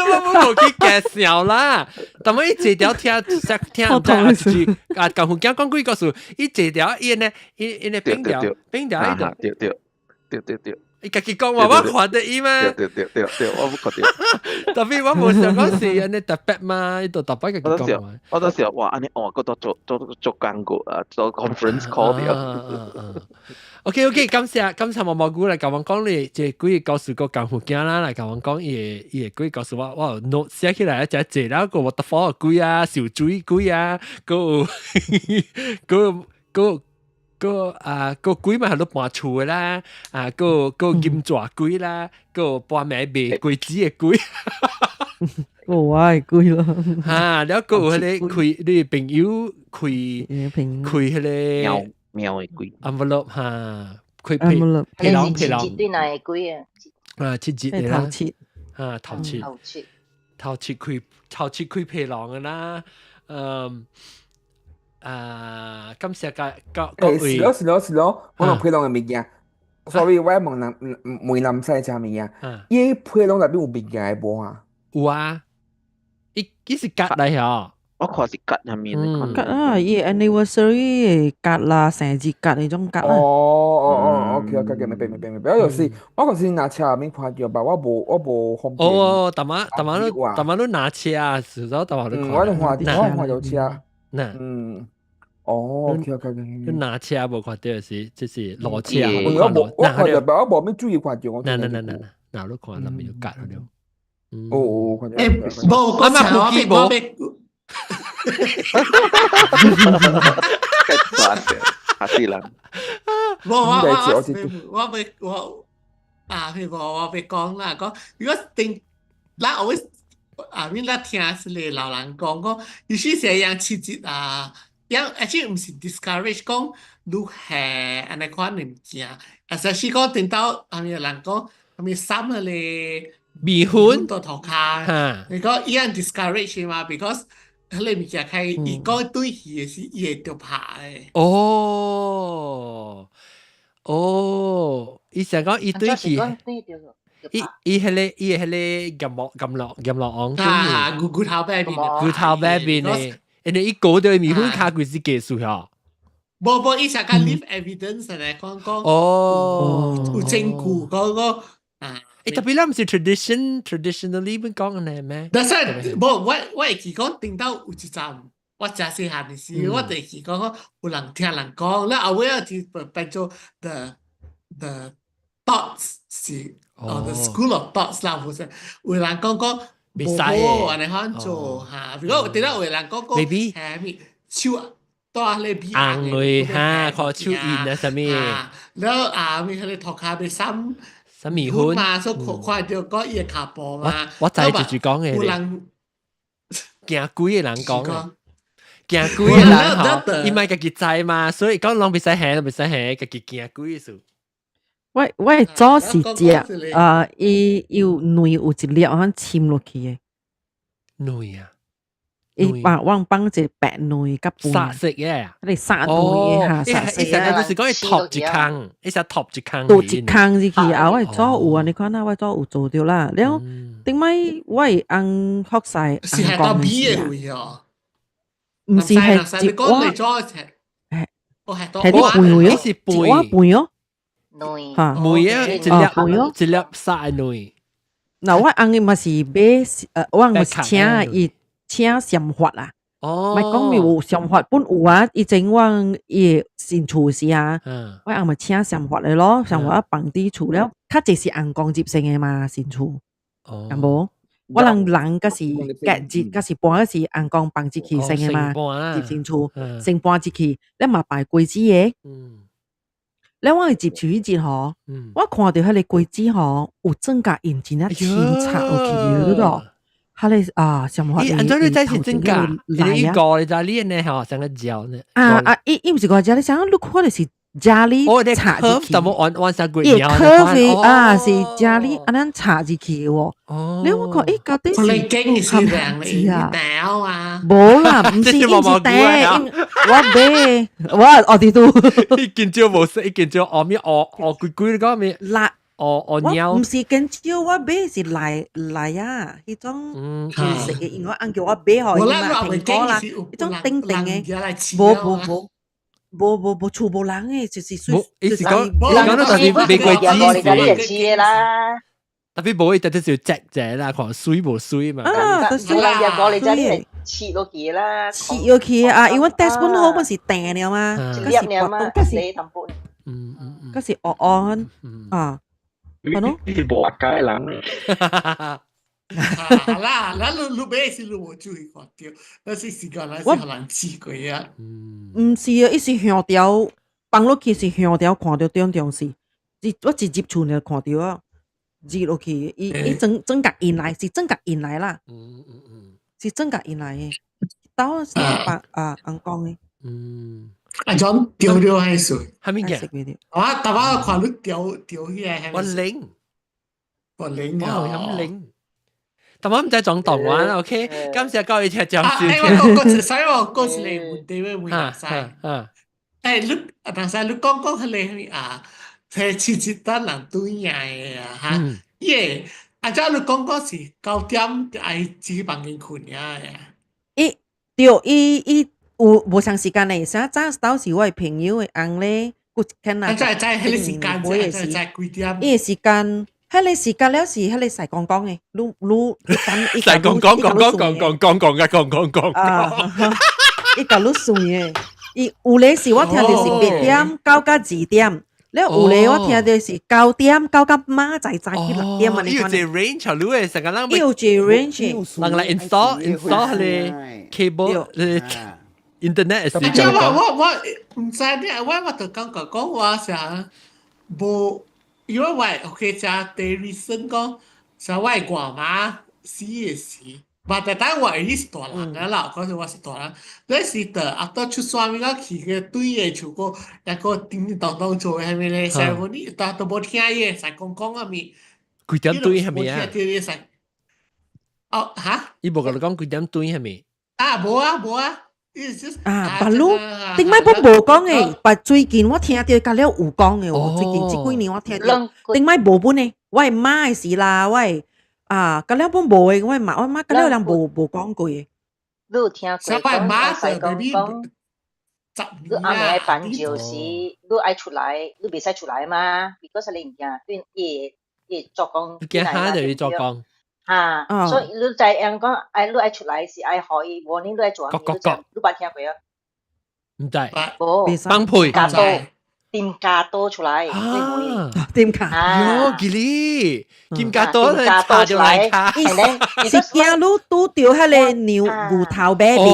以我無去介紹啦。但我伊坐條聽聽聽，啊就是啊，共福囝講幾個事，伊坐條伊呢，伊伊呢變調變調伊就。對對。對對對，伊家己講話，我看著伊嘛。對對對對對，我無看著。特別我無想講是按呢特別嘛，伊就特別家己講話。我當時哇，按呢哦，閣做做做做講過啊，做 conference call 著。 OK OK，感謝感謝毛毛菇來共阮講你這幾個故事閣共福囝啦，來共阮講伊个伊个幾個故事，我我有 note 寫起來，誠濟啦，閣 waterfall 鬼啊，受水鬼啊，閣有閣閣。個啊個鬼嘛係都搬厝的啦，啊個個金蛇鬼啦，個搬暝賣果子的鬼，我的鬼咯。哈，了閣有彼个開你朋友開開彼个貓貓的鬼，envelope 哈，開皮皮囊皮囊，對哪個鬼啊？啊，七節的啦，頭七，啊頭七，頭七，頭七開頭七開皮囊的啦，嗯。啊，感謝各各各位。是咯是咯是咯，我講皮囊的物件，所以我問人問南西食物件，伊皮囊內面有物件的無啊？有啊，伊伊是夾來嗬。我看是夾入面。夾啊！伊 anniversary 夾啦，生日夾那種夾啦。哦哦哦，OK OK，明白明白明白。我就是我嗰時拿車入面看著吧，我無我無方便。哦，逐擺逐擺你逐擺你拿車啊，是咗逐擺你看。我看我看著車。那嗯，哦，OK OK OK，你拿車無看著是，這是路車。我無我看著，我無咩注意看著。那那那那那，你看那邊就夾了。哦哦，看著。欸，無，我車我欲。嚇死人！無我我我欲我啊，譬如我欲講啦，講如果定，咱 always 啊，阮咱聽是個老人講講，有時是樣七節啊，樣而且毋是 discourage 講你係按呢款的物件，啊，實是講等到啊，咪人講啊咪衫彼个米粉到塗跤，你講伊樣 discourage 嘛，because 彼个物件開伊講對去的是伊會著拍的。哦哦，伊想講伊對去。伊伊彼个伊彼个閻羅閻羅閻羅王啊，牛骨頭邊牛頭馬面的，因為伊過到麵粉卡佢是技術嗬。無無，伊成個 leave evidence 嚟講講，有證據講講啊。誒，特別咱毋是 tradition traditionally 本講嘅咩？但是無我會記講頂到有一站，我誠細漢的時，我就會記講講有人聽人講，了後尾啊就變做 the thoughts 是哦 the school of thoughts 啦，有是有人講講無好按呢款做嚇，比如講頂到有人講講係咪手帶咧鼻紅嘅嚇，看手印啊啥物，了啊咪彼個塗跤欲捎捎麵粉嘛，所以看看著講伊的跤步嘛。我知就是講嘅。有人驚鬼的人講嘅，驚鬼的人吼，伊莫家己知嘛，所以講攏袂使行，袂使行，家己驚鬼事。我早是食啊，伊有卵有一粒響滲落去的。卵啊！伊把我放一個白卵佮飯，殺色嘅，你殺卵嘅嚇，殺色嘅。就是講伊托一空，伊是托一空，托一空入去啊！我早有啊，你看啊，我早有做著啦。了，頂擺我的翁學勢是係到米的位哦，毋是係一碗，係啲飯位哦，一碗飯哦，嚇，梅啊，一粒一粒殺的卵。嗱，我翁伊嘛是買，我翁嘛是請伊。請禪法啊，莫講有禪法本有啊，以前我伊新厝時啊，我翁咪請禪法的咯，禪法放佇厝了，較濟是尪公入先的嘛，新厝，有無？我人人閣是隔日，閣是搬閣是尪公放入去先的嘛，入新厝先搬入去，了嘛擺果子的。了我入厝彼日吼，我看著彼个果子吼，有裝甲印真正清插落去咯。彼个啊，什麼？伊按怎你知是真假？你一個你知你呢吼，成個嚼呢？啊啊！伊伊毋是個食，你想你看的是咖喱插入去，淡薄按按啥鬼？伊咖啡啊，是咖喱按呢插入去喎。你我看，欸，到底是是啊？無啦，毋是，伊是茶，我買，我哦佇度。伊見少無識，伊見少學咩學學鬼鬼講咩？辣。哦哦貓，毋是見少，我買是來來啊，彼種食的，因為我翁叫我買予伊嘛，蘋果啦，彼種頂頂的，無無無無無無厝無人的，就是水，伊是講，講到就是玫瑰子是啦。特別無伊特別是隻隻啦，看水無水嘛。啊，就是啦，入過嚟就係切落去啦，切落去啊，因為 test 本好本是定了嘛，一粒了嘛，嗰是嗰是黑黑啊。你是無學界人。好啦，咱你你買是你無注意看著，那是時間來是予人試過啊。毋是啊，伊是向條放落去是向條看著中中是，我一入厝就看著啊，入落去，伊伊裝裝甲印來是裝甲印來啦，是裝甲印來的，兜是白啊翁講的。啊種掉掉還是？啥物件？我逐擺看你掉掉起來。我拎，我拎啊！我飲拎。但我毋知裝動畫啦，OK？感謝各位聽眾收聽。我講所以我講一個問題欲問大師。你大師你講講彼個啊，提七七單人對贏的啊，哈，伊個啊，這你講講是9點就愛入房間睏啊。伊對，伊伊。有無相時間咧，啥早兜是我的朋友的翁咧，佫看啊，在在彼個時間，在在幾點？伊個時間，彼個時間了是彼個細公公的，愈愈一等伊細公公公公公公公公嘅公公公啊，伊共你算的，伊有咧是我聽著是8點九到2點，了有咧我聽著是9點九到明仔早起6點啊，你有一個 range 你會成個人，伊有一個 range，人來 install install 彼個 cable internet 是講我我毋知你，我我就感覺講我啥無，因為我 OK 遮第 reason 講，啥我外媽死的時，嘛但等我伊是大人啊啦，講是我是大人，那時的啊到出山面去個對的樹個，抑個叮叮當當做啥物咧，師傅你但都無聽伊的，使講講啥物？幾點對係咪啊？哦哈？伊無共你講幾點對係咪？啊無啊無啊。啊，白滷頂擺本無講的，但最近我聽著甲了有講的哦。最近這幾年我聽著，頂擺無本的，我的媽的時啦，我的啊，甲了本無的，我的媽我媽甲了人無無講過的。你有聽過小擺講媽會使就 baby 講講，十你暗暝愛辦年醮時，你愛出來，你袂使出來嘛？because 你物件對伊會伊會做工你驚嚇就要做工。哈，所以你知影講愛你愛出來是愛予伊，無你你愛做啥物，你知你捌聽過啊？毋知。無，放屁。加刀，點加刀出來，啊，點卡？喲，吉利，金加刀咧，插就來卡。是驚你拄著彼个牛牛頭馬面，是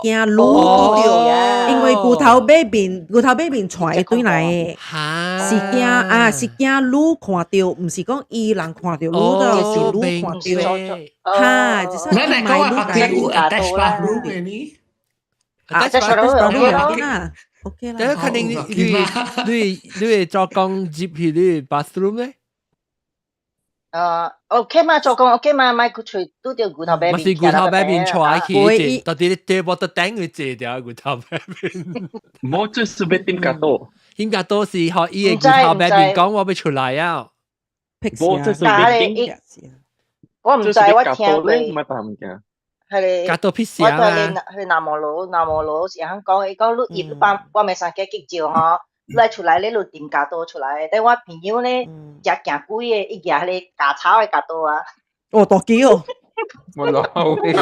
驚你拄著，因為牛頭馬面，牛頭馬面帶會轉來的，是驚啊，是驚你看著，毋是講伊人看著你，就是你看著。哈，就是咱來講啊，別有 attach bathroom 的呢？啊， attach 啦，OK 啦。但係肯定你會做工入去你 bathroom 咧？OK 嘛，做工 OK 嘛，莫去揣拄著牛頭馬面。嘛是牛頭馬面帶去，到底你無得等佢坐掉牛頭馬面。無，這是欲點加刀。點加刀是予伊个牛頭馬面講我欲出來啊。無，這是欲點。我毋知，我聽過。唔係別物件。彼個，加刀屁我對彼個南無羅，南無羅是通講，伊講你入半半暝三更激照吼，你愛出來咧，你點鉸刀出來。但我朋友咧，食驚鬼的，伊舉彼個鉸草的鉸刀啊。哦，大支哦！我老喂，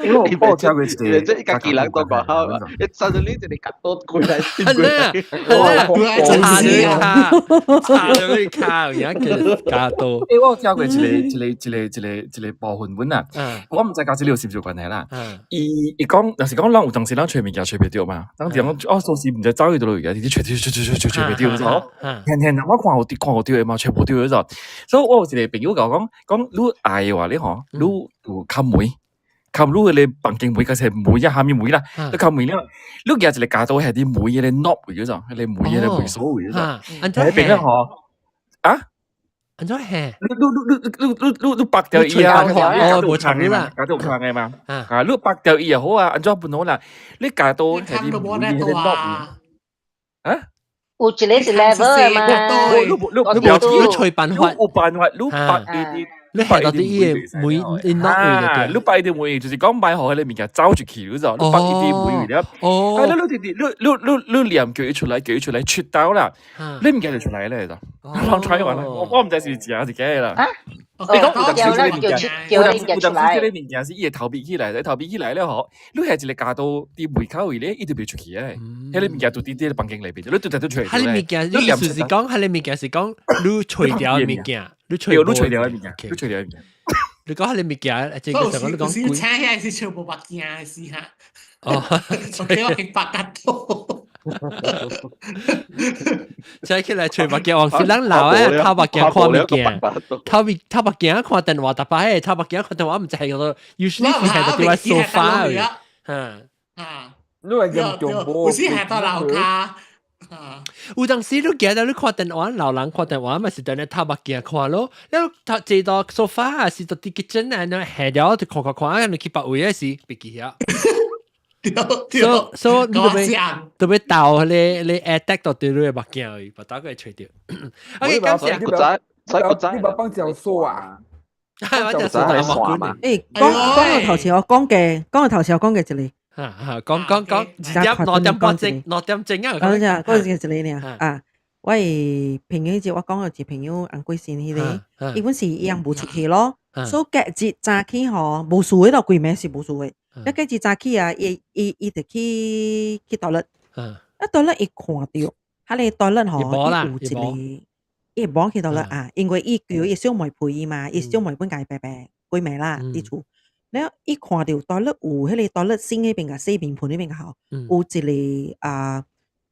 因為我報聽過一個，這家己人都講好，一 suddenly 一個鉸刀過來，係啦，係啦，插你卡，插你卡，而家叫鉸刀。欸，我有聽過一個部分本啊，我毋知佮這個有是毋是有關係啦。伊講，若是講咱有當時咱揣物件揣袂著嘛，咱就講哦，鎖匙毋知走去佗落去，直直揣揣揣揣揣揣袂著，咗。現現我看有看有著的嘛，揣無著咗。所以我有一個朋友共我講，講你愛的話，你吼，你有敲門。敲你彼个房間門，抑是門啊，啥物門啦，你敲門了，你舉一個鉸刀佇門彼个 knob 位嗰種，彼个門彼个門鎖位嗰種，彼邊吼啊？按怎下？你拔掉伊啊！哦，無長的嘛，鉸刀有長的嘛，啊，你拔掉伊也好啊，按怎本好啦？你鉸刀佇門彼个 knob 啊？有一個是 level 嘛？你你你揣辦法，有辦法，你拔伊啲。你下到啲伊個門，伊 knob 你拔伊啲門，就是講莫予彼个物件走出去，你知道？你拔伊啲門了，哦，啊，你你你你你你念叫伊出來，叫伊出來出刀啦，你物件就出來咧，就，人揣完啦，我毋知是真是假啦。你講有當時這個物件，有當時這個物件是伊會逃避起來，逃避起來了吼，你係一個鉸刀佇門口位咧，伊就袂出去誒。彼个物件就佇佇房間內邊，你拄才都揣。彼个物件，你意思是講，彼个物件是講你揣掉物件，你揣你揣掉物件，你揣掉物件。你講彼个物件，這個時候你講鬼。請起來是全部目鏡是哈。哦，我叫我去白鉸刀。請起來揣目鏡，往時咱老誒，頭目鏡看物件，頭面頭目鏡看電話，逐擺頭目鏡看電話，毋知係個，usually 是係佇個 sofa 位，嚇。啊，你係嚴重無？有時係到樓跤。有當時你記得你看電話，老人看電話嘛是等咧頭目鏡看咯，了頭坐到 sofa 是到佇 kitchen 啊，那下了就看看看，你去別位的時別記啊。所以你特別鬥你 attack 到對你的目鏡去，把大個吹掉。OK，感謝。古仔，古仔，你捌放腳鎖啊？我隻鎖打嘛。欸，講講到頭前我講嘅，講到頭前我講嘅一個。哈哈，講講講，2點2點半鐘，2點鐘啊。講只講一個爾啊，我的朋友就我講的一朋友紅貴先彼個，伊本是伊翁無出去咯，所以隔日早起吼無事的咯，規暝是無事的。了隔日早起啊，伊伊伊就去去 toilet，啊 toilet 伊看著，彼个 toilet 吼，伊有一個，伊無去 toilet 啊，因為伊叫伊小妹陪伊嘛，伊小妹本共伊白白規暝啦，佇厝。了伊看著 toilet 有彼个 toilet 身彼邊個洗面盆彼邊個吼，有一個啊。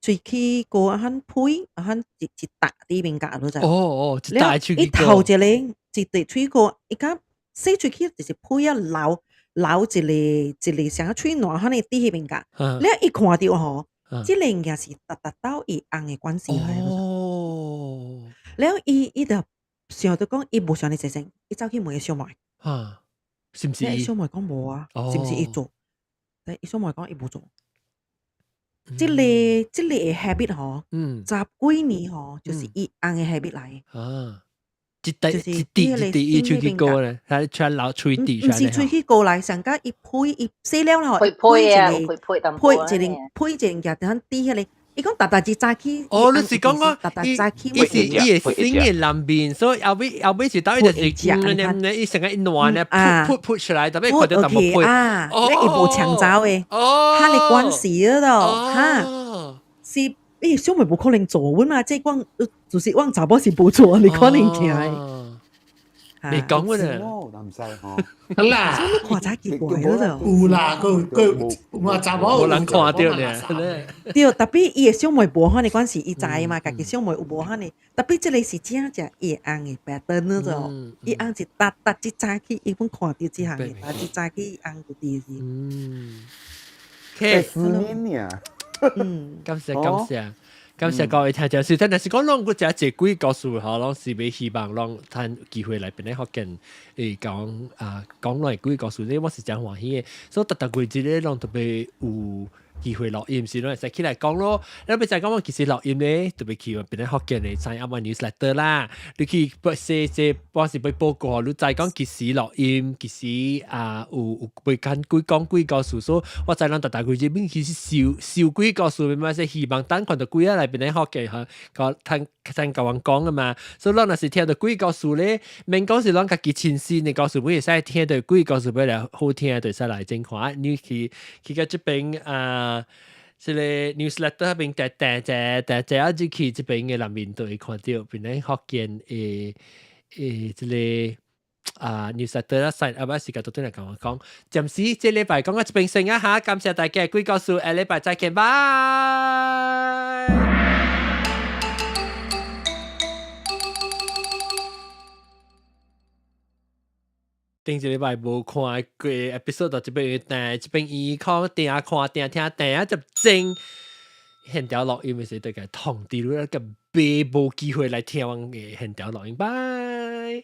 喙齒膏啊，款皮啊，款一一沓佇邊角，你知？哦哦，一沓喙伊頭一個一滴喙膏，伊講洗喙齒就是皮啊流流一个一個像喙瀾款的佇彼邊角。了伊看著吼，這个物件是沓沓到伊翁的關係來。哦。了伊伊就想著講，伊無想哩濟濟，伊走去問伊小妹。啊，是毋是？伊小妹講無啊，是毋是伊做？但伊小妹講伊無做。這個 habit 吼，十幾年吼，就是伊翁的 habit 來。啊，一滴一滴一滴伊喙齒膏咧，佢出流喙滴出來。毋是喙齒膏來，上加伊配伊洗了吼，配配啊，配配淡配一個配一個件，等滴迄個。伊講逐逐日早起。哦，你是講我，逐逐早起。伊是伊會新嘅南面，所以後尾後尾是等於就是嗯嗯，伊成個一暖咧，噗噗噗出來，特別看到淡薄配啊，你伊無搶走的，哈你關事嗰度，哈是。欸，小妹無可能做阮嘛，這講就是阮查某是無做，你可能聽的。你講阮啊？唔使吼。好啦，看真奇怪嗰度。有啦，佢佢我查某無人看到呢。對，特別伊的小妹無可能關係，伊知嘛，家己小妹有無可能。特別這個是真正伊會紅的白燈嗰種，伊紅是逐逐日早起，伊本看到這項的，逐日早起紅就佇是。嗯。四年爾。嗯，感謝感謝感謝各位聽眾收聽。但是講攏閣食這幾個故事吼，攏是欲希望攏趁機會來變咧福建會講啊講落幾個故事，呢我是誠歡喜的。所以逐逐月一個攏特別有機會錄音，是攏會使起來講咯。你欲知講我其實錄音咧，特別去變咧福建的 sign up newsletter 啦。你去寫這我是欲報告，你知講幾時錄音，幾時啊有有欲講幾講幾個故事，所以我知咱逐逐月入面其實收收幾個故事，嘛是希望等看到幾仔來變咧福建吼，個聽聽甲阮講的嘛。所以咱若是聽著鬼故事咧，免講是咱家己親身的故事，會使聽著鬼故事欲來好聽，就會使來真看。你去去到這邊啊。這個 newsletter 彼邊訂訂者訂者啊，入去這邊的內面就會看著變咧福建的的這個啊 newsletter 啊 sign up 啊時間都轉來共我講。暫時這禮拜講到這邊先啊哈，感謝大家鬼故事，下禮拜再見，拜。頂一禮拜無看過 episode 到這邊但這邊伊看定看定聽定啊就真現條錄音的時陣，個通知你個別無機會來聽阮的現條錄音，拜。